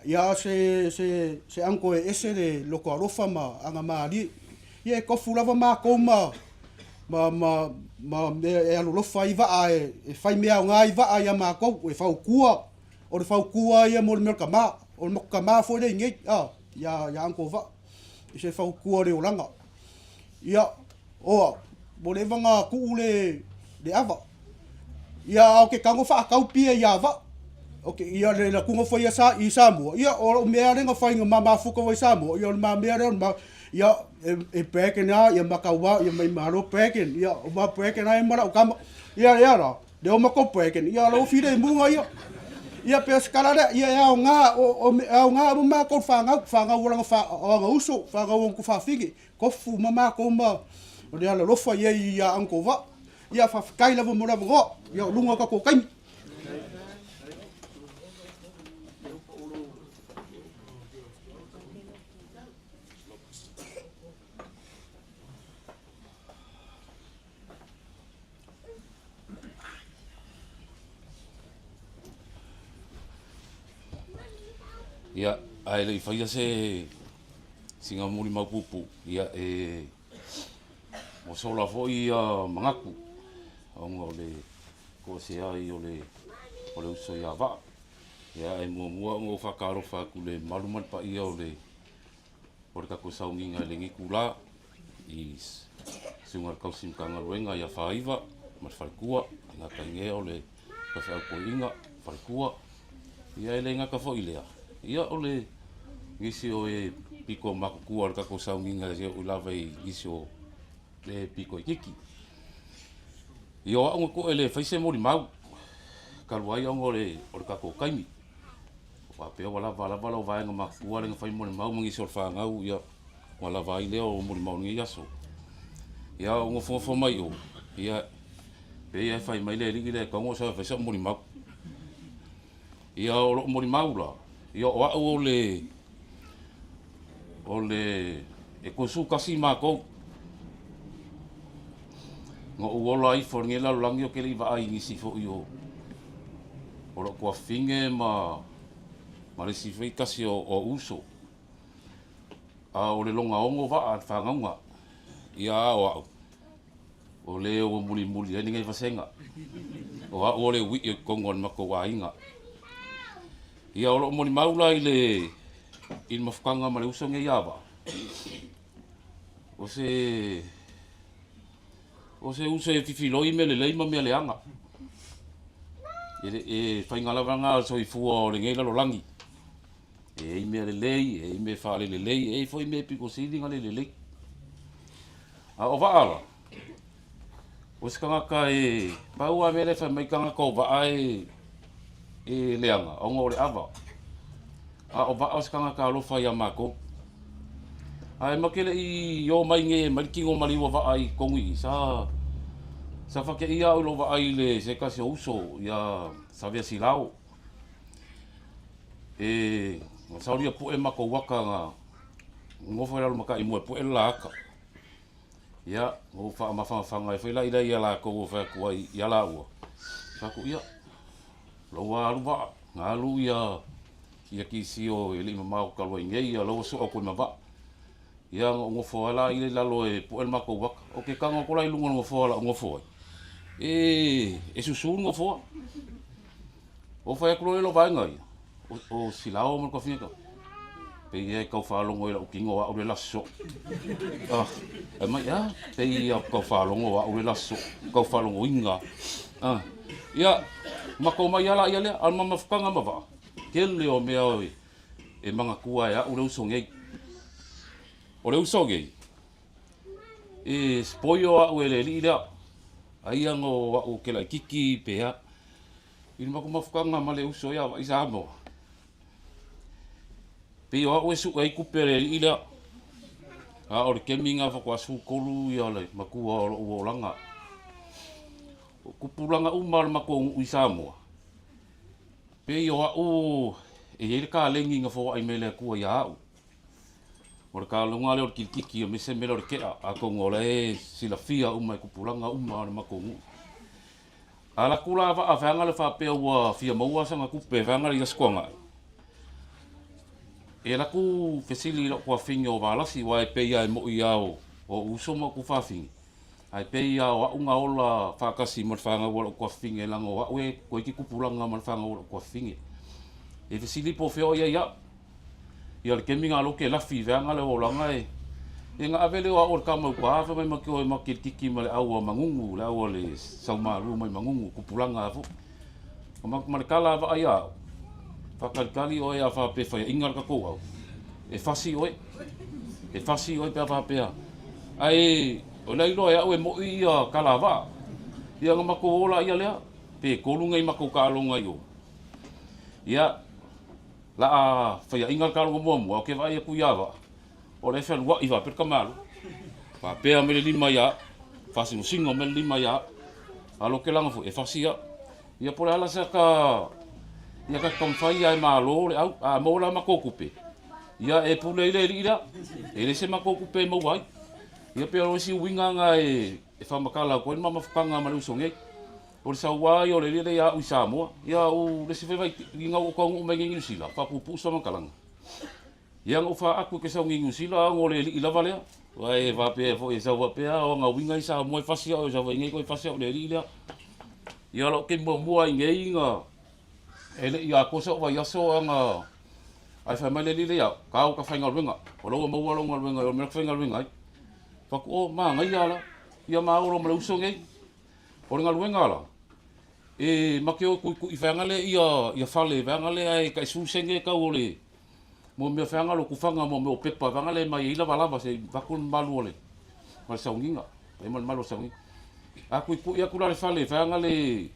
Ia se se se uncle e ese le loko alofa ma aga malie. Ia e kofu lava makou ma ma ma ma mea e alolofa ai vaa e e fai mea aoga ai vaa ia makou e faukua. O le faukua ia mo le mea o le tama, o le matou tama foi lea i nei, a, ia, ia Uncle Vaa, i se faukua o le olaga. Ia, oa, ua leva ona tuu le, le ava. Ia, a o ke tago faatau pia ia Vaa, o ke, ia le latuga foi ia sa, i Samoa, ia, o lou mea lea na fai na ma mafuta foi i Samoa, ia o le ma mea lea o le ma, ia, e, e bragging lava, ia matau ia mai malo bragging, ia, o ma bragging lava ia ma lau tama. Ia, ia la, Le o matou bragging, ia lau filemu ia. Ia pe o se tala lea, ia e aoga, o, o, e aoga uma matou fanau, fanau o lana fa, o ana uso, fanau o ona tuafafine, tofu uma matou ma o le alolofa i ai ia Uncle Vaa. Ia faafetai lava mo le avanoa, ia o luga o tatou taimi. Ia, ae le i faia se sina molimau puupuu, ia e ua sola foi ia manatu. tulaga o le toesea ai o le o le uso ia Vaa. Ia e muamua ona ou faatalofa atu i le mamalu ma le paia o le o le tatou sauniga i lenei itula i susuga i le tausi Matagaluega ia Faiva ma le faletua, e gata i lea o le faifeau toeaina, faletua. Ia e le gata foi i lea, ia o le nisi o e pito matutua o le tatou sauniga e oo lava i nisi o e pito itiiti. Ia o au na to'e le fai se molimau talu ai ona o le o le tatou taimi. Faapea ua lava lava lau vaega matutua lea na fai molimau ma nisi o le fanau, ia ua lava ai lea o molimau o lenei aso. Ia ou nofonofo mai o, ia pei e fai mai le alii lea e tatau ona ou sau e fai sau molimau. Ia o lou molimau la, ia o au o le o le e 31 matou. Na ou ola ifo i lenei lalolagi ou te le i vaai i nisi foi o o lou tuafafine ma ma le isi foi tasi o o uso. A o le lona ono vaa le fanauga. Ia a o au, o le ua mulimuli ai lenei vasega. O au o le ui'i o totonu o le matou aiga. Ia o loo molimau la i le i le mafutaga ma le uso nei ia Vaa. O se o se uso e fifiloi mea lelei ma mea leaga. E, e faiga lava lena o le soifua o lenei lalolagi. E i ai mea lelei, e i ai mea faalelelei, e i ai foi mea pito sili ona le lelei. A o Vaa la, o se tagata e pau lava mea lea e fai mai tagata o Vaa e e leaga ona o le ava. A o Vaa o se tagata alofa ia matou. Ae ma te le i o mai nei e aumai le tino maliu a Vaa i totonu i i, sa sa fateia au i lou vaai i le se tasi o uso ia Savea Silao. E na saulia pue matou aka na nofo i lalo ma taimua e pue le la aka. Ia, na ou faamafanafana ai foi la i ia latou ua fai atu ai ia laua. Fai atu, ia, lou alu vaa, na alu ia ia kisio e le i mamao talu ai nei, ia lau soo atu ai ma vaa. Ia, na ou nofo ai la i lalo e pue le matou aka. O ke tago atu la i luga o le nofoa la ou nofo ai, e e susu le nofoa. O fai atu loa lea i lou vaega ia, o Silao ma le tuafafine tau, pei e tau faalogo i lau tino o au le laso. Ah, e mai a, pei e tau faalogo o au le laso, tau faalogoina. Ah, ia, matou mai ala ia lea, a o le mamafukaga ma vaa, tele o mea e manatua e au le uso nei. O le uso nei, e spoil au e le alii lea, aia no au ou te laititi pe a. I le matou mafutaga ma le uso ia Vaai Samoa, pei o au e sue ai tupe a le alii lea, a o le kemi lena faatoa 13 ia le matua o lou olaga. O tupulaga uma o le matou nuu i Samoa, pei o au e i ai le kalegi na foai mai e le Atua ia au. O le kaloga lea o le kilikiki aemaise le mea lea o le kea, atonu o la e silafia uma e tupulaga uma o le matou nuu. A alu atu la vaa feaga le faapea ua fia maua sana tupe feaga le ia Sikuaga. E alu atu fesili i lou tuafafine o Valasi aua e pei lava e moi lava o ou uso ma ou tuafafine, ae pei lava o au na ola faatasi ma le fanau a lou tuafafine leaga o au e toeitiiti tupulaga ma le fanau a lou tuafafine. E fesili po o fea o i ai au. Ia le kemi nga loke lafi veanga le olaga e e nga ave le o au le tama uka fa mai ma ke o ma kilikiki ma le au a Mangungu le au a le Saumalu mai Mangungu kupulanga a fo o ma ma le kala va ai au whakalikali oe a wha pe whai inga le kakou au e fasi oe e fasi oe pe a whapea ai o lai loa e au e moi ia kala va ia nga makou ola ia lea pe kolu ngai makou kaalonga i o ia La a faiaʻiga le kalogo muamua, o ke vaai aku iā Vaa, o le fealuaʻi faapea le tama alo. Faapea mai le lima iā, faasinosingo mai le lima iā, a lo ke laga foi, e fasi ia. Ia po o le a la se aka, ia ka taumafai ia e malo le au, a maua la matou tupe, ia e pule ai le alii lea, e le se matou tupe e maua ai. Ia pei o isi uiga na e faamatala atu ai le mamafutaga ma le uso nei. O le saua ia o le lele ia au i Samoa. Ia o le isi foi vaitaimi ua ou taunuu mai nei i Niu Sila, faapuupuu se faamatalaga. Ia na ou faaaku i ke sau nei Niu Sila ona o le alii lava lea. Aua e faapea foi e sau faapea o ana uiga i Samoa e fasi au, e sau foi nei toe fasi au i le alii lea. Ia lou taimi muamua i nei na e le i atoa sau vaiaso aga ae fai mai le alii lea ia au, tau ta faigaluega, o la ua maua lou galuega i o le mea la e faigaluega ai. Fai atu, oh manaia la, ia ma o loa ma le uso nei. O le galuega la, e ma te o e tuitui vaega lea ia, ia fale vaega lea e tai 10 sene tau o le mo mea feaga lo tufaga mo mea o pepa vaega lea e mai ai lavalava se i avatu le mamalu o le ma le sauniga, ai ma le mamalu o le sauniga. A tuitui atu la le fale vaega le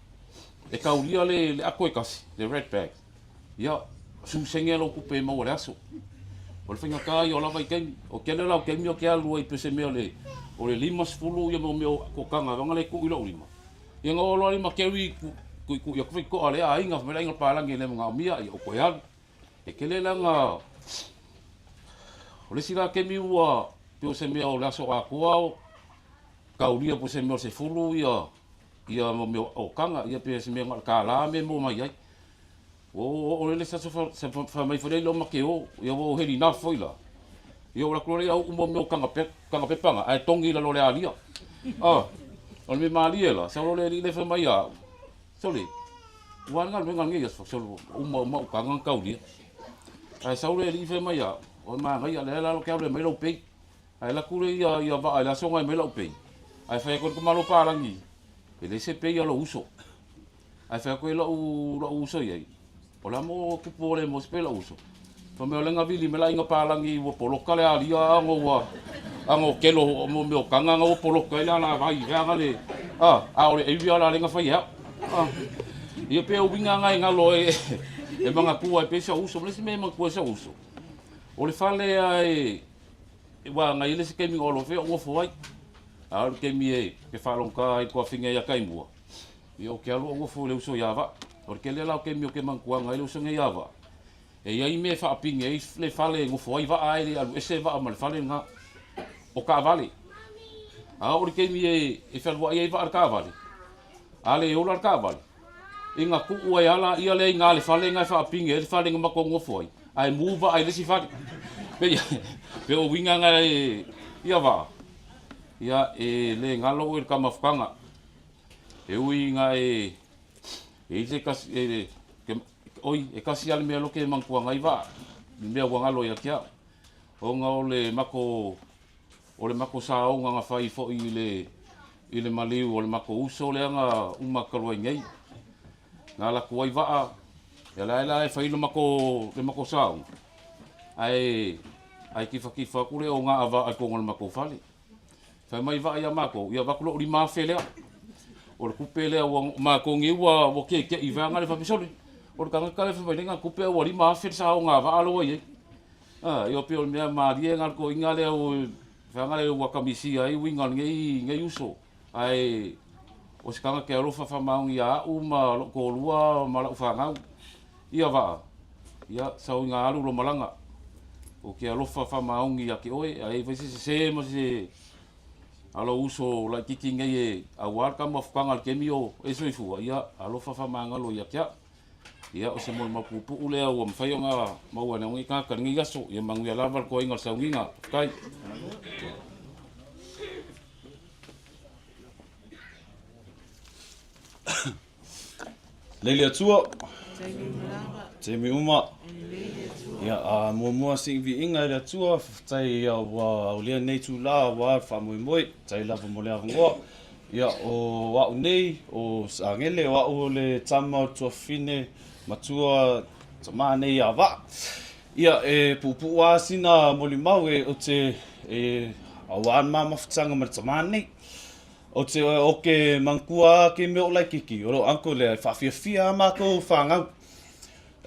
e taulia le, le ato e tasi, le red bag, ia, 10 sene lou tupe e maua i le aso. O le faigata ia o la vaitaimi. O tele la o taimi ou te alu ai pei o se mea o le, o le 50 ia mea o totaga vaega lea e tuu i lou lima. Ia na oo loa lea ma carry tuitui atu foi toa a le aiga, fai mai le aiga o le palagi e le manaomia, ia ou toe alu. E tele la na, o le isi la taimi ua pei o se mea o le aso atoa o taulia pei o se mea o le 10 ia, ia mea o taga, ia pei o se mea na o le $1 mea e maua mai ai. Ua ou oo lea i le isi aso fai mai foi lea ma te o, ia ua ou had enough foi la. Ia ou alu atu loa lea uu mea o taga pepa na, ae togi i lalo o le alia. Ah, o le mea malie la, sau loa le alii lea fai mai ia au, Sole, ua a le galuega lenei aso? Sole, ua uma uma ou taga na taulia. Ae sau le alii fai mai ia au, o le manaia, lea la ou te alu e aumai lau pay. Ae alu atu lea ia vaa i le aso na e aumai lau pay, ae fai atu ai le tamaloa palagi, e leai se pay a lou uso. Ae fai atu ai lou uso i ai, o le a mo tupu o le mo se pay lou uso. Fai mai o lea na vili mai le aiga palagi ua poloka le alia ago ua ago kelo mo mea o taga na ua poloka ai le alavai feaga le a a o le area la lea na fai e au. A ia pei o uiga na e galo e e manatua ai pea si ou uso. Ma le isi mea e manatua ai si ou uso, o le fale a e ua na i ai le isi taimi na olo fea ou nofo ai. A o le taimi e ke faalogogata ai i le tuafafine ia Taimua, Ia ou te alu ou nofo i le uso ia Vaa. O le tele la o taimi ou te manatuaga ai le uso nei ia Vaa, e i ai mea e faapine ai le fale e nofo ai Vaa ae le alu ese Vaa ma le fale lena. O taavale. A oo i le taimi e fealuai ai Vaa i le taavale, a le ola le taavale, ina tuu ai lava laia lea i ina le fale lena e faapine ai le fale na matou nofo ai, ae mu Vaa i le isi fale. Pei pei o uiga na e ia Vaa, ia e le galo oe i le tama futaga. E ui ina e e i se tasi e, ke, oi, e tasi lava le mea loke e manatua ai vaa, le mea ua galo ia te au. Ona o le mako, o le mako saoga na fai foi i le, i le maliu o le mako uso lea na uma talu ai nei. Na alu atu ai vaa, ia la e la e fai le mako, le mako saoga, ae, ae tifatifa atu le o ga a vaa i totonu o le matou fale. Fai mai vaa ia matou, ia avatu lou 5,000 lea. O le tupe lea ua matou nei ua ua keke'i vaega le faapea, sole, o le tagata lea fai mai nei na tupe ua 5,000 le saoga a vaa lea ua i ai. Ah, ia pei o le mea malie na le toeaina lea ua vaega lea ua kamisia ai uiga o lenei nei uso. Ae o se tagata e alofa faamaoni ia au ma lou toalua ma lau fanau. Ia vaa, ia sau ina alu lo malaga. Ou te alofa faamaoni ia te oe, ae i ai foi se sese ma se a lou uso laitiiti nei e aua le taumafaga i le taimi o e soifua, ia alofa faamagalo ia te au. Ia o se molimau puupuu lea ua mafai ona maua e lenei tagata i lenei aso. Ia manuia lava le toeaiga o le sauniga. Faafetai. Lei le Atua. Taimi uma. Ia, a muamua sii viiga i le Atua, faafetai ia ua aulia nei itulā aua le faamoemoe, faafetai lava mo le avanoa. Ia, o au nei, o Sagele, o au o le tama o le tuafafine matua tamā nei ia Vaa. Ia, e puupuu lava sina molimau e o te e aua le ma mafutaga ma le tamā nei. O te o ke manatua a ke mea o Laikiki, o lou uncle lea, e faafiafia a matou fanau.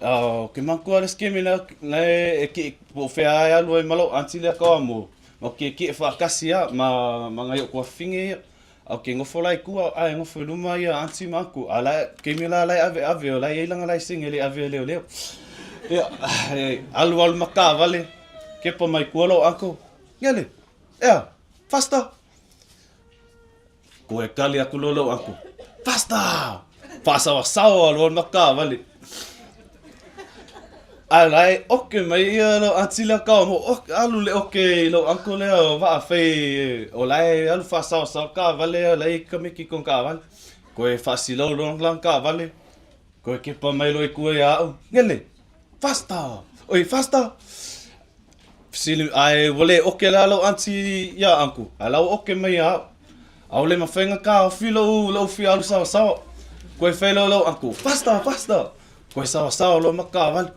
O ke manatua le isi kemi na e ki po o fea e alu ai ma lou aunty lea ka mo, ma ke ki e faatasi a ma ma ngai o tuafafine ia. A o ke nofo la i tua, a e nofo i luma ia aunty ma uncle, a la kemi la la e aveave, o la e i ai lana laisene e le ave e leoleo. Ia, e alu alu ma taavale, kepa mai tua lou uncle, Ngele, ea, faster! Koe kali aku loa lou uncle, Faster! Faasaoasaoa loa le taavale. Ae la e oke mai ia lou aunty lea tau mo oke, alu le oke i lou uncle lea o vaa fai o la e alu faasaoasaoa le taavale la e i ai kameki i kona taavale. Koe faasilau loa lana taavale, koe kepa mai loa i tua ia au, Gele, faster! Oi, faster! Fesili, ae ua le oke la lau aunty iā uncle, ae la ua oke mai ia au. Aole mafai ona taofi lou, lou fia alu saosaoa. Koe fai loa lau uncle, faster, faster! Koe saosaoa loa ma taavale.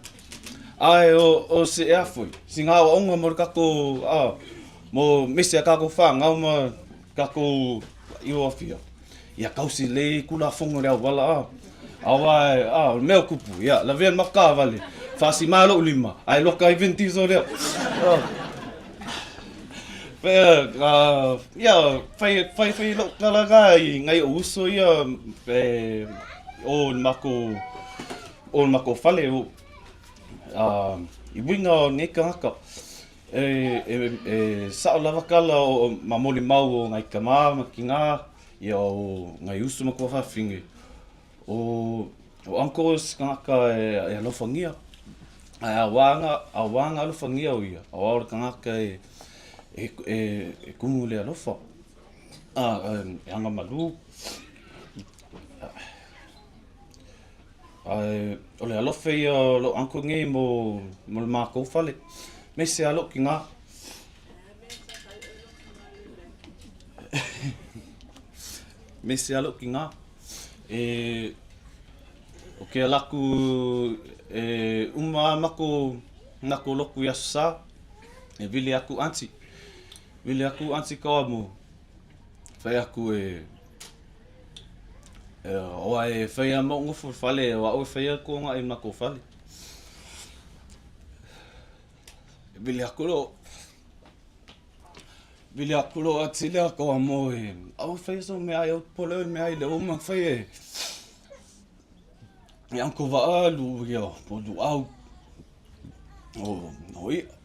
Ae o, o se ea foi, sina aoaoga mo le tatou, a, mo mese a tatou fanau ma tatou i o afia. Ia tausi lelei Tulafono i le auala a. Aua a, o le mea o tupu, ia, lavea le matou taavale, faasima lou lima, ae loka ai Vin Diesel lea. Pea, ia, fai, fai, fai lou tala lena i nai ou uso ia, e, o le matou, o le matou fale, o, a, i uiga o nei tagata, E sao lava tala o ma molimau o nai tama ma tina, ia o nai uso ma tuafafine, o uncle se tagata e alofagia, ae aua na alofagia o ia, aua o le tagata e tumu i le alofa, e agamalu. Ae o le alofa ia o lou uncle nei mo le matou fale, aemaise lava lou tina. Aemaise lava lou tina. E, o ke ala aku e uma lava makou lotu i Aso Sa, e vili aku aunty. Vili aku aunty Kawamu, fai aku e Aua e fai lava ma ou nofo i le fale, o au e faia le toga i le matou fale. E vili aku loa, vili aku loa aunty lea toa mo e, aua e faia sou meaai, aua e popole oe i le meaai lea ua uma ona fai e e Uncle Vaa ia o luau, o i'a.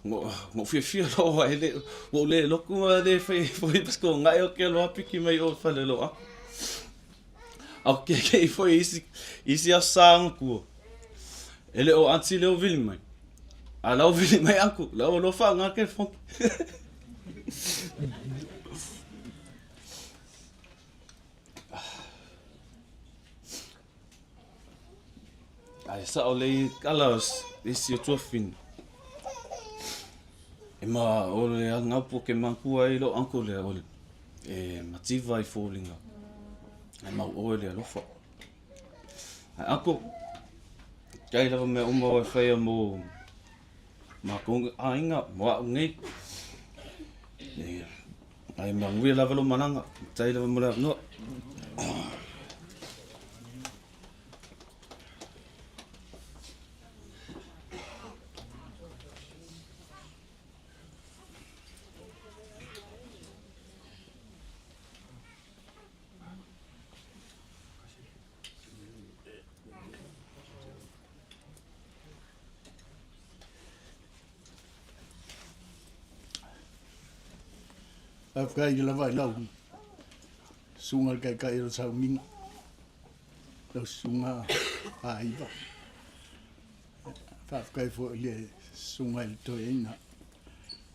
Ua ou fiafia loa e le, ua ou le lotu a le fai foi pas ko ngai o ke aloha piki mai o fale loa. A o ke ke i foi isi isi aso sa ona tua. E le o aunty leo vili mai. A lau vili mai uncle, lau alofa ngā ke fonki. Ae sao lelei ala o isi o tuafafine. E ma o le agaupu ke makua ai lou uncle lea o le e mativa i foliga e mau oe le alofa. Ae uncle, kai lava mea uma o e whaia mo makou aiga, mo au nei. E, ae manuia lava lo malaga, tai lava mo le avanoa. Faafetai lava i lau susuga i le Taitai o le Sauniga, lau susuga Aiva. Faafetai foi i le susuga i le Toeaina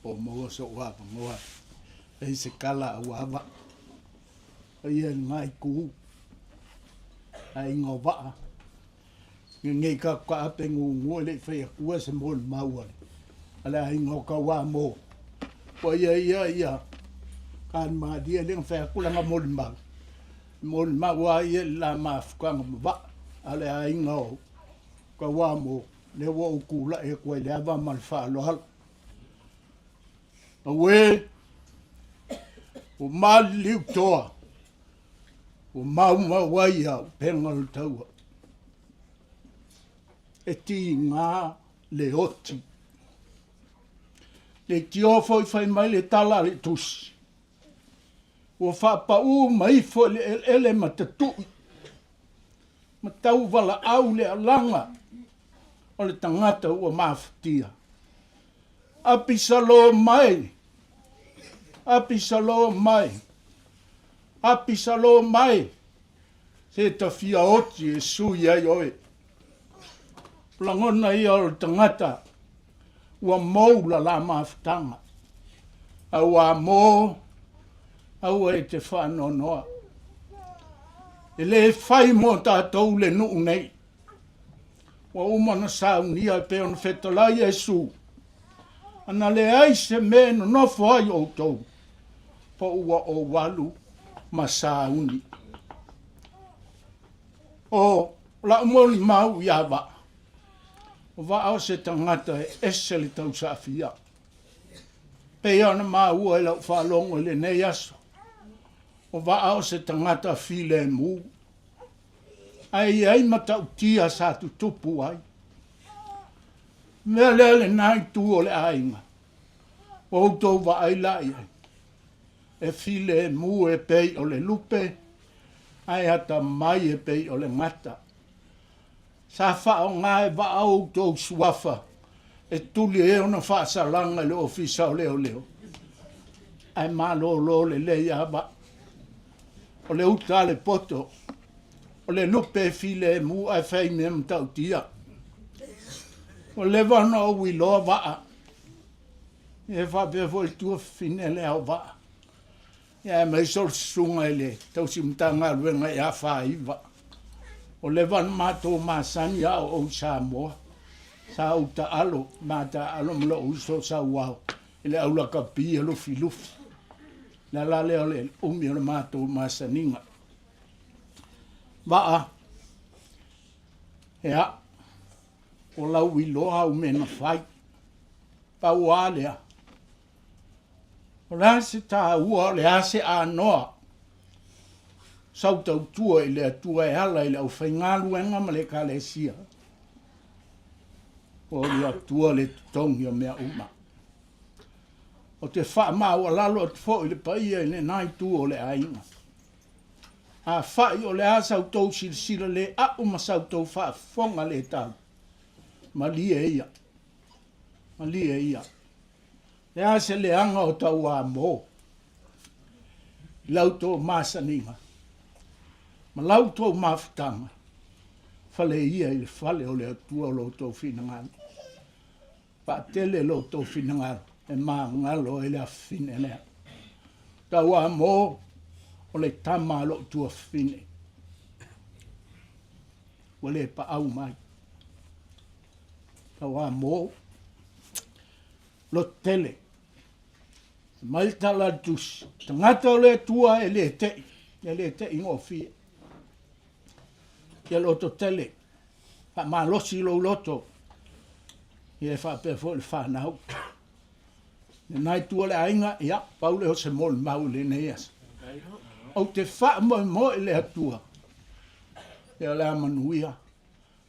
po o maua so'u avanoa e fai se tala aua vaa. Paia i lena itu, aiga o vaa, Nei tatou taape gugu e le i fai atua se molimau a le aiga o Tauamo. Ua ia ia ia Tane Malie lea na fai atu lana molimau. Molimau lava ia i le la mafutaga ma vaa a le aiga o Tauamo lea ua ou tulai atu ai i le ava ma le faaaloalo. Auē, ua maliliu toa, ua maumau ai au upega o le taua. E tiga le oti. Leitioa foi fai mai le tala a le tusi, ua faapaū mai ifo i le eleele ma tatui, ma tauvalaau le alaga o le tagata ua mafatia. Apisalo mai, Apisalo mai, Apisalo mai, se ta fia oti e sui ai oe. O lagona ia o le tagata ua mou la la mafutaga. Auā mō, aua e te faanoanoa. E lē fai mo tatou le nuu nei. Ua uma ona saunia e pei ona fetalai Iesu, Ana leai se mea e nonofo ai outou, po ua ou alu ma sauni. O la'u molimau iā Vaa, o Vaa o se tagata e ese le tausaafia. Pei ona maua i lau faalogo i lenei aso, o Vaa o se tagata filemu, ae i ai matautia sa tutupu ai. Mea lea lena itu o le aiga, ua outou vaai la i ai, e filemu e pei o le lupe, ae atamai e pei o le gata. Sa faaaoga e Vaa outou suafa e tuli ai ona faasalaga i le Ofisa o Leoleo, ae malolo lelei lava Vaa. O le uta a le poto, o le lupe e filemu ae fai mea matautia. Ua leva ona ou iloa Vaa, e faapea foi le tuafafine lea o Vaa. Ia aemaise o le susuga i le tausi Matagaluega ia Faiva. Ua leva ona matou masani a o ou i Samoa. Sa ou taalo, ma taalo ma lou uso o Sauao i le aulakapi e lufilufi. O le ala lea o le umi o le matou masaniga. Vaa, ia, ua lauiloa au mea na fai. Pau lava lea, O le a se taua, o le a se anoa sau tautua i le Atua e ala i le aufaigaluega ma le Ekalesia? O le Atua le totogi o mea uma. Ou te faamaualalo atu foi i le paia i lena itu o le aiga. Afai o le a sa outou silasila le a'u ma sa outou faafofoga le tau, malie ia, malie ia. Le a se leaga o Tauamō i la outou masaniga ma la outou mafutaga, fale ia i le fale o le Atua o lo outou finagalo. Faatele lo outou finagalo e magalo ai le afafine lea. Tauamō o le tama a lou tuafafine ua le paau mai. Tauamō. Lototele. Mai le tala a le Tusi, tagata o le Atua e le te'i, e le te'i gofie. Ia lototele, faamalosi lou loto, ia e faapea foi le fanau. Lena itu o le aiga, ia, pau lea o se molimau i lenei aso. Ou te faamoemoe i le Atua, ia o le a manuia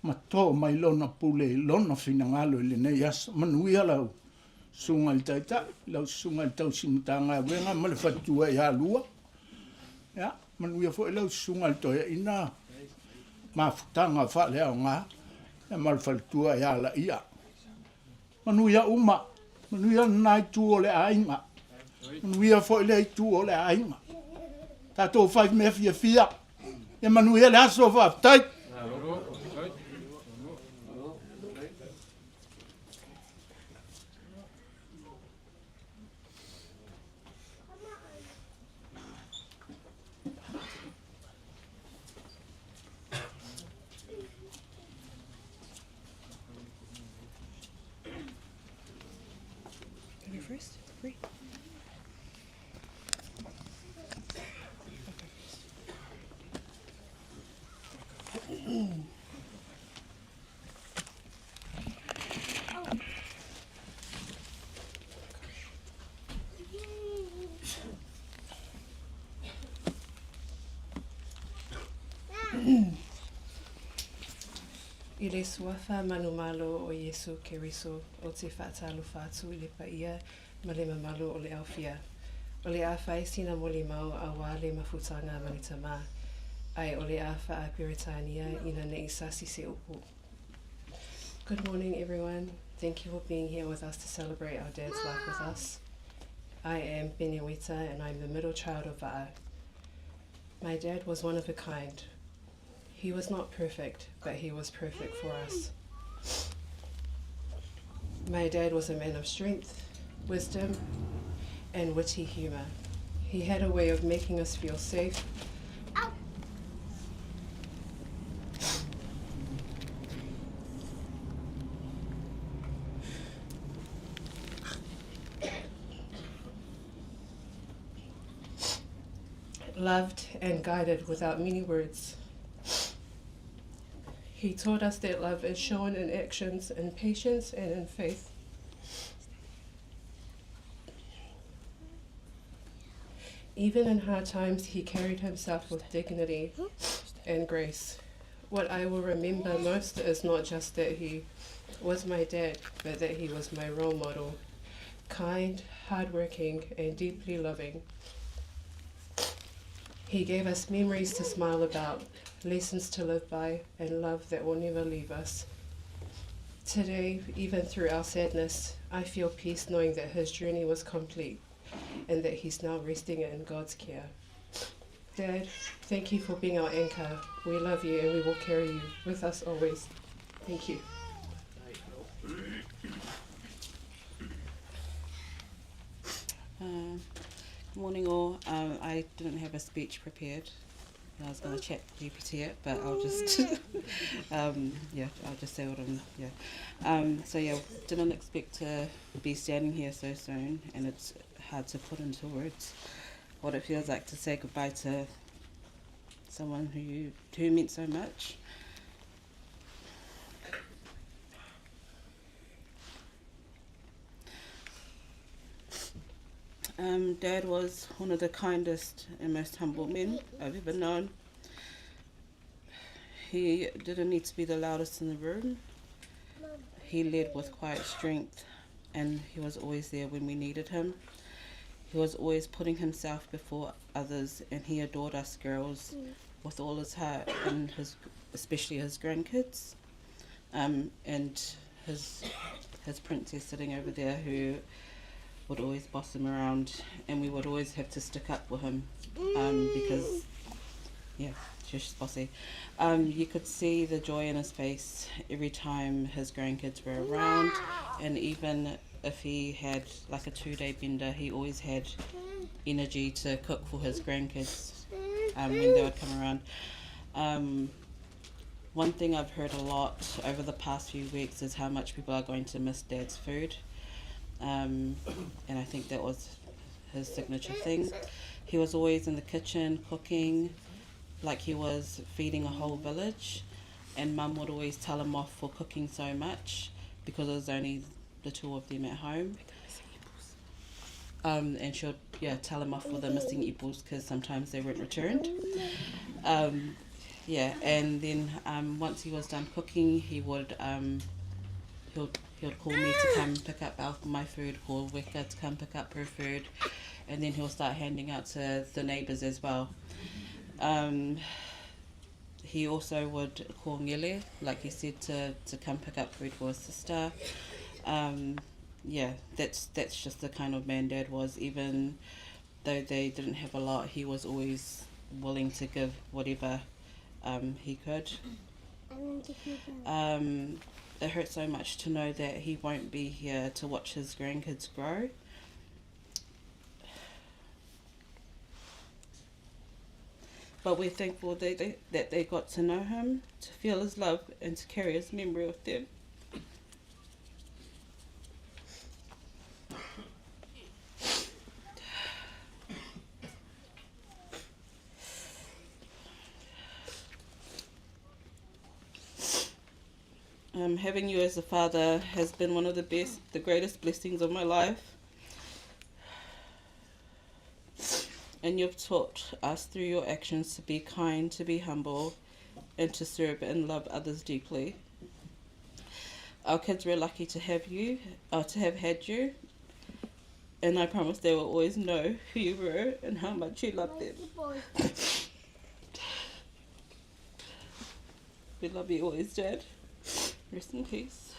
ma to mai Lona pule i Lona finagalo i lenei aso. Manuia lau Susuga i le Taitai, lau Susuga i le Tausi Matagaluega ma le Faletua ia Lua. Ia, manuia foi lau Susuga i le Toeaina Mafutaga Faaleaoga ia ma le Faletua ia Laia. Manuia uma, manuia lena itu o le aiga, manuia foi lea itu o le aiga. Tatou fai mea fiafia, ia manuia le aso, faafetai. First, free. I le Suafa manumalo o Iesu Keriso ou te faatalofa atu i le paia ma le mamalu o le aufia. O le a fai sina molimau auā le mafutaga ma le Tamā, ae o le a faa-Peretania ina nei sasi se upu. Good morning everyone. Thank you for being here with us to celebrate our dad's life with us. I am Beneweta and I'm the middle child of Va'a. My dad was one of a kind. He was not perfect, but he was perfect for us. My dad was a man of strength, wisdom, and witty humour. He had a way of making us feel safe. Loved and guided without many words. He taught us that love is shown in actions, in patience, and in faith. Even in hard times, he carried himself with dignity and grace. What I will remember most is not just that he was my dad, but that he was my role model. Kind, hardworking, and deeply loving. He gave us memories to smile about, lessons to live by, and love that will never leave us. Today, even through our sadness, I feel peace knowing that his journey was complete and that he's now resting in God's care. Dad, thank you for being our anchor. We love you and we will carry you with us always. Thank you. Good morning all. I didn't have a speech prepared. I was going to chat GPT it, but I'll just I'll just say what I'm, yeah. Didn't expect to be standing here so soon, and it's hard to put into words what it feels like to say goodbye to someone who meant so much. Dad was one of the kindest and most humble men I've ever known. He didn't need to be the loudest in the room. He led with quiet strength, and he was always there when we needed him. He was always putting himself before others, and he adored us girls with all his heart, and especially his grandkids, and his princess sitting over there, who would always boss him around, and we would always have to stick up for him, because, yeah, she's just bossy. You could see the joy in his face every time his grandkids were around, and even if he had a 2-day bender, he always had energy to cook for his grandkids when they would come around. One thing I've heard a lot over the past few weeks is how much people are going to miss Dad's food. And I think that was his signature thing. He was always in the kitchen cooking like he was feeding a whole village, and Mum would always tell him off for cooking so much because it was only the two of them at home. And she would tell him off for the missing ipus because sometimes they weren't returned. And then once he was done cooking, he would he'll call me to come pick up my food, call Weka to come pick up her food, and then he'll start handing out to the neighbours as well. He also would call Ngele, like he said, to come pick up food for his sister. That's just the kind of man Dad was. Even though they didn't have a lot, he was always willing to give whatever he could. It hurts so much to know that he won't be here to watch his grandkids grow. But we're thankful that they got to know him, to feel his love, and to carry his memory with them. Having you as a father has been one of the greatest blessings of my life. And you've taught us through your actions to be kind, to be humble, and to serve and love others deeply. Our kids were lucky to have you, or to have had you, and I promise they will always know who you were and how much you loved them. We love you always, Dad. Rest in peace.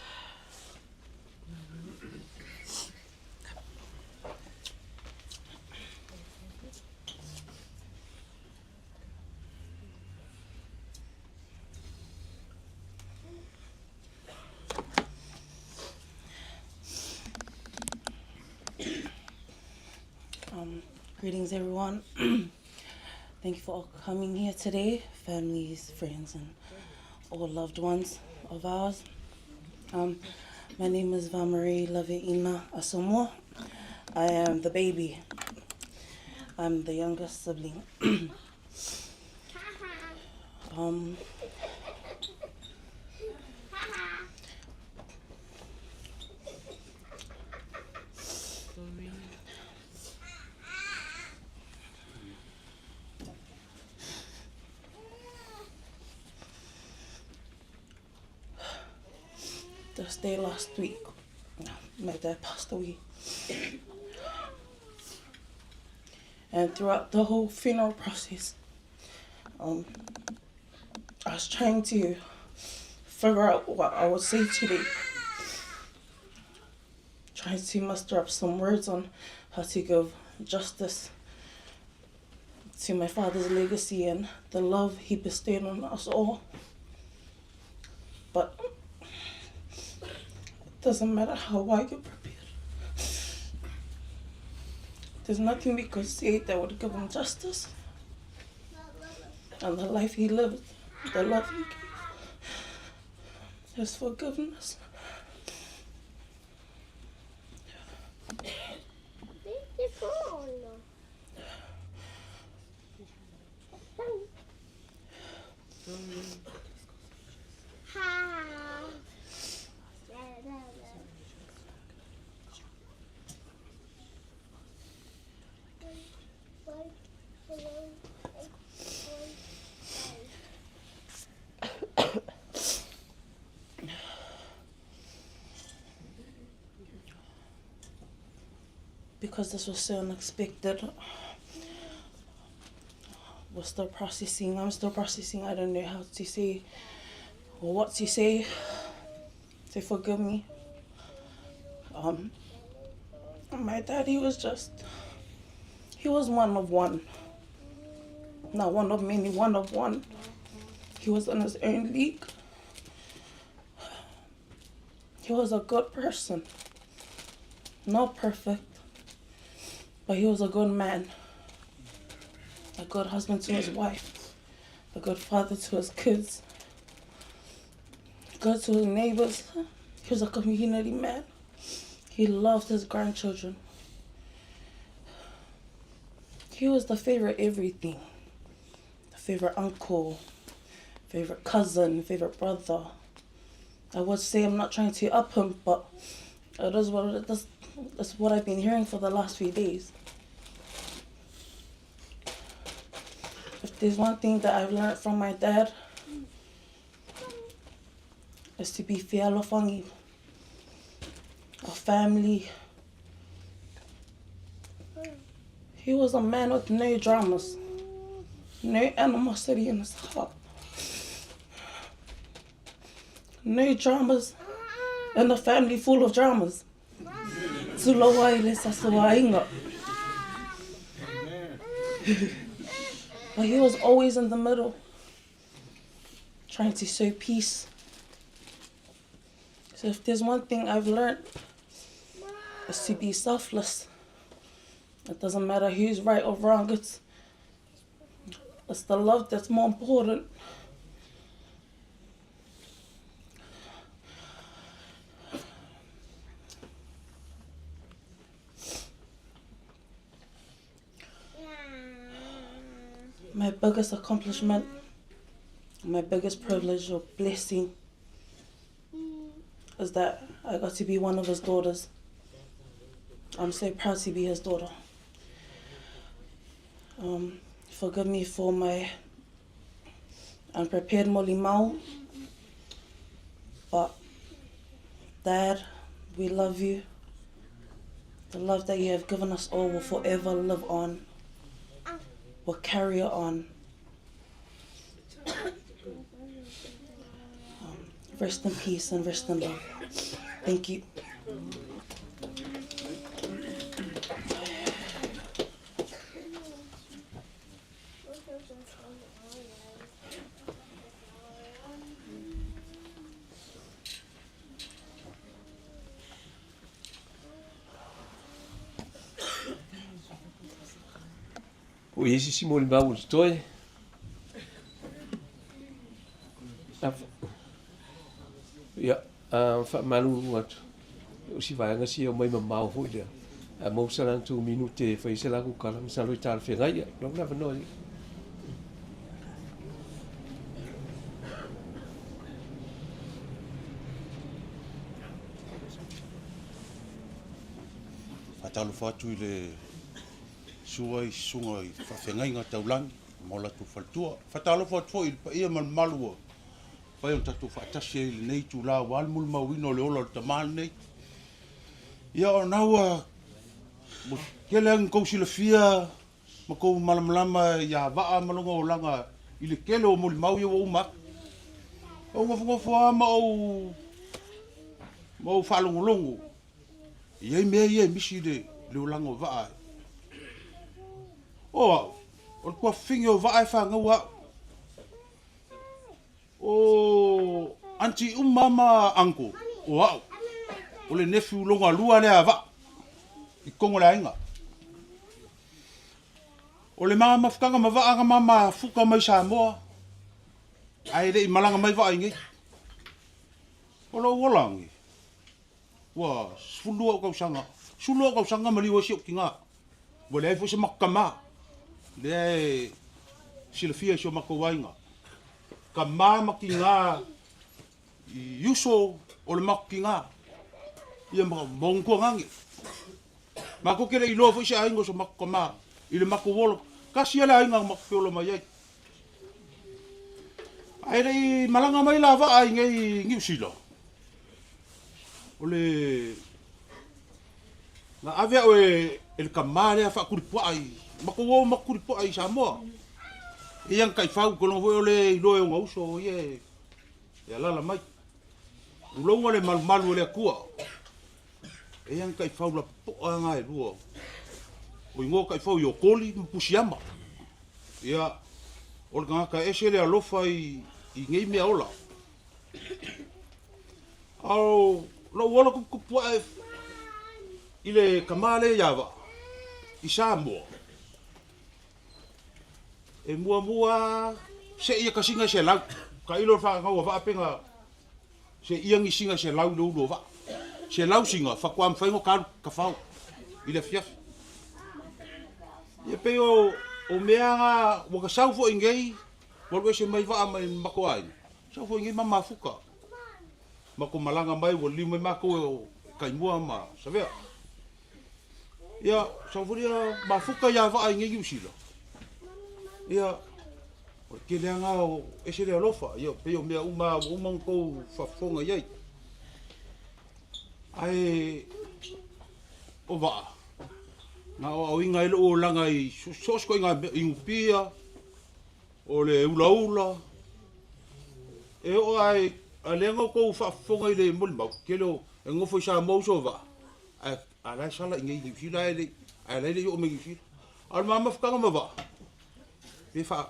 Greetings, everyone. Thank you for all coming here today, families, friends, and all loved ones of ours. Um, my name is Vamarie Laveina Asamoah. I am the baby. I'm the youngest sibling. um, This day last week, my dad passed away. And throughout the whole funeral process, um, I was trying to figure out what I would say today. Trying to muster up some words on how to give justice to my father's legacy and the love he bestowed on us all. But it doesn't matter how well you prepared. There's nothing we could say that would give him justice. And the life he lived, the love he gave, his forgiveness. Because this was so unexpected, we're still processing. I'm still processing. I don't know how to say or what to say to forgive me. Um, my daddy was just, he was one of one. Not one of many, one of one. He was in his own league. He was a good person. Not perfect, but he was a good man. A good husband to his wife, a good father to his kids, good to his neighbors. He was a community man. He loved his grandchildren. He was the favorite everything. The favorite uncle, favorite cousin, favorite brother. I would say I'm not trying to up him, but it is what it is. That's what I've been hearing for the last few days. If there's one thing that I've learned from my dad, is to be fealofangi, a family. He was a man with no dramas, no animosity in his heart, no dramas in a family full of dramas. Tuloa i le sasoainga. But he was always in the middle, trying to sow peace. So if there's one thing I've learned, it's to be selfless. It doesn't matter who's right or wrong, it's, it's the love that's more important. My biggest accomplishment, my biggest privilege or blessing is that I got to be one of his daughters. I'm so proud to be his daughter. Um, forgive me for my unprepared molimau, but Dad, we love you. The love that you have given us all will forever live on, will carry on. Um, rest in peace and rest in love. Thank you. Po o i ai se isi molimau o totoe? Ia, faamalulu atu, o si vaega sia omai mamao foi lea, a maua se latou minute e fai ai se latou tala, masalo e talafeagai. Ia, lau le avanoa i. Faatalofa atu i le sua i susuga i faafeagaiga taulagi ma o latou faletua. Faatalofa atu foi i le paia ma le mamalu ua mafai ona tatou faatasi ai i lenei itula aua le molimauina o le ola o le tama lenei. Ia o lena ua tele lava ina tou silafia ma tou malamalama ia Vaa ma lona olaga i le tele o molimau ia ua uma atu. Ou nofonofo lava ma ou ma ou faalogologo e i ai mea ia e misi i le olaga o Vaa. O au, o le tuafafine o Vaa e fanau au. O aunty uma ma uncle o au, o le nephew lona lua lea a Vaa i totonu o le aiga. O le ma mafutaga ma Vaa na ma mafuta mai Samoa, ae le i malaga mai Vaa i nei. O lou ola nei, ua 12 ou tausaga, 12 ou tausaga maliu ai si ou tina. Ua leai foi se matou tama, lea e silafia e si o matou aiga. Tama ma tina i uso o le matou tina, ia ma ona tuagane. Matou te le iloa foi se aiga o so matou tama i le matou ola. Tasi lava le aiga na matou feola mai ai. Ae le i malaga mai la Vaa i nei i Niu Sila, o le na ave au e le tama lea faakulipuaa i matou o matou kulipuaa i Samoa. E i ai ana taifau, ou te iloa foi o le iloa e ona uso o ia e alaala mai. Tulouna le malumalu o le Atua. E i ai ana taifau lapopoa na e lua. O igoa o taifau ia o Koli ma Pusiama. Ia, o le tagata e ese le alofa i nei mea ola. A o lou ola tuputupu ae i le tama lea ia Vaa i Samoa, e muamua seia tasiga e 100. Tailo le fanau a Vaa pe na seia ni siga 100 i le ulu o Vaa. 100 siga faatoa mafai ona ta alu tafao i le afiafi. Ia pei o mea na ua ta sau foi nei, ua alu ese mai Vaa mai le matou aiga, sau foi nei ma mafuta. Matou malaga mai ua liliu mai matou e Taimua ma Savea. Ia, sau foi lea mafuta ia Vaa i nei Niu Sila. Ia, o le tele lava na o ese le alofa, ia pei o mea uma ua uma ona tou faafofoga i ai. Ae o Vaa, na aoaoina ai lou olaga i so o se ituaiga mea, inupia, o le ulaula, e oo lava i, a lea na outou faafofoga i le molimau, tele o, e nonofo i Samoa uso o Vaa, ae a la e sala i inei i Niu Sila ae le i, ae la e le i oo mai i Niu Sila. A o le ma mafutaga ma Vaa, pe faa,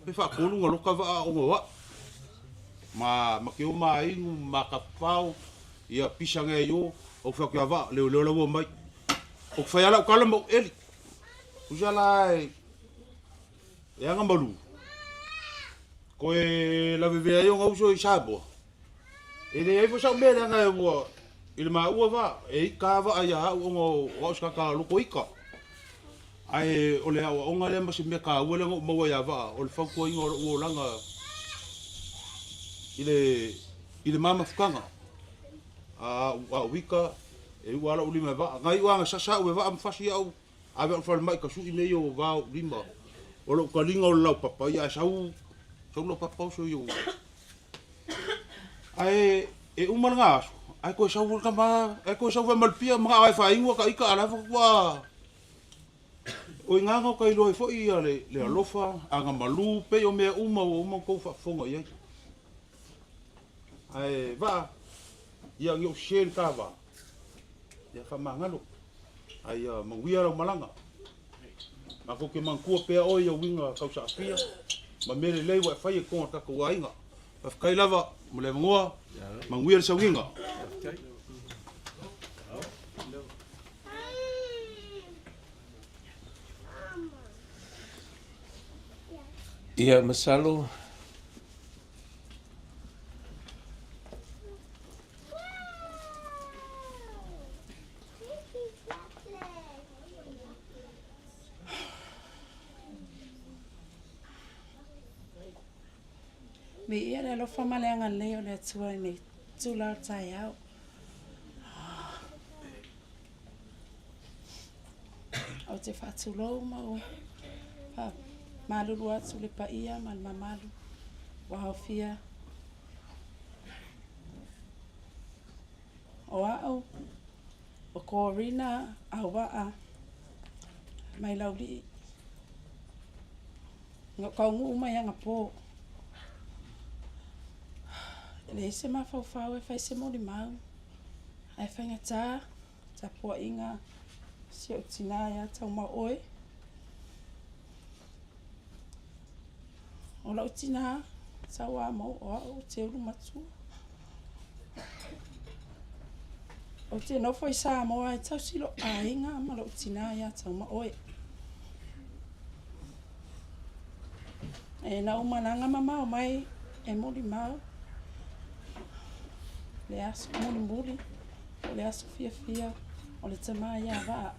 pe faatolu ona loka Vaa ona o au. Ma, ma te o ma inu, ma tafafao, ia pisa nei i o, ou fai atu ia Vaa, leoleo la ua omai. Ou te fai lava lau tala ma ou eli. Tusa la e, E aga malu, koe lavevea ai ona uso i Samoa. E leai foi sau mea leaga ua i le maua va, e ika a vaa ia au ona o au se tagata loko ika. Ae o le aoaoga lea ma se mea taua lea na ou maua ia Vaa, o le fautuaina o lou olaga i le i le ma mafutaga. A au ika, e iu lava lou lima e vaa. Na iu lava ina sasa au e vaa ma fasi au Ave au i le falemai ka sui mea ia o va o lima. O lou taliga o le laupapa, ia ae sau, sau laupapa oso i ou. Ae e uma lena aso, ae toe sau le tama, ae toe sau fai ma le pia, manao e faainu ata ita, a o la e faatoa. O i ina na ta iloa ai foi ia le alofa, agamalu, pei o mea uma ua uma ona tou faafofoga i ai. Ae Vaa, ia ni ou sese i le ta va, ia faamagalo. Ae ia manuia lau malaga. Matou te manatua pea oe i au uiga tausaafia ma mea lelei ua e faia i totonu o le tatou aiga. Faafetai lava mo le avanoa, manuia le sauniga. Ia, masalo Viia le alofa ma le agalelei o le Atua i lenei itula o le taeao. Ou te faatulou ma ou faamalulu atu i le paia ma le mamalu ua aofia. O au, o Corina Auaa mai Laulii. Na ou taunuu mai anapo. E leai se mafaufau e fai se molimau, ae faigata tapuaiga a si ou tina ia Taumaoe. O lau tina Tauamo, o au ou te ulu matua. Ou te nofo i Samoa e tausi lou aiga ma lou tina ia Taumaoe. E na ou malaga mamao mai e molimau le aso mulimuli o le aso fiafia o le tama ia Vaa.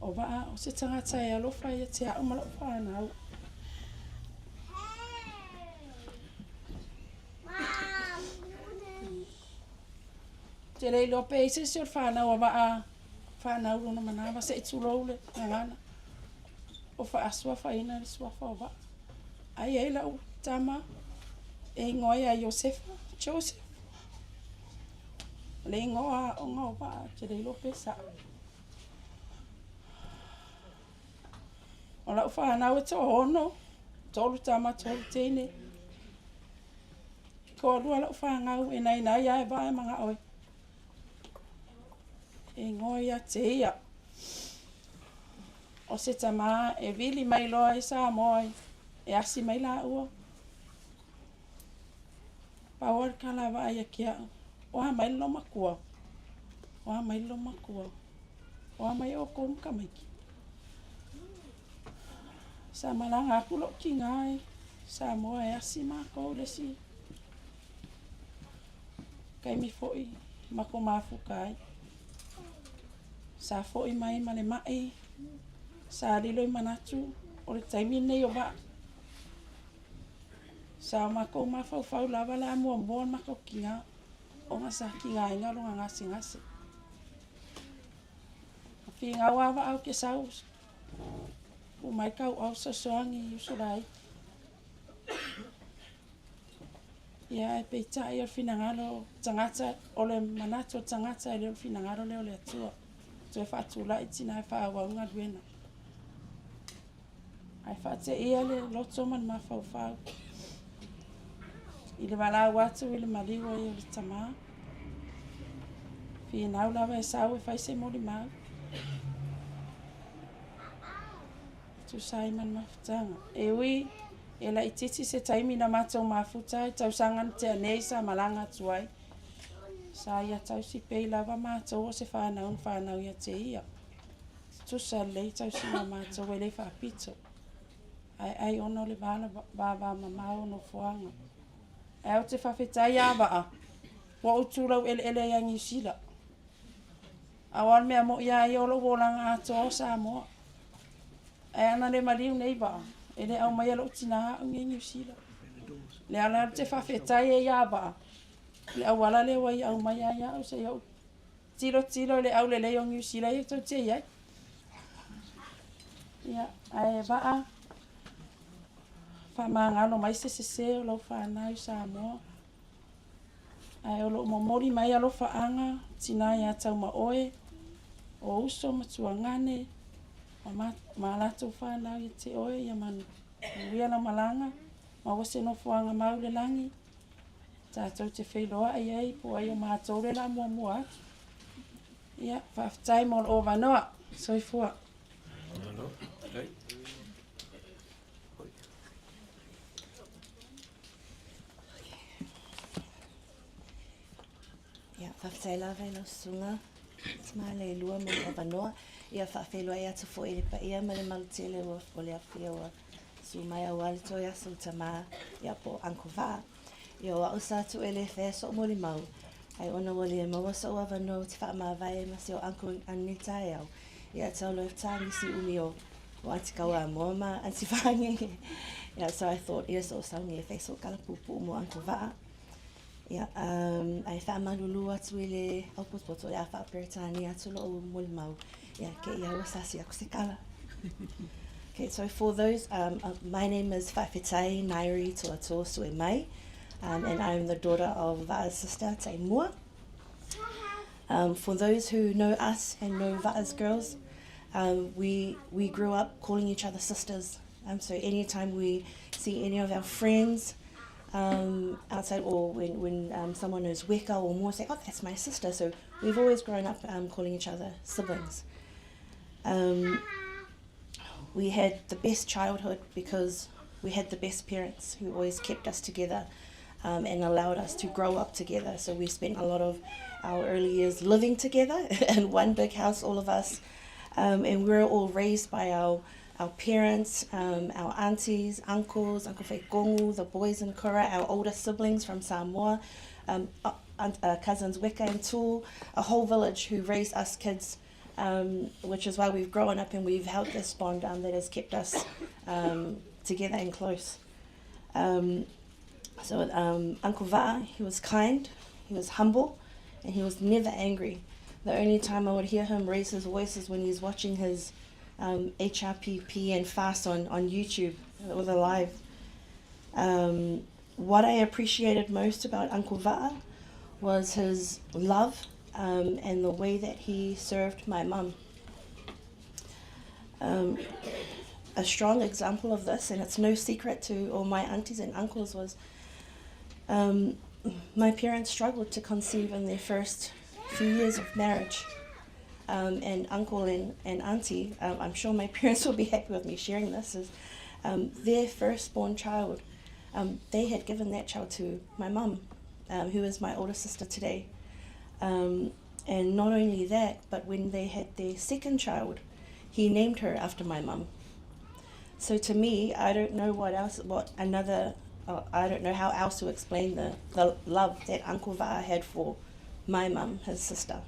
O Vaa o se tagata e alofa ia te au ma lau fanau. Te le iloa pe i se isi o le fanau a Vaa fanau lona manava se i tulou le gagana o faasuafaina le suafa o Vaa. Ai ai lau tama e igoa ia Iosefa, Joseph. Le igoa aoga o Vaa, te le iloa pe sao. O lau fanau e toaono, tolu tama, tolu teine. Toalua lau fanau e nainai lava e Vaa e manao e igoa ia te ia. O se tama e vili mai loa i Samoa e asi mai laua. Pau lava le tala a Vaa ia te au, o a mai le loomatua, o a mai le loomatua, o a mai outou ma tamaiti. Sa malaga atu lou tina i Samoa e asi matou le isi taimi foi matou mafuta ai. Sa foi mai ma le mai, sa lilo i manatu o le taimi lenei o Vaa. Sa o matou mafaufau lava le a muamua le matou tina ona sa tigaina lona gasegase. Na finau lava Vaa ou te sau, tuu mai tauau fesoasoani i uso laiti. Ia ae peitai o le finagalo o tagata, o le manatu o le tagata e le o le finagalo lea o le Atua. Toe faatulai tina e faaauau galuega. Ae faateia le loto ma le mafaufau i le valaau atu i le maliu ai o le tama. Finau lava e sau e fai se molimau. Tusa ai ma le mafutaga. E ui e laitiiti se taimi na matou mafuta ai tausaga na tea nei sa malaga atu ai. Sa ia tausi pei lava matou o se fanau na fanau ia te ia. Tutusa lelei tausiga o matou e le faapito. Ae ai ona o le va vavamamao o nofoaga. Ae ou te faafetai ia Vaa, ua ou tu laueleele ai ia Niu Sila. Aua o le mea moi lava ia o lou olaga atoa o Samoa. Ae ana le maliu nei Vaa, e le aumaia lou tina au nei i Niu Sila. O le ala ou te faafetai ai ia Vaa, le auala lea ua ia aumaia ai au seia ou tilotilo i le aulelei o Niu Sila ia tou te i ai. Ia, ae Vaa, faamagalo mai se sese o lau fanau i Samoa. Ae o lo o momoli mai alofaaga tina ia Taumaoe, o uso ma tuagane, ma, ma latou fanau ia te oe, ia manuia lau malaga, maua se nofoaga mau i le lagi, tatou te feiloai ai po o ai o matou le la muamua atu. Ia, faafetai mo lou avanoa. Soifua. Malo. Ia, faafetai lava i lau susuga. Tama le lua mo le avanoa. Ia faafeiloai atu foi i le paia ma le malutele ua o le afia ua su mai auā le toe aso o tamā ia po o Uncle Va'a. Ia o a'u sa tu'e le faia so'u molimau, ae ona ua le maua so'u avanoa ou te fa'amavae ma si o uncle ananei taeao, ia tau loa e tāgisi umi o o Aunty Kauamoa ma Aunty Whāngenge. Yeah, so I thought, ia so'u sauni e fai so'u kala pupu'u mo Uncle Va'a. Ia, um, ae faamalulu atu i le aupotopoto o le a faa-Peretania atu lo'u molimau, ia, ke ia ua sasi aku se kala. Okay, so for those, um, uh, my name is Fafetai Nairi Tuatua Suemai, um, and I'm the daughter of Va'a's sister, Taimua. Um, for those who know us and know Va'a's girls, um, we, we grew up calling each other sisters. Um, so anytime we see any of our friends um, outside or when, when um, someone knows Weka or more, say, oh, that's my sister. So we've always grown up um, calling each other siblings. Um, we had the best childhood because we had the best parents who always kept us together um, and allowed us to grow up together. So we spent a lot of our early years living together in one big house, all of us. Um, and we were all raised by our our parents, um, our aunties, uncles, Uncle Kongu, the boys in Kura, our older siblings from Samoa, um, uh, cousins Weka and Tul, a whole village who raised us kids, um, which is why we've grown up and we've held this bond um, that has kept us um, together and close. Um, so um, Uncle Va, he was kind, he was humble, and he was never angry. The only time I would hear him raise his voice is when he's watching his um, HRPP and fast on, on YouTube with a live. Um, what I appreciated most about Uncle Va'a was his love um, and the way that he served my mum. Um, a strong example of this, and it's no secret to all my aunties and uncles, was um, my parents struggled to conceive in their first few years of marriage. Um, and uncle and, and auntie, um, I'm sure my parents will be happy with me sharing this, is um, their firstborn child, um, they had given that child to my mum, um, who is my older sister today. Um, and not only that, but when they had their second child, he named her after my mum. So to me, I don't know what else, what another, uh, I don't know how else to explain the, the love that Uncle Va had for my mum, his sister.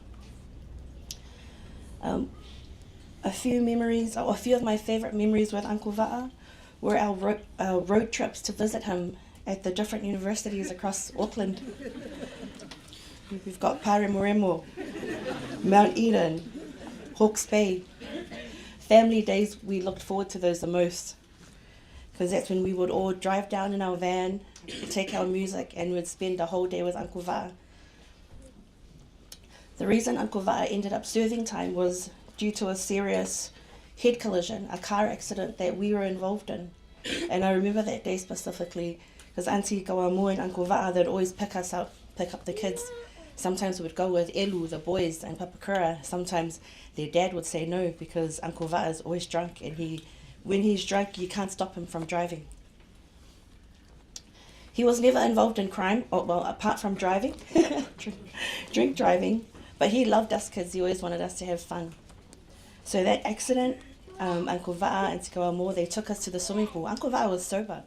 Um, a few memories, or a few of my favorite memories with Uncle Va'a were our, ro- our road trips to visit him at the different universities across Auckland. We've got Paremoremo, Mount Eden, Hawke's Bay. Family days, we looked forward to those the most because that's when we would all drive down in our van, take our music, and we'd spend the whole day with Uncle Va'a. The reason Uncle Va'a ended up serving time was due to a serious head collision, a car accident that we were involved in. And I remember that day specifically because Auntie Kawamu and Uncle Va'a, they'd always pick us up, pick up the kids. Sometimes we would go with Elu, the boys, and Papakura. Sometimes their dad would say no because Uncle Va'a is always drunk and he, when he's drunk, you can't stop him from driving. He was never involved in crime, or, well, apart from driving, drink driving, but he loved us kids. He always wanted us to have fun. So that accident, um, Uncle Va'a and Tikawa Moore, they took us to the swimming pool. Uncle Va'a was sober.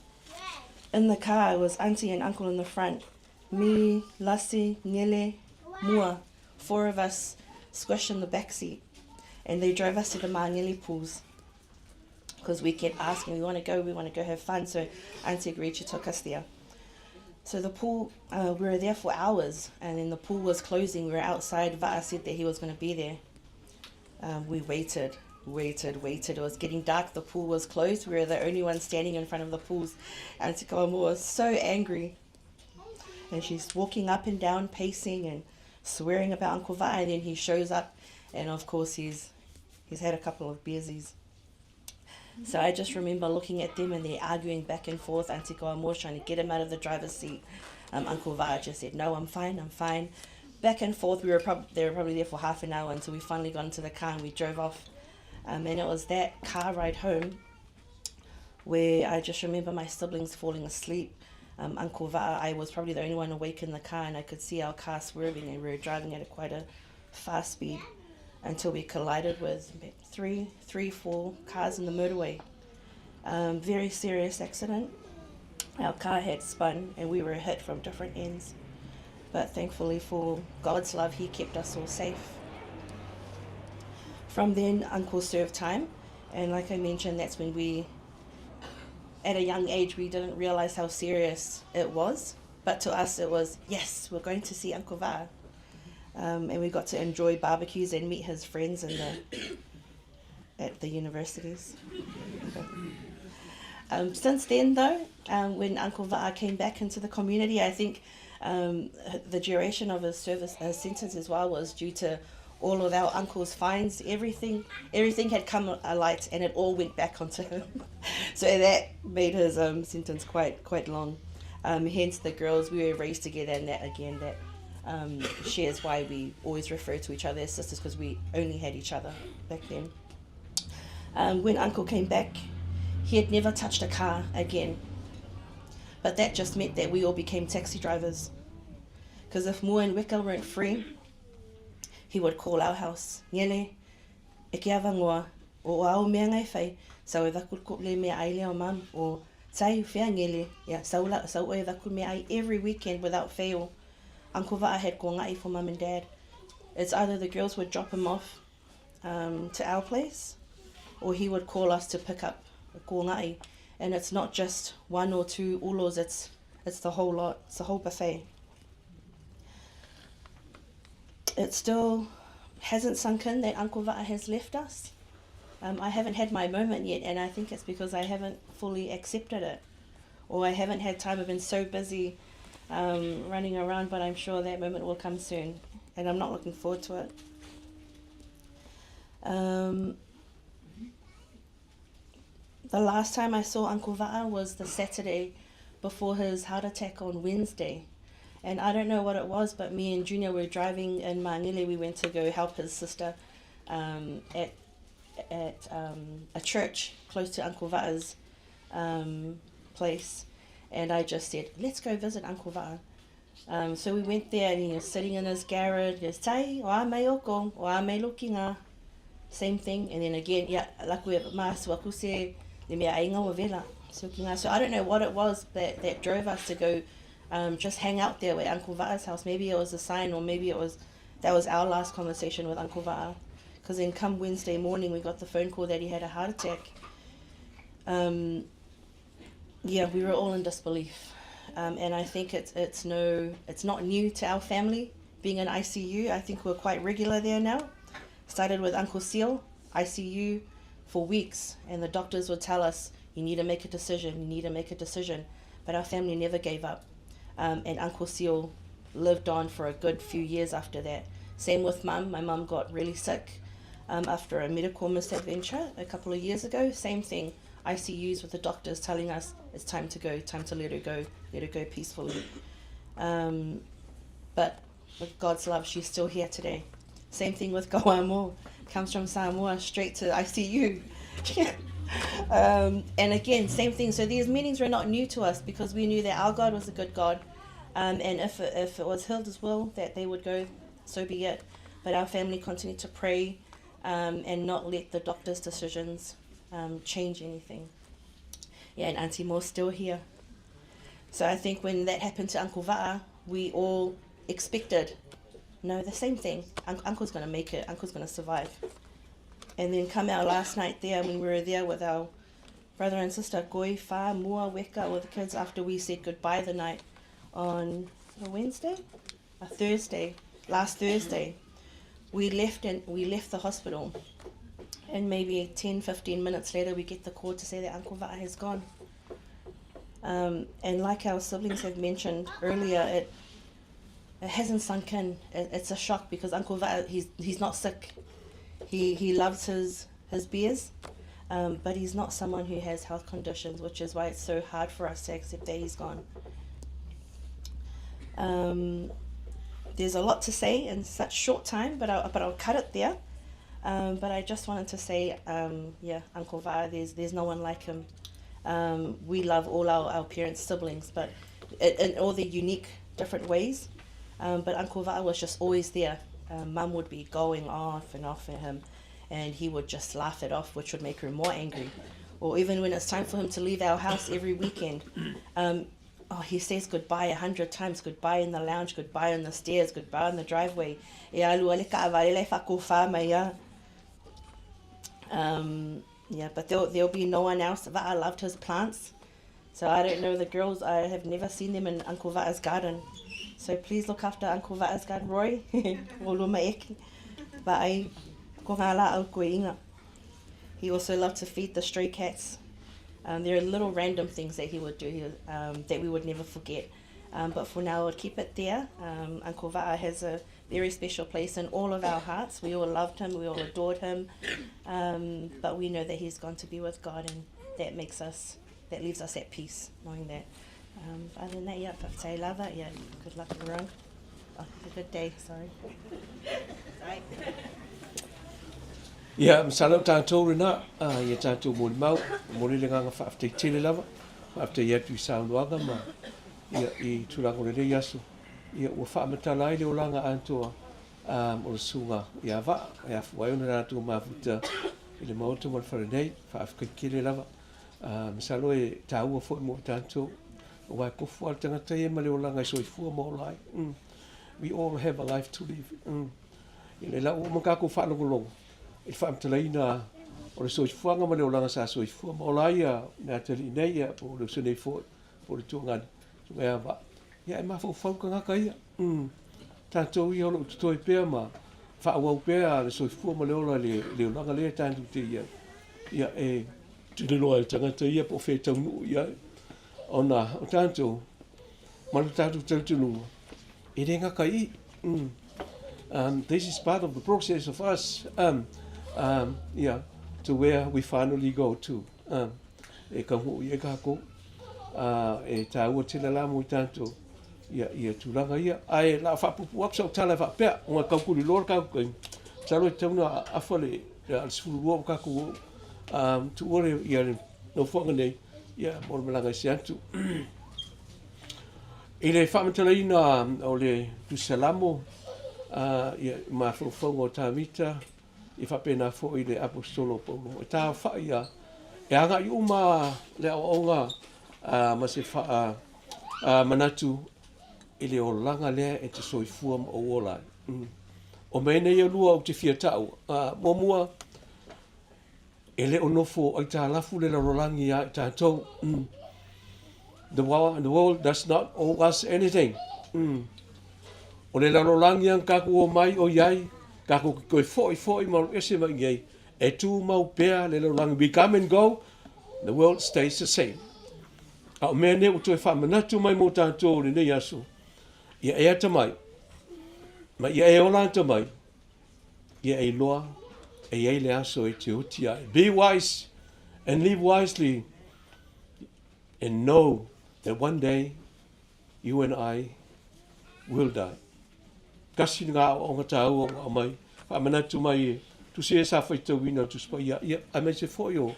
In the car was auntie and uncle in the front. Me, Lassie, Ngele, Mua, four of us squished in the back seat. And they drove us to the Mangele pools because we kept asking, we want to go, we want to go have fun. So Auntie agreed, she took us there. So the pool, uh, we were there for hours, and then the pool was closing. We were outside. Va'a said that he was going to be there. Um, we waited, waited, waited. It was getting dark. The pool was closed. We were the only ones standing in front of the pools. Auntie Kawamu was so angry. And she's walking up and down, pacing and swearing about Uncle Va'a. And then he shows up, and of course he's he's had a couple of beersies. So I just remember looking at them and they're arguing back and forth. Auntie Kawamu trying to get him out of the driver's seat. Um, Uncle Va'a just said, no, I'm fine, I'm fine. Back and forth, we were prob- they were probably there for half an hour until we finally got into the car and we drove off. Um, and it was that car ride home where I just remember my siblings falling asleep. Um, Uncle Va'a, I was probably the only one awake in the car and I could see our car swerving and we were driving at a quite a fast speed. until we collided with three, three, four cars in the motorway. Um, very serious accident. Our car had spun and we were hit from different ends. But thankfully, for God's love, He kept us all safe. From then, Uncle served time. And like I mentioned, that's when we, at a young age, we didn't realize how serious it was. But to us, it was, yes, we're going to see Uncle Va. Um, and we got to enjoy barbecues and meet his friends in the, at the universities. Um, since then, though, um, when Uncle Va'a came back into the community, I think um, the duration of his service, his sentence as well, was due to all of our uncle's fines. Everything, everything had come alight, and it all went back onto him. so that made his um, sentence quite quite long. Um, hence, the girls we were raised together, and that again that um, shares why we always refer to each other as sisters because we only had each other back then. Um, when Uncle came back, he had never touched a car again. But that just meant that we all became taxi drivers. Because if Mua and Weka weren't free, he would call our house. Ngele, e ke awangoa, o ao mea ngai whai, sau e vaku ko le mea ai leo mam, o tai whea ngele, yeah, sau, la, sau e vaku mea ai every weekend without fail. Uncle Va'a had ngai for mum and dad. It's either the girls would drop him off um, to our place, or he would call us to pick up ngai. And it's not just one or two ulos, it's, it's the whole lot, it's the whole buffet. It still hasn't sunk in that Uncle Va'a has left us. Um, I haven't had my moment yet, and I think it's because I haven't fully accepted it, or I haven't had time. I've been so busy um, running around, but I'm sure that moment will come soon, and I'm not looking forward to it. Um, the last time I saw Uncle Va'a was the Saturday before his heart attack on Wednesday. And I don't know what it was, but me and Junior were driving in Mangele. We went to go help his sister um, at, at um, a church close to Uncle Va'a's um, place. And I just said, let's go visit Uncle Va'a. Um, so we went there and he was sitting in his garage. He goes, Tai, o a mei oko, o a mei lokinga. Same thing. And then again, yeah, like we masu aku se, le mea ainga o vela. So I don't know what it was that, that drove us to go um, just hang out there at Uncle Va'a's house. Maybe it was a sign or maybe it was, that was our last conversation with Uncle Va'a. Because then come Wednesday morning, we got the phone call that he had a heart attack. Um, yeah, we were all in disbelief. Um, and I think it's, it's, no, it's not new to our family being in ICU. I think we're quite regular there now. Started with Uncle Seal, ICU for weeks, and the doctors would tell us, you need to make a decision, you need to make a decision. But our family never gave up. Um, and Uncle Seal lived on for a good few years after that. Same with mum. My mum got really sick um, after a medical misadventure a couple of years ago. Same thing. ICUs with the doctors telling us it's time to go, time to let her go, let her go peacefully. Um, but with God's love, she's still here today. Same thing with Gawamo. Comes from Samoa straight to ICU. um, and again, same thing. So these meetings were not new to us because we knew that our God was a good God. Um, and if it, if it was Hilda's will that they would go, so be it. But our family continued to pray um, and not let the doctor's decisions um, change anything. Yeah, and Auntie Moore's still here. So I think when that happened to Uncle Va'a, we all expected, no, the same thing. Un- Uncle's going to make it. Uncle's going to survive. And then come out last night there when we were there with our brother and sister, Goi, Fa, Mua, Weka, with the kids after we said goodbye the night on a Wednesday, a Thursday, last Thursday. We left and we left the hospital and maybe 10, 15 minutes later we get the call to say that Uncle Va'a has gone. Um, and like our siblings have mentioned earlier, it it hasn't sunk in. It, it's a shock because Uncle Va'a, he's, he's not sick. He, he loves his, his beers, um, but he's not someone who has health conditions, which is why it's so hard for us to accept that he's gone. Um, there's a lot to say in such short time, but I'll, but I'll cut it there. Um, but I just wanted to say, um, yeah, Uncle Va, there's, there's no one like him. Um, we love all our, our parents' siblings, but in, in all their unique different ways. Um, but Uncle Va was just always there. Mum would be going off and off at him, and he would just laugh it off, which would make her more angry. Or even when it's time for him to leave our house every weekend, oh, he says goodbye 100 times, goodbye in the lounge, goodbye on the stairs, goodbye on the driveway. E alu ale kaʻawale la e whakofā mai a. Yeah, but there'll be no one else. Va'a loved his plants. So I don't know the girls, I have never seen them in Uncle Va'a's garden. So please look after Uncle Va'a's garden, Roy. O luma eki. Va'ai, ko ngā la au koe inga. He also loved to feed the stray cats. There are little random things that he would do that we would never forget. But for now, I would keep it there. Uncle Va'a has a very special place in all of our hearts. We all loved him, we all adored him. But we know that he's gone to be with God, and that makes us, that leaves us at peace, knowing that. Other than that, yeah, whakatei lava, yeah, good luck everyone. Oh, have a good day, sorry. Sorry. Ia, masalo o tatou lena, ia tatou molimau, momoli le agaga faafetai tele lava, faafetai atu i saunoaga ma ia i tulaga o lenei aso, ia ua faamatala ai le olaga atoa o le susuga ia Vaa, e afua ai ona latou mafuta i le Maota ma le fale nei, faafetai tele lava. Masalo e taua foi mo i tatou, aua e tofu lava le tagata ia ma le olaga e soifua ma ola ai. We all have a life to live. Ia le la ua uma tatou faalogologo i le faamatalaina o le soifuaga ma le olaga sa soifua ma ola ai ia le atalii nei ia po o le uso nei foi po o le tuagani susuga ia Vaa. Ia e mafaufau le tagata ia. Tatou ia o lo o totoe pea ma faaauau pea le soifua ma le ola i le olaga lea tatou te i ai. Ia e tiloloa e le tagata ia po o fea e taunuu i ai ona o tatou ma lo tatou talitonuga e le gata i i. This is part of the process of us yeah, to where we finally go to. E taunuu i ai tatou. E taua tele la mo i tatou ia, ia tulaga ia. Ae la faapuupuu atu sau tala e faapea, ona e tautuliloa le tatou taimi, masalo e tatau ona afa le 12 o tatou oo, tuua le, ia le nofoaga nei, ia, mo le malaga ese atu. I le faamatalaina o le Tusi Salamo, ia, mafaufauga o Tavita, ia faapena foi le Aposetolo o Paulo, e taaofai ia, e agai uma le aoaoga ma se faa manatu i le olaga lea e te soifua ma ou ola ai. O mea nei e lua ou te fia taua. Muamua, e le o nofo aitalafu le lalolagi ia i tatou. The world, the world does not owe us anything. O le lalolagi a tatou o mai o i ai, tatou te toe foi foi ma alu ese mai i nei, e tumau pea le lalolagi. We come and go, the world stays the same. A o mea nei ua toe faamanatu mai mo tatou i lenei aso, ia e atamai, ma ia e ola atamai, ia e iloa e i ai le aso e te oti ai. Be wise and live wisely and know that one day you and I will die. Tasi ngā aoaoga tāua ua aumai, faamanatu mai e tusi e sa faitauina o Tusi Paia, ia, aemaise foi o,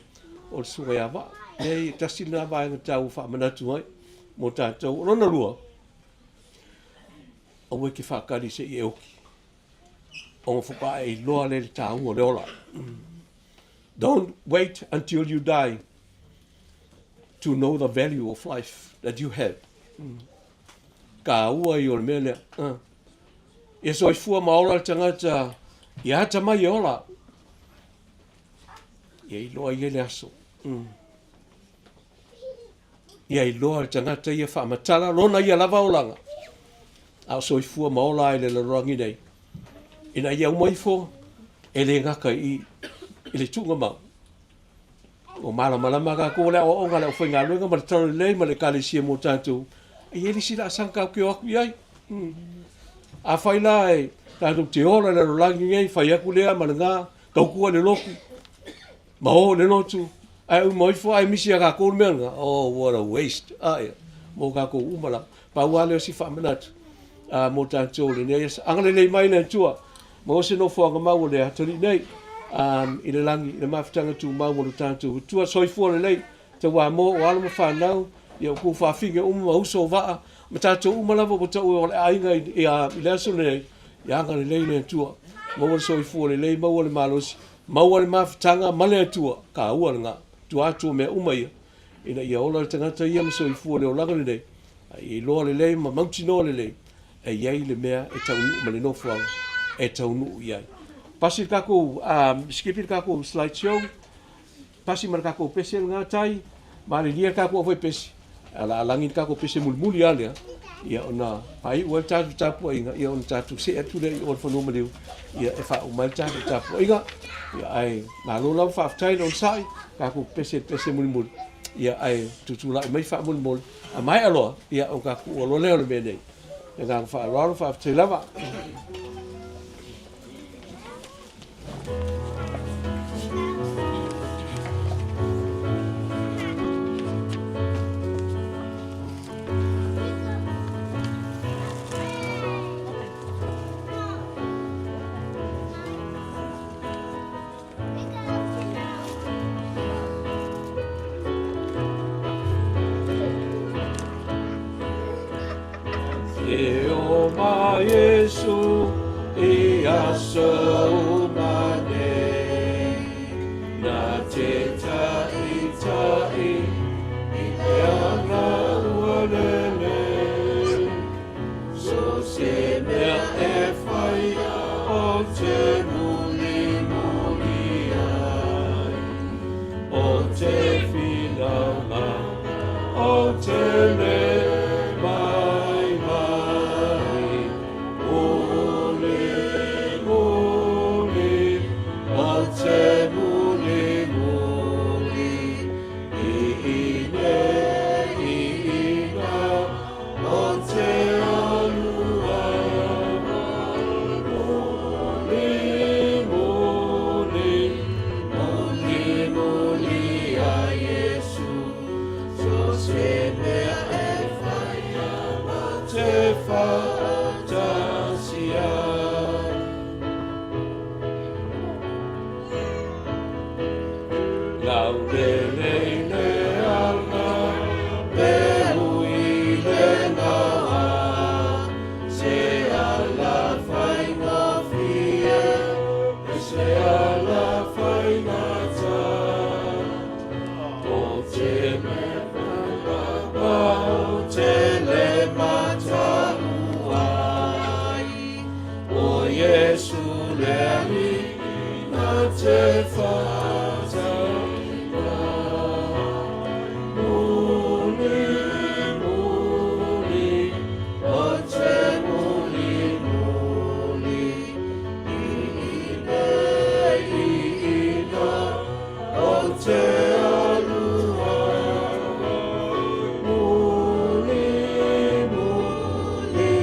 o le Susuga ia Vaa. Leai, tasi lena vaega tāua faamanatu ai mō tātou. O lona lua, aua e te whakari se i e oki. Ona whakae i loa le le tāua le ola. Don't wait until you die to know the value of life that you have. Ka ua i o le mea lea. Ia soifua ma ola le tagata ia ata mai e ola. Ia iloa i ai le aso. Ia iloa le tagata ia faamatala lona ia lava olaga. A o soifua ma ola ai le lalolagi nei. Ina ia uma ifo e le gata i i le tuuga mau. Ua malamalama tatou o le aoaoga a le aufaigaluega ma le talalelei ma le Ekalesia mo tatou, e i ai le isi laasaga tatou te o atu i ai. Afai la e tatou te ola i le lalolagi nei, fai atu lea ma lena, tautua i le lotu, ma o i le lotu, ae uma ifo ae misi ia tatou le mea lena, oh what a waste, ae, mo tatou uma lava. Pau lava lea o si faamanatu mo tatou lenei aso. Agalelei mai le Atua, maua se nofoaga mau o le atalii nei i le lagi, i le mafutaga tumau mo lo tatou Atua. Soifua lelei, tauamo o alo ma fanau, ia o kū faafiga uma ma uso o vaa, ma tatou uma lava ua tau o le aiga i le aso lenei. Ia agalelei le Atua, maua le soifua lelei, maua le malosi, maua le mafutaga ma le Atua, taua lena, tua atu o mea uma ia, ina ia ola le tagata ia ma soifua i le olaga lenei, a ia iloa lelei ma mautinoa lelei, e i ai le mea e taunuu ma le nofoaga e taunuu i ai. Pasi le tatou, sikipi le tatou slide show, pasi ma le tatou pese lena tai, malilie le tatou aufaipese, ae o le a lagi le tatou pese mulimuli lava lea, ia ona faaiu ai le tatou tapuaiga, ia ona tatou see atu lea i o i le fanua maliu, ia e faauma ai le tatou tapuaiga. Ia ae malo lava faafetai le onosai, tatou pese i le pese mulimuli, ia ae tutulai mai faamolemole, a maea loa, ia ona tatou tuua loa lea o le mea nei. Le agaga faaaloalo, faafetai lava. E o ma Iesu i aso uma nei, Na te taʻitaʻi i te ana ua lelei, So se mea e whai o te mulimuli ai, O te whinaunga, o te le maimai, Muli, muli, o te muli, muli, I ine, i ina, o te alua. Muli, muli, muli, muli a Iesu, so se mea e whai ma te whatasia. Lau lelei le ala, pe ui le ngaha, se ala whaingofie, e se ala whaingata. O te mea o te le matau ai, o Iesu le Alii na te whataina. Muli, muli, o te muli, muli, i ine, i ina, o te alua. Muli, muli,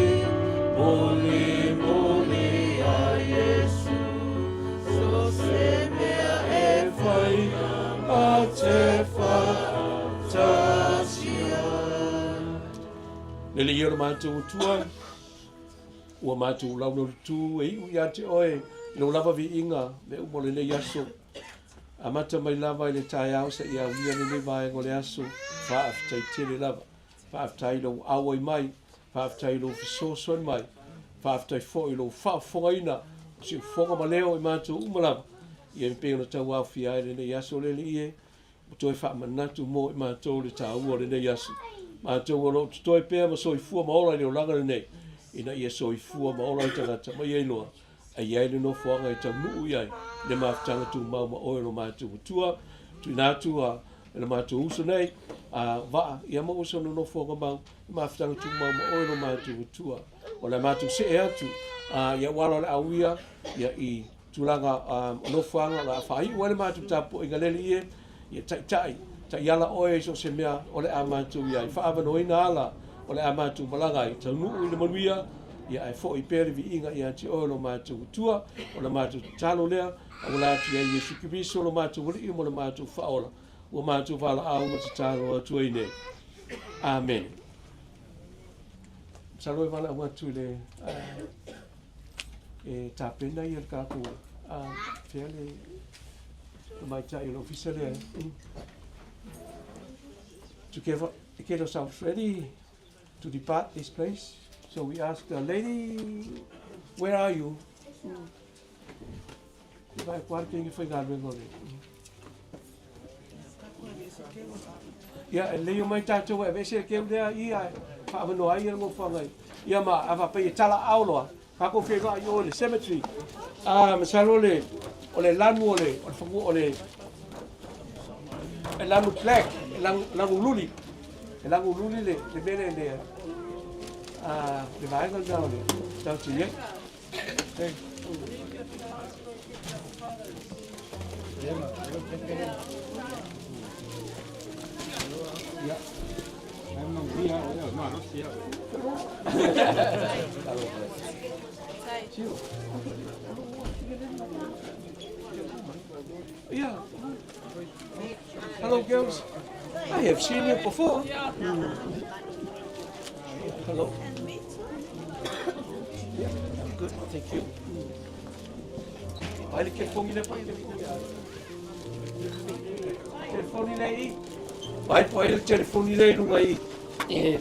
muli, muli a Iesu, so se mea e whai a te whatasia. Le alii o le matou Atua, ua matou laulautu e iu ia te oe i lou lava viiga me uma o lenei aso. Amata mai lava i le taeao seia aulia lenei vaega o le aso, faafetai tele lava. Faafetai i lou auai mai, faafetai i lou fesoasoani mai, faafetai foi i lou faafofogaina o siufofoga ma leo i matou uma lava, ia e pei ona tauaofia ai lenei aso le Alii e, ua toe faamanatu mo i matou le taua o lenei aso. Matou o lo o totoe pea ma soifua ma ola i le olaga lenei, ina ia soifua ma ola le tagata ma ia iloa e i ai le nofoaga e taunuu i ai le mafutaga tumau ma oe lo matou Atua. Tuuina atu a e le matou uso nei, a Vaa, ia maua sona nofoaga mau i mafutaga tumau ma oe lo matou Atua. O le matou see atu a ia ua ala o le auia ia i tulaga o nofoaga o le a faaiu ai le matou tapuaiga lele ie, ia taitai, taiala oe i so o se mea o le a matou i ai. Faaavanoaina ala o le a matou malaga ai, taunuu i le manuia, ia ae foi pea le viiga ia te oe lo matou Atua. O le matou tatalo lea, auala atu ia Iesu Keriso lo matou Alii ma lo matou Faaola, ua matou valaau ma tatalo atu ai nei. Amene. Masalo e valaau atu i le e tapena ia le tatou fea le tamaitai o le ofisa lea. To get ourselves ready to depart this place. So we ask the lady. Where are you? Vai po ke ngi fai galuega o le. Ia, e lei o mai tātou e vese ke lea ia whaamanoa ai le ngofoanga ai. Ia ma ava pe tala auloa. Ka ko whenga i o le cemetery. Ah, masalo le o le lanu o le o le whangu o le e lanu black, e lanu, lanu luli. E lanu luli le le mele le ah le vaega lena o le tau ti e. Hey. Yeah. Hello, girls. I have seen you before. Hello. Yeah, I'm good. Thank you. Ai le telefoni le pai telefoni le i. Ai po le telefoni le lunga i. Eh.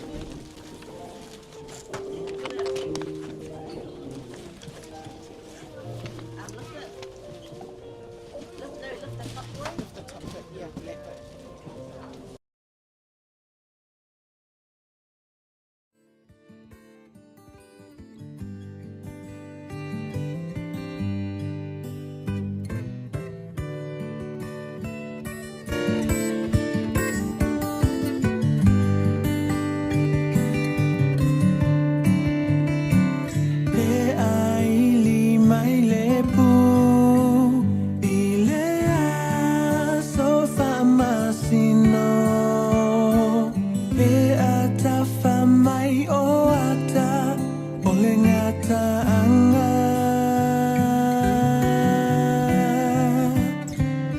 Pe ai li mai le pu i le aso faamasino pe a tafa mai o ata o le gataaga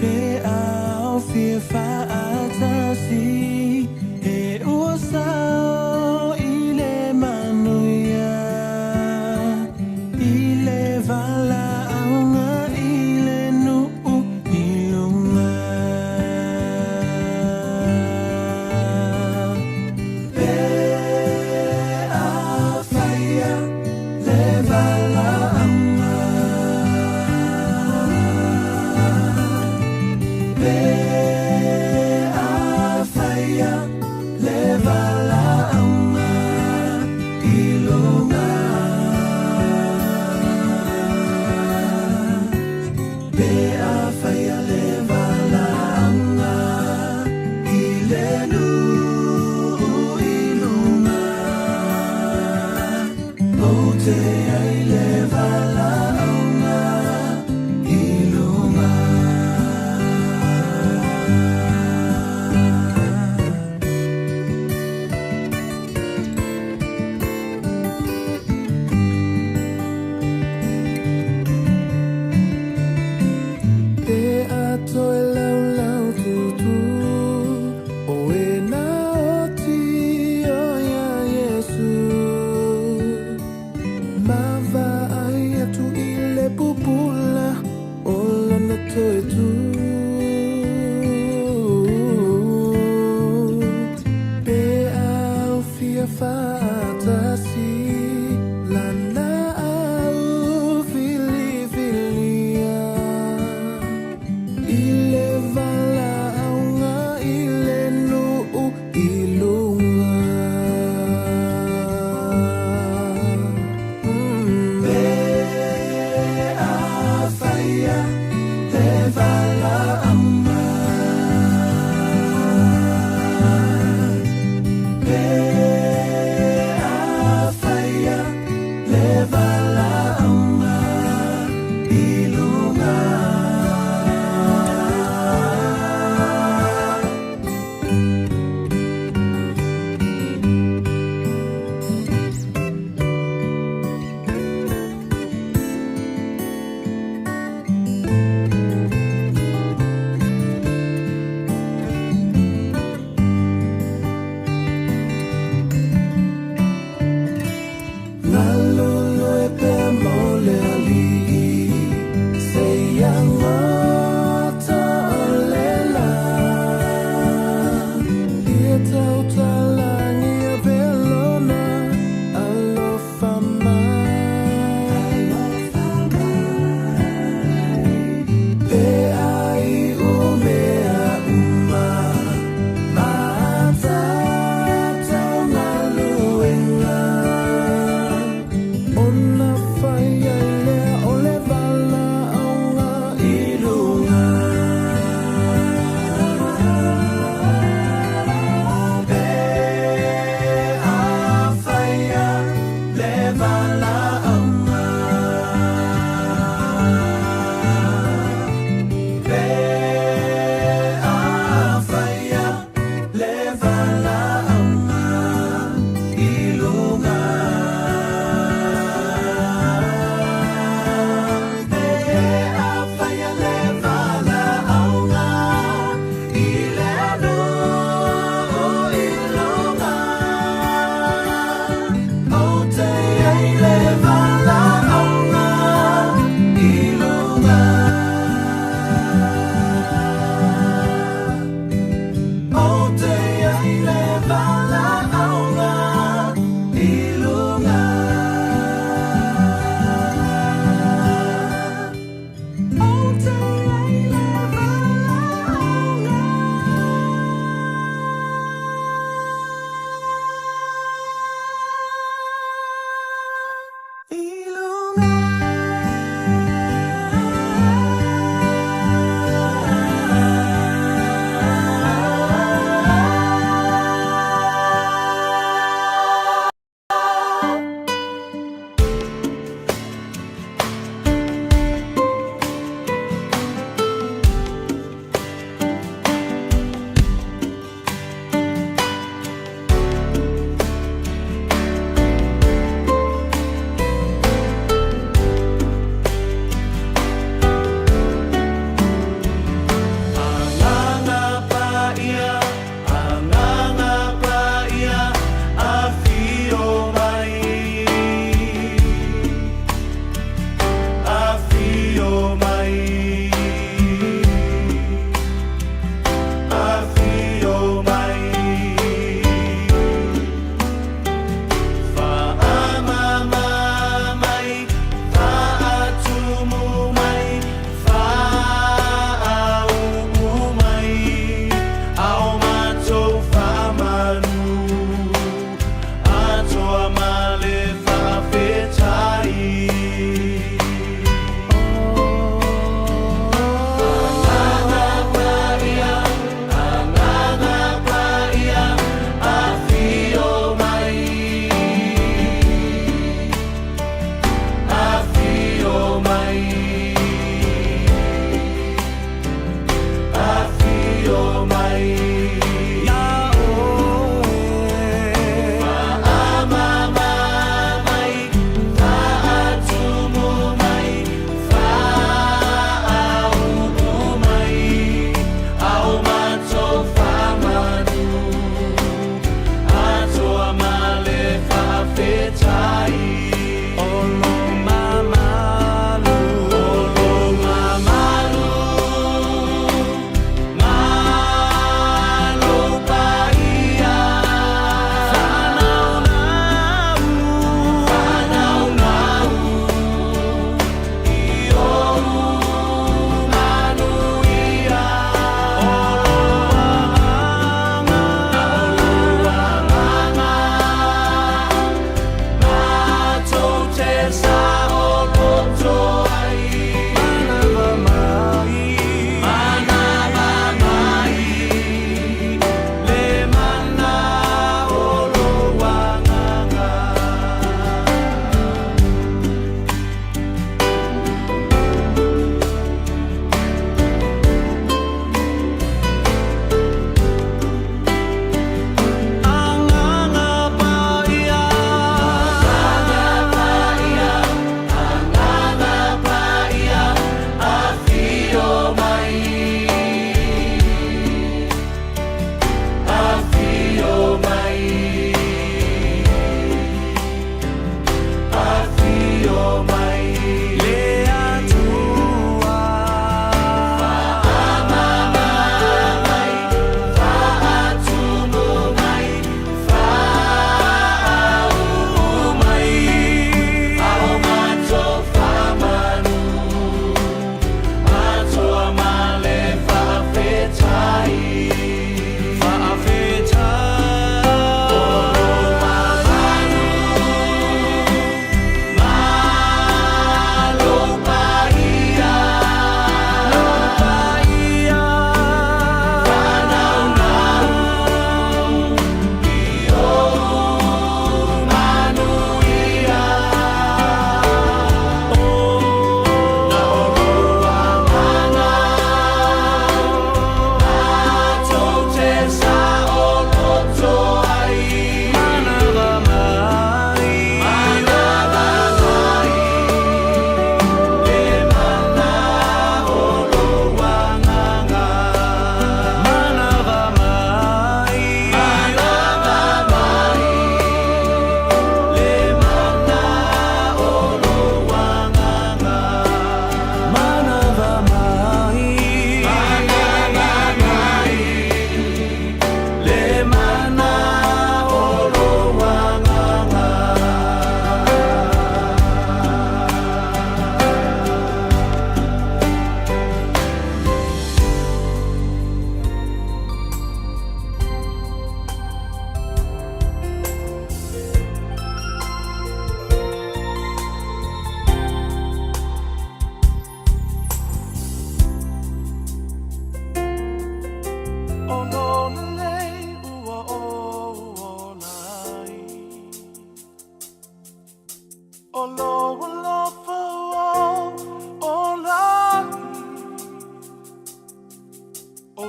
pe a aofia faatasi e ua sao i le manuia i le valaauga i le nuu i luga. Pe a faia le valaauga. Pe a faia le valaauga i luga. Pe a faia le valaauga i le nuu i luga. O te ai le valaauga i luga. Pe a toe laulau tutu o e na oti o ia Iesu Ma vaai atu i le pupula o lana toe tu Pe a aofia faatasi lana au filifilia i le valaauga i le nuu i luga. Pe a faia le valaauga.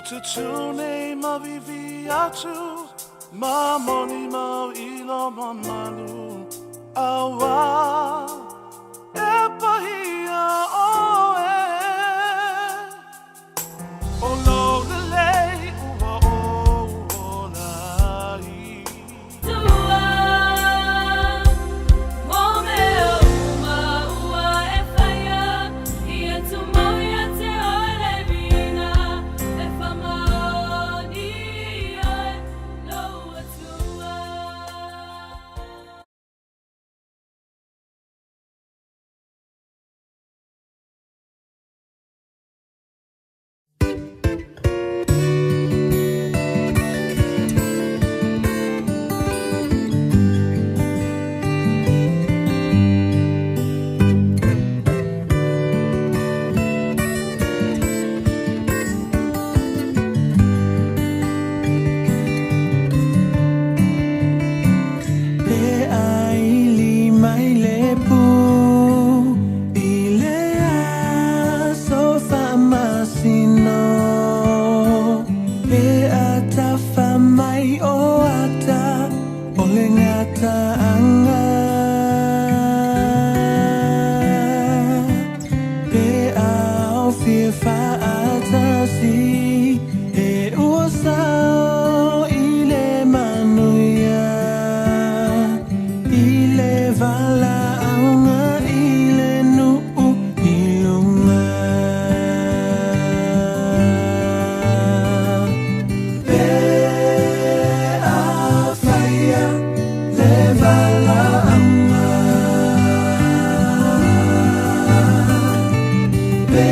te tū nei ma vivi atu ma moni mau i lo mamalu Aua e pahia oe O lou lelei ua ou ola ai. Tua, mo mea uma ua e whaia, ia tumau ia te oe le viiga, e whamaoni ai lou Atua. Pe ai mai le pu i le aso faamasino Pe atafa mai o ata o le gataaga Pe aofia faatasi e ua sao i le manuia I le valaauga i le nuu i luga Pe afaia le valaauga Pe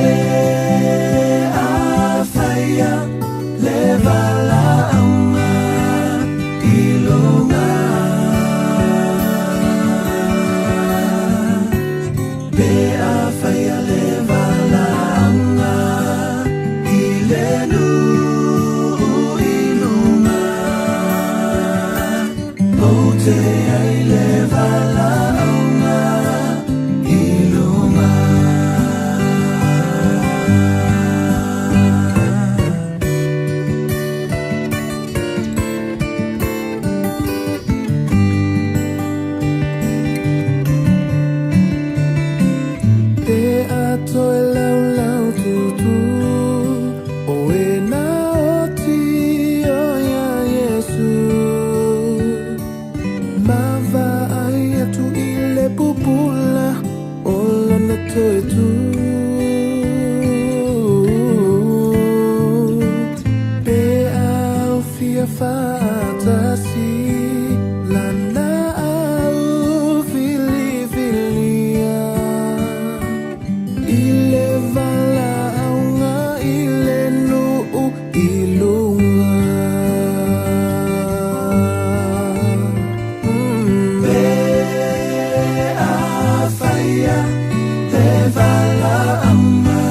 afaia le valaauga i luga Pe afaia le valaauga i le nuu i luga O te ai le valaauga i luga. Pe a toe laulau tutu o e na oti o ia Iesu Ma vaai atu i le pupula o lana toe tu Pe aofia faatasi lana au filifilia I le valaauga i le nuu i luga Pe afaia le valaauga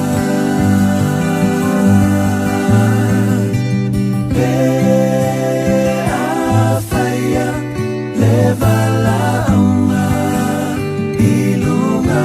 Pe afaia le valaauga i luga.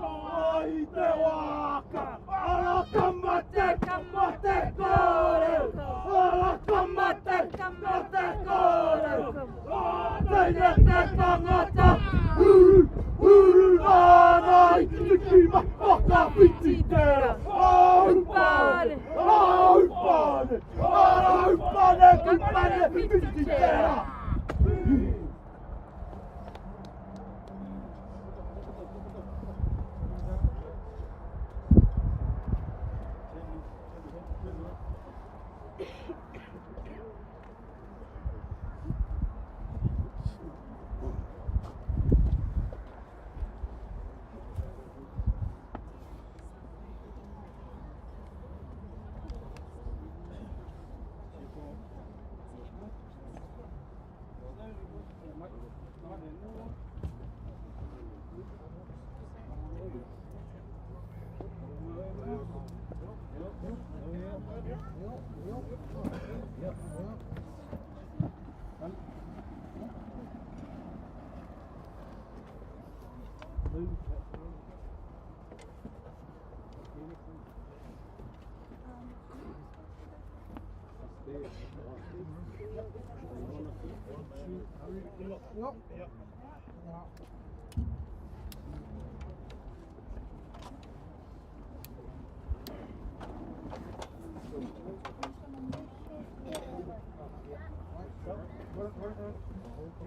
Ai te waka, ala kamate, kamate kore. Ala kamate, kamate kore. Teine te tangata, uru, uru ana i tiki ma whakawhiti tera. Aupane, aupane, aupane, kupane, whiti tera.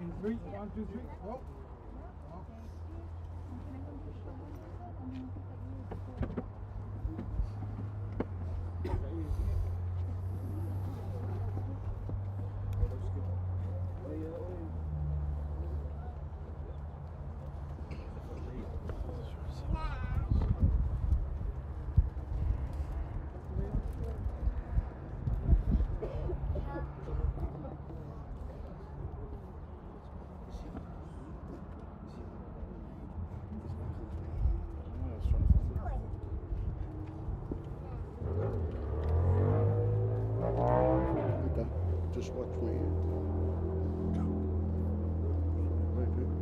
In three, one, two, three, go. Okay, just watch me here. Go. Right here.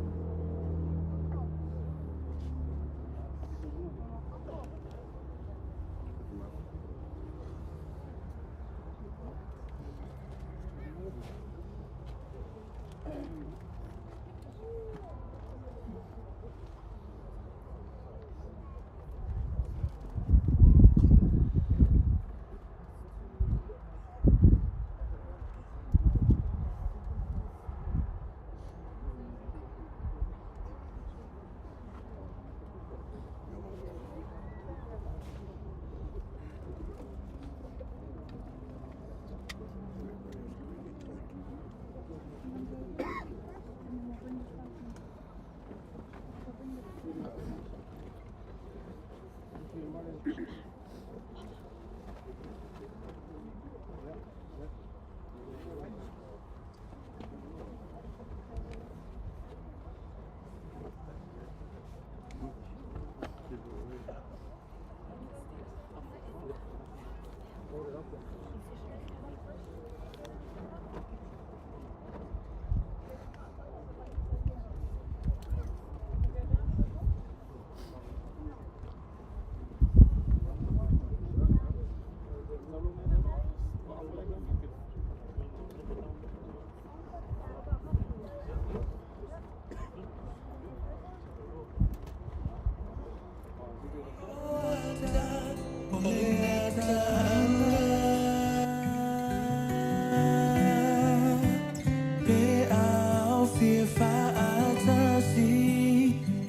Pe au fia faatasi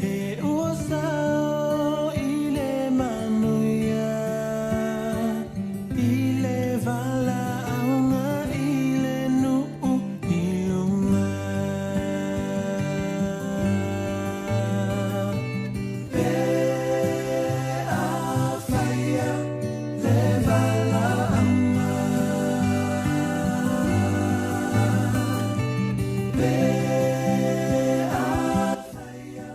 e ua sao i le manuia i le valaauga i le nuu i luga. Pe afaia le valaauga. Pe afaia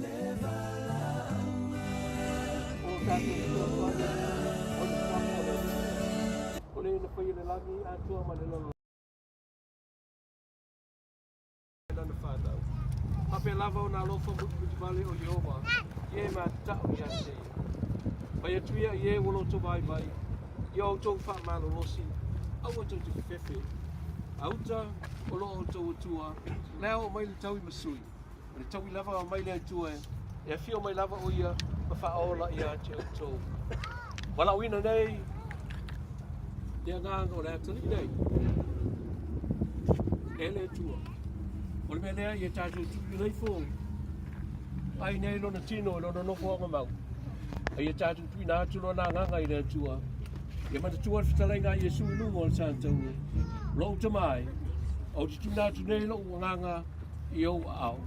le valaauga. O le na whai le lagi atua ma le lolo. Lana whanau. Faapea lava ona alofa mulimuliwale o Ieova i e matatau ia te ia. Fai atu ia i e ua loto vaivai, ia outou faamalolosi, aua tou te fefefe. A uta o lo o outou Atua, o le a oo mai le taui ma sui, o le taui lava mai le Atua e afio mai lava o ia ma faaola ia te outou. Valaauina nei le agaga o le atalii nei e le Atua. O le mea lea ia tatou tuuina ifo ai nei lona tino i lona nofoaga mau. A ia tatou tuuina atu lona agaga i le Atua. Ia manatua le fetalaiga a Iesu i luga o le sataua. Lou tama e, ou te tuuina atu nei lou agaga i ou aao.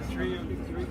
Three, three.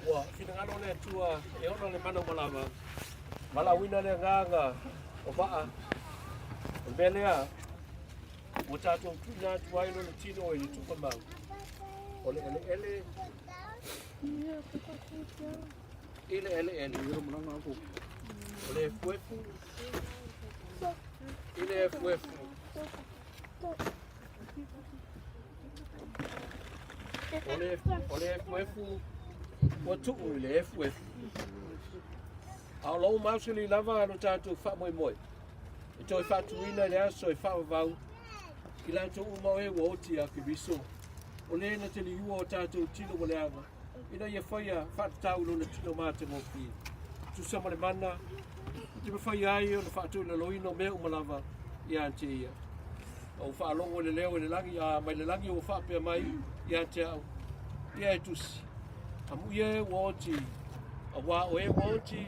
Ua finagalo le Atua e ona le mana ua lava, valaauina le agaga o Vaa. O le mea lea, ua tatou tuuina atu ai lona tino i le tuugamau. O le eleele i le eleele. O le efuefu i le efuefu. O le efuefu ua tuu i le efuefu. A o lou mausali lava lo tatou faamoemoe e toe faatuina i le aso e faavavau i latou uma o e ua oti ia Keriso. O le na te liua o tatou tino ma le aga, ina ia faia faatatau i lona tino matagofie. Tusa ma le mana, te mafai ai ona faatulaloina o mea uma lava ia te ia. Na ou faalogo i le leo i le lagi, a mai le lagi ua faapea mai ia te au, ia e tusi. Amuia e ua oti, auā o e ua oti,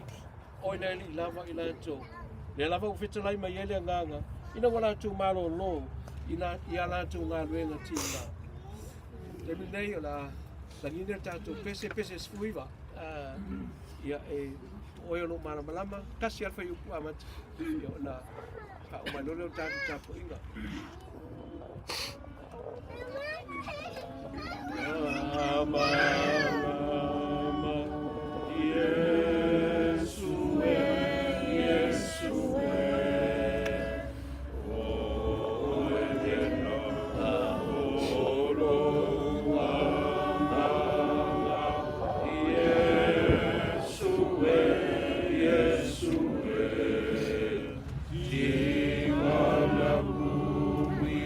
o i le alii lava i latou. Lea lava ua fetalai mai ai le agaga, ina ua latou malōlō i la, i a latou galuega tiga. Taimi nei o le a lagina le tatou pese, pese 19. Ia e oe o lo malamalama, tasi lava le fuaiupu amata, ia ona faauma ai loa lea o le tatou tapuaiga. Malamalama, Iesu e, Iesu e, oe lena o lou agaga. Iesu e, Iesu e, tigana pui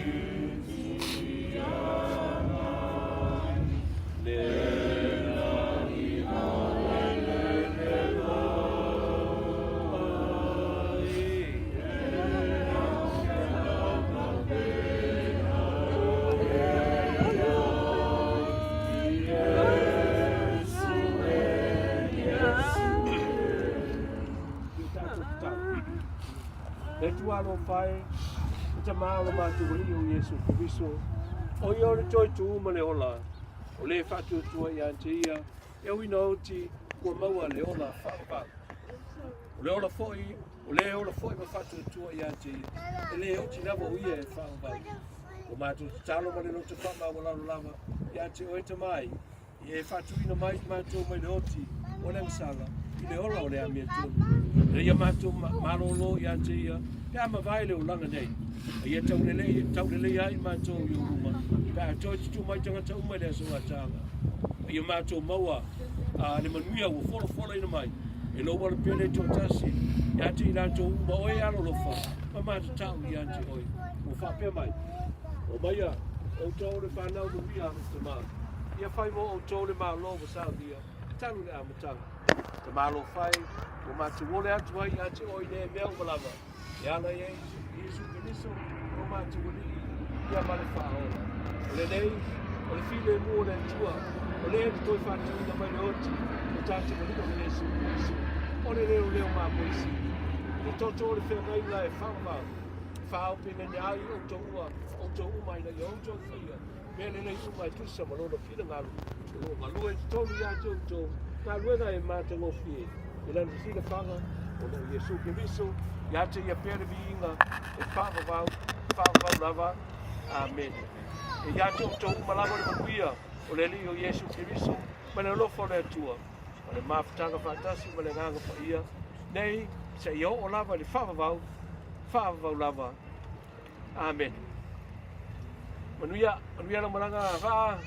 Le Atua alofa e, le Tama o lo matou Alii o Iesu Keriso, o ia o le toe tu ma le ola, o le faatuatua ia te ia, e ui na oti ua maua le ola faavavau. O le ola foi, o le ola foi ma faatuatua ia te ia, e le oti lava o ia e faavavau. O matou tatalo ma le loto faamaualalo lava ia te oe Tama e, ia e faatuina mai i matou mai le oti o le agasala i le ola o le amiotonu. Ina ia matou malōlō ia te ia pe a mavae le olaga nei, a ia taulelei, tauleleia ai matou i ou luma pe a toe tutū mai tagata uma i le aso gataaga. A ia matou maua a le manuia ua folafolaina mai e lou ala pele toatasi ia te i latou uma oe e alolofa ma matatau ia te oe. Ua faapea mai, Omaia, outou le fanau manuia a lou Tama, ia fai mo outou le Malo ua saunia talu le amataga. Tamalofa e, ua matou ole atu ai ia te oe i nei mea uma lava, e ala i Iesu Keriso, lo matou Alii, ia ma le faaola. O lenei, o le filemu o le Atua, o lea na toe faatuina mai le oti, o tatou Alii o Iesu Keriso, o le leoleo mamoe sili. I le toto o le feagaiga e faavavau, e faaopenene ai outou ua outou uma ina ia outou faia mea lelei uma e tusa ma lona finagalo, o loo galue i totonu ia te outou galuega e matagofie i lana silafaga o loo Iesu Keriso, ia te ia pea le viiga e faavavau, faavavau lava. Amene. E ia te outou uma lava le manuia o le Alii o Iesu Keriso ma le alofa o le Atua ma le mafutaga faatasi ma le Agaga Paia nei seia oo lava i le faavavau, faavavau lava. Amene. Manuia, manuia lau malaga vaa.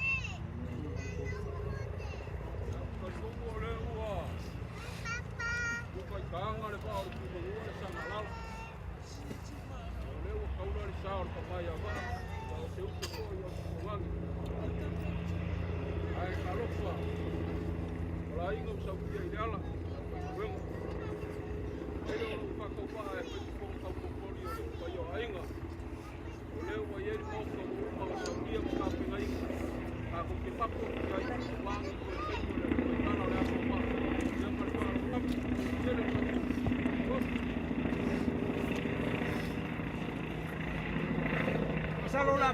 Masalo la.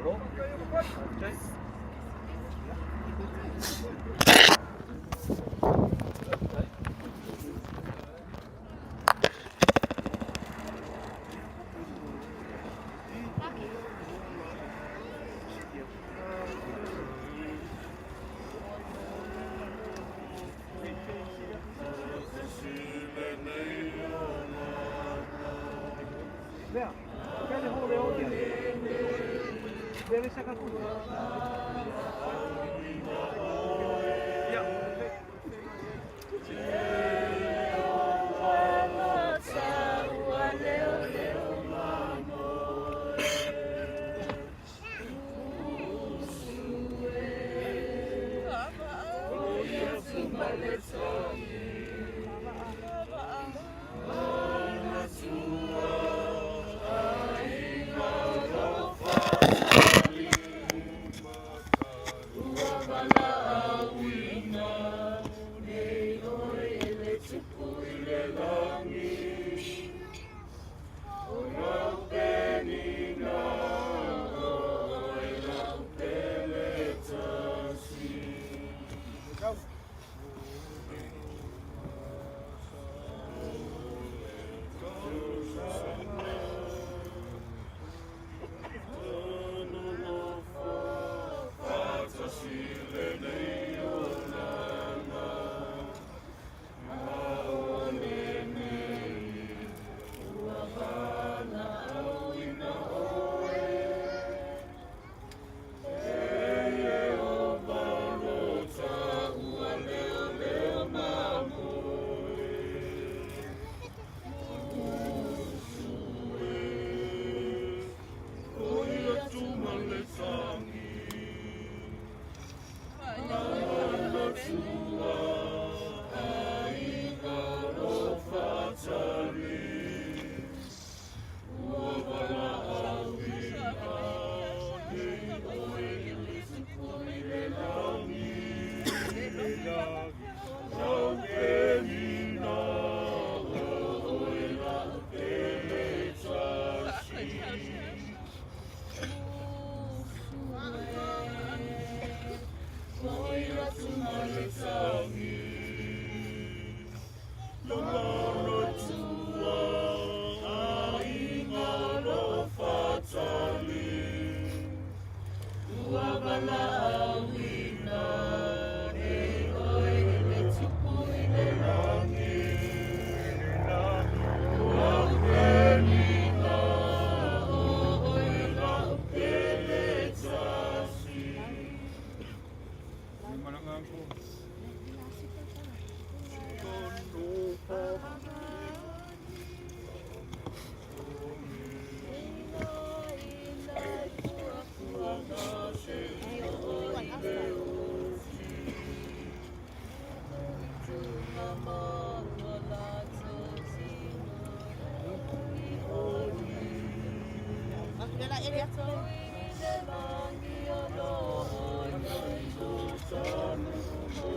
Malo. Okay. Lea, pea le hōle o ia. Lea le saka ku. Ia.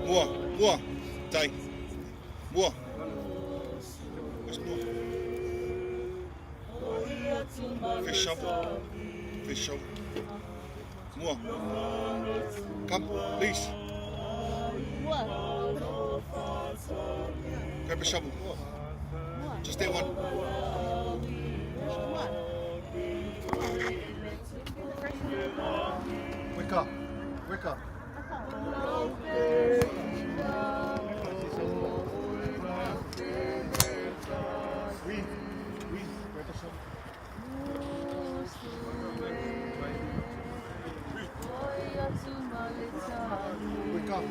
Mua, mua, tai. Mua. Where's Mua? Fish shovel. Fish shovel. Mua. Come, please. Grab a shovel. Just that one. Wake up. Wake up. We, grab a shovel. Wake up.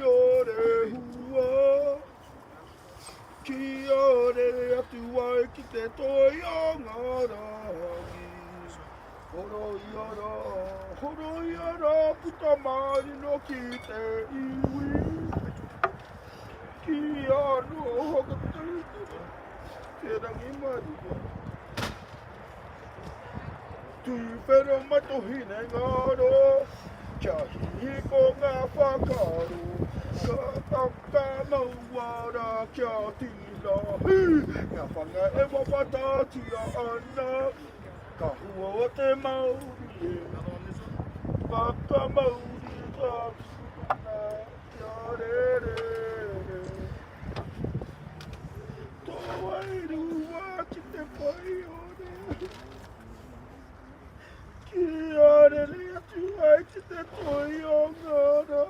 Ore hua, ki ore atu ai ki te toi o ngā rangi. Horo i ara, horo i ara, puta marino ki te iwi. Ki anō whakatūturu, te rangi marino. Tūwhera mai tō hinengaro, kia hihiko ngā whakaaro. Ka taka maua rā kia tina hī, ngā whanga e wawatatia ana. Ka hua o te mauri e, whakamauri ka tūpuna kia rere. Tō wairua ki te pai o re. Kia rere atu ai ki te toi o ngā rā.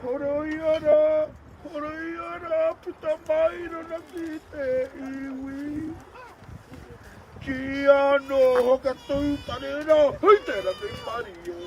Horoi ara, horoi ara, puta mai rona ki te iwi. Ki anō whakatūtare rā, hui te rangi marie.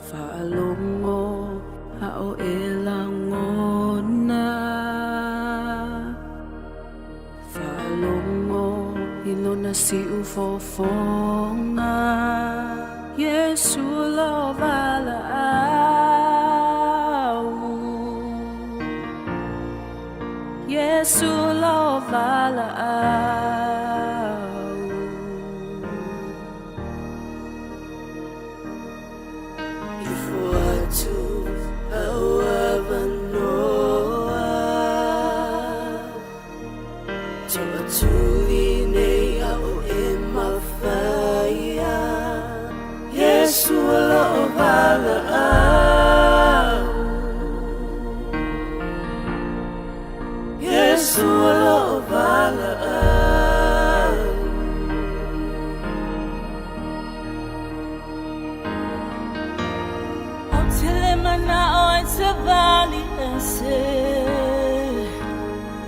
Faalogo a o e lagona. Faalogo i lona siu fofoga. Iesu lo valaau. Iesu lo valaau. Ifo atu au avanoa. Toʻatuli nei aʻo e mafaia. Iesu o loʻo valaau. Iesu o loʻo valaau. Ou te le manao e savali ese.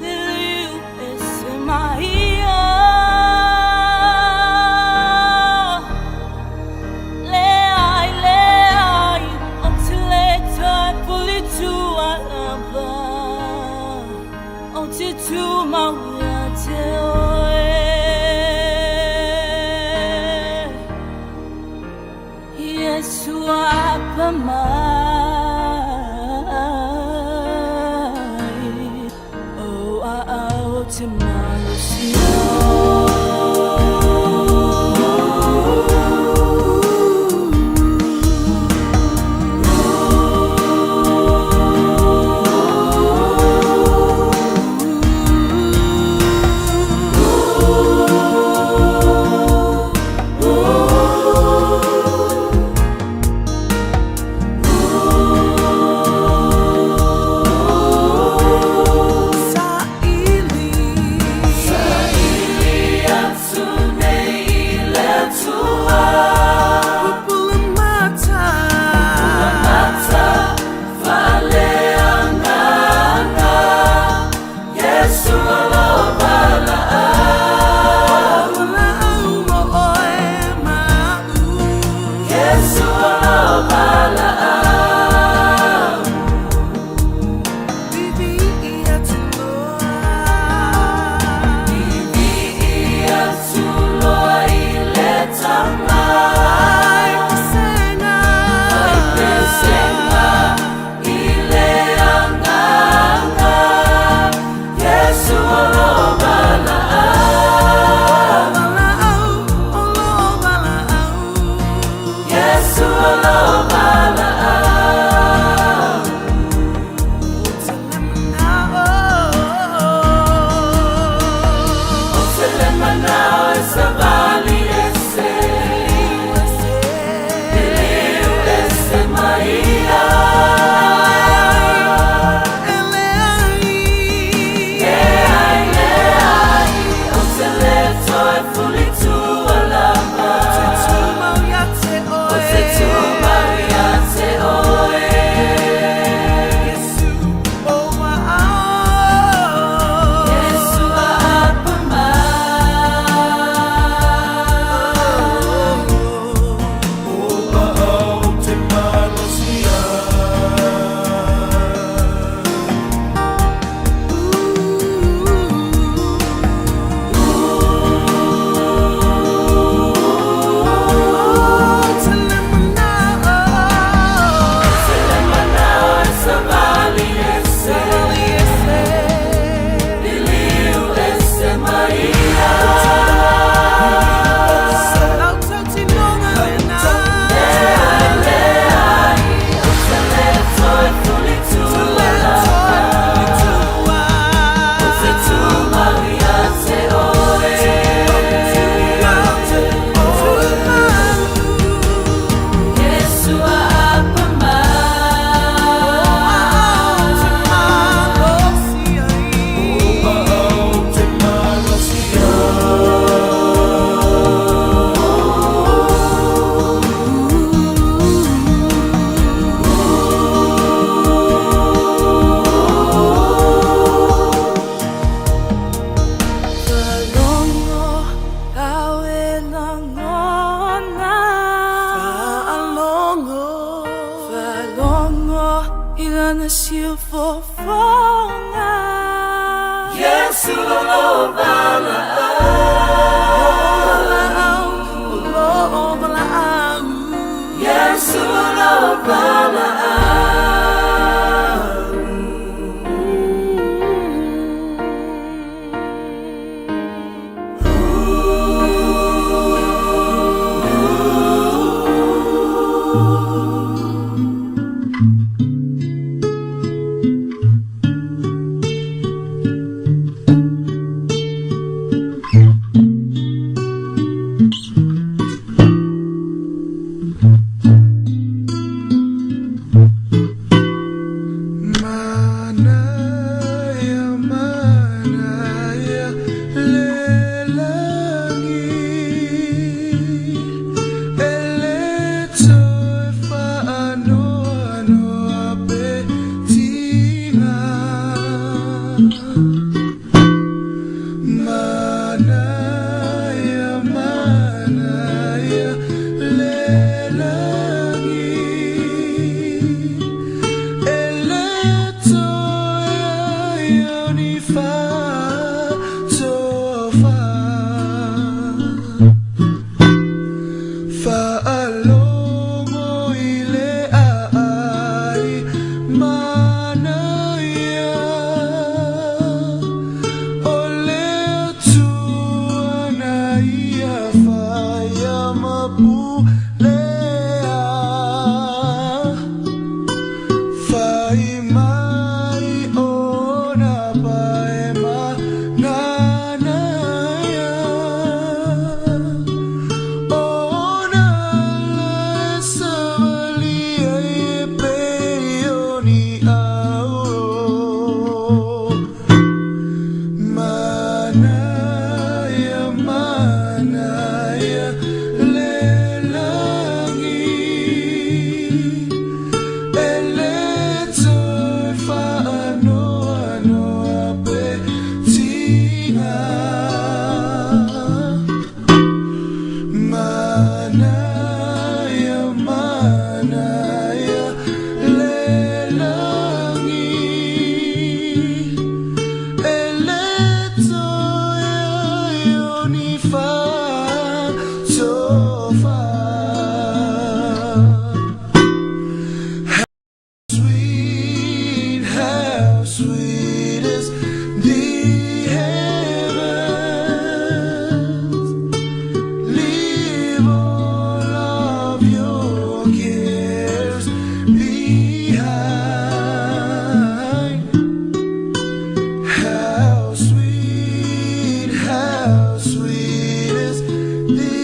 Liliu ese mai ia. Leai, leai, ou te le toe pulitua lava. Ou te tumau ia te oe. Iesu apa mai. O aao te malosi. Fofoga. Yesu lo valaau. Lo valaau. Yesu lo valaau. Manaya, manaya, lelangi Ele toe whaanoanoa pe tinga. Manaya, manaya, lelangi Ele toe ai au ni whatofa. Whaalogo i le aai manaia. O le atua na ia whaia mapulea. Whai mai o nā pae mananaia. O nā le savalia i e pei o ni au. Manaia, manaia, le langi. Ele toe whaanoanoa pe tinga. Manaia, manaia, le langi. Ele toe ai o ni whatofa. Sweet, how sweet is the heavens. Leave all of your cares behind. How sweet is the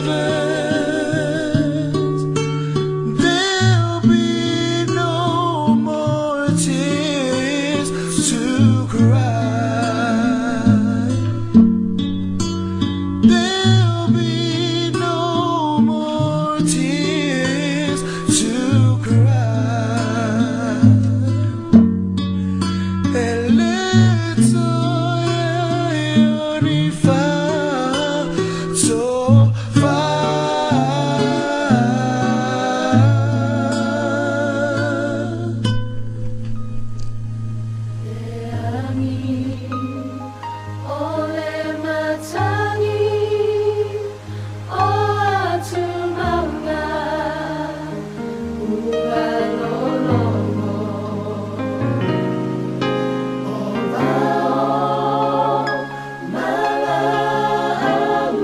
heavens. There'll be no more tears to cry. There'll be no more tears to cry. Ele toe ai o ni whatofa. O le matangi o atu maunga ua lologo. O vao malaau.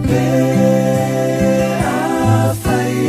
Pe a whaia.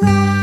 Rise.